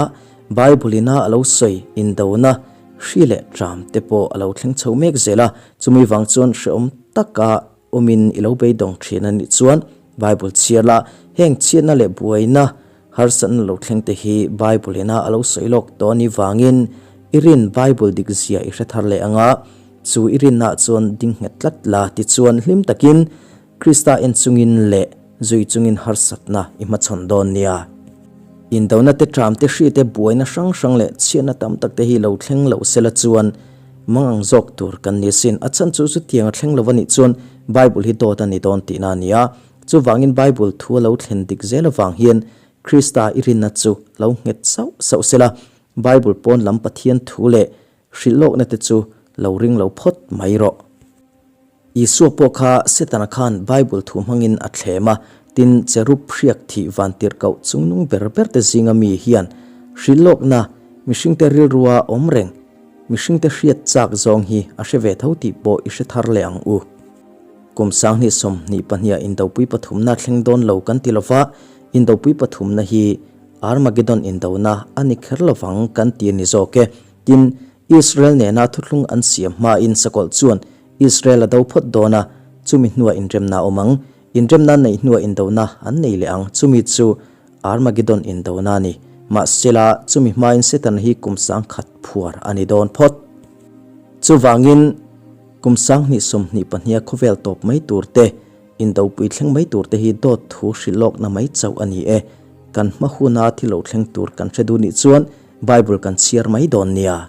Bible ina a lo sawi indona hri leh tram te pawh a lo thleng chho mek zel a, chumi vang chuan hrehawm taka awmin i lo beidawng thin a nih chuan Bible chhiar la, heng chhiatna leh buaina Harsatna lo thleng te hi Bible ina a lo sawi lawk tawh a nih vangin i rin Bible dik zia i hre thar leh ang a, chu i rinna chuan ding nghet tlat la tichuan hlim takin Krista en chungin leh zui chungin harsatna i hmachhawn dawn nia. Indona te tram te hri te buaina hrang hrang leh chhiatna tam tak te hi lo thleng loh sela chuan mang ang zawk tur kan ni asin. A chhan chu chutiang a thleng lo a nih chuan Bible hi dawt a ni dawn tihna a ni a. Chuvangin Bible thu a lo thlen dik zel avang hian Krista i rinna chu lo nghet sauh sauh sela, Bible pawn lam Pathian thu leh hrilh lawkna te chu lo ring lo phawt mai rawh. Isua pawh kha Setana khan Bible thu hmangin a thlem a, tin cherub hriak thih vantirhkoh chungnung ber ber te zinga mi hian hrilh lawkna mihringte rilrua awm reng mihringte hriat chak zawng hi a hre ve tho tih pawh i hre thar leh ang u. Kum 2022 ah Indopui pathumna thleng dawn lo kan ti lova, Indopui pathumna hi Armageddon indona a ni kher lovang kan ti a ni zawk e. Tin, Israel nena thuthlung an siam hmain sakawlh chuan Israel a do phawt dawn a, chumi hnuah inremna a awm ang. Inremna neih hnuah indona an nei leh ang, chumi chu Armageddon indona a ni. Mahsela, chumi hmain Satan hi kum 10,000 phuar a ni dawn phawt. Chuvangin. Kum 2022 a khawvel tawp mai tur te, indopui thleng mai tur te hi dawt thu hrilh lawkna mai chauh a ni e. Kan hma huna thil lo thleng tur kan hre duh nih chuan Bible kan chhiar mai dawn nia.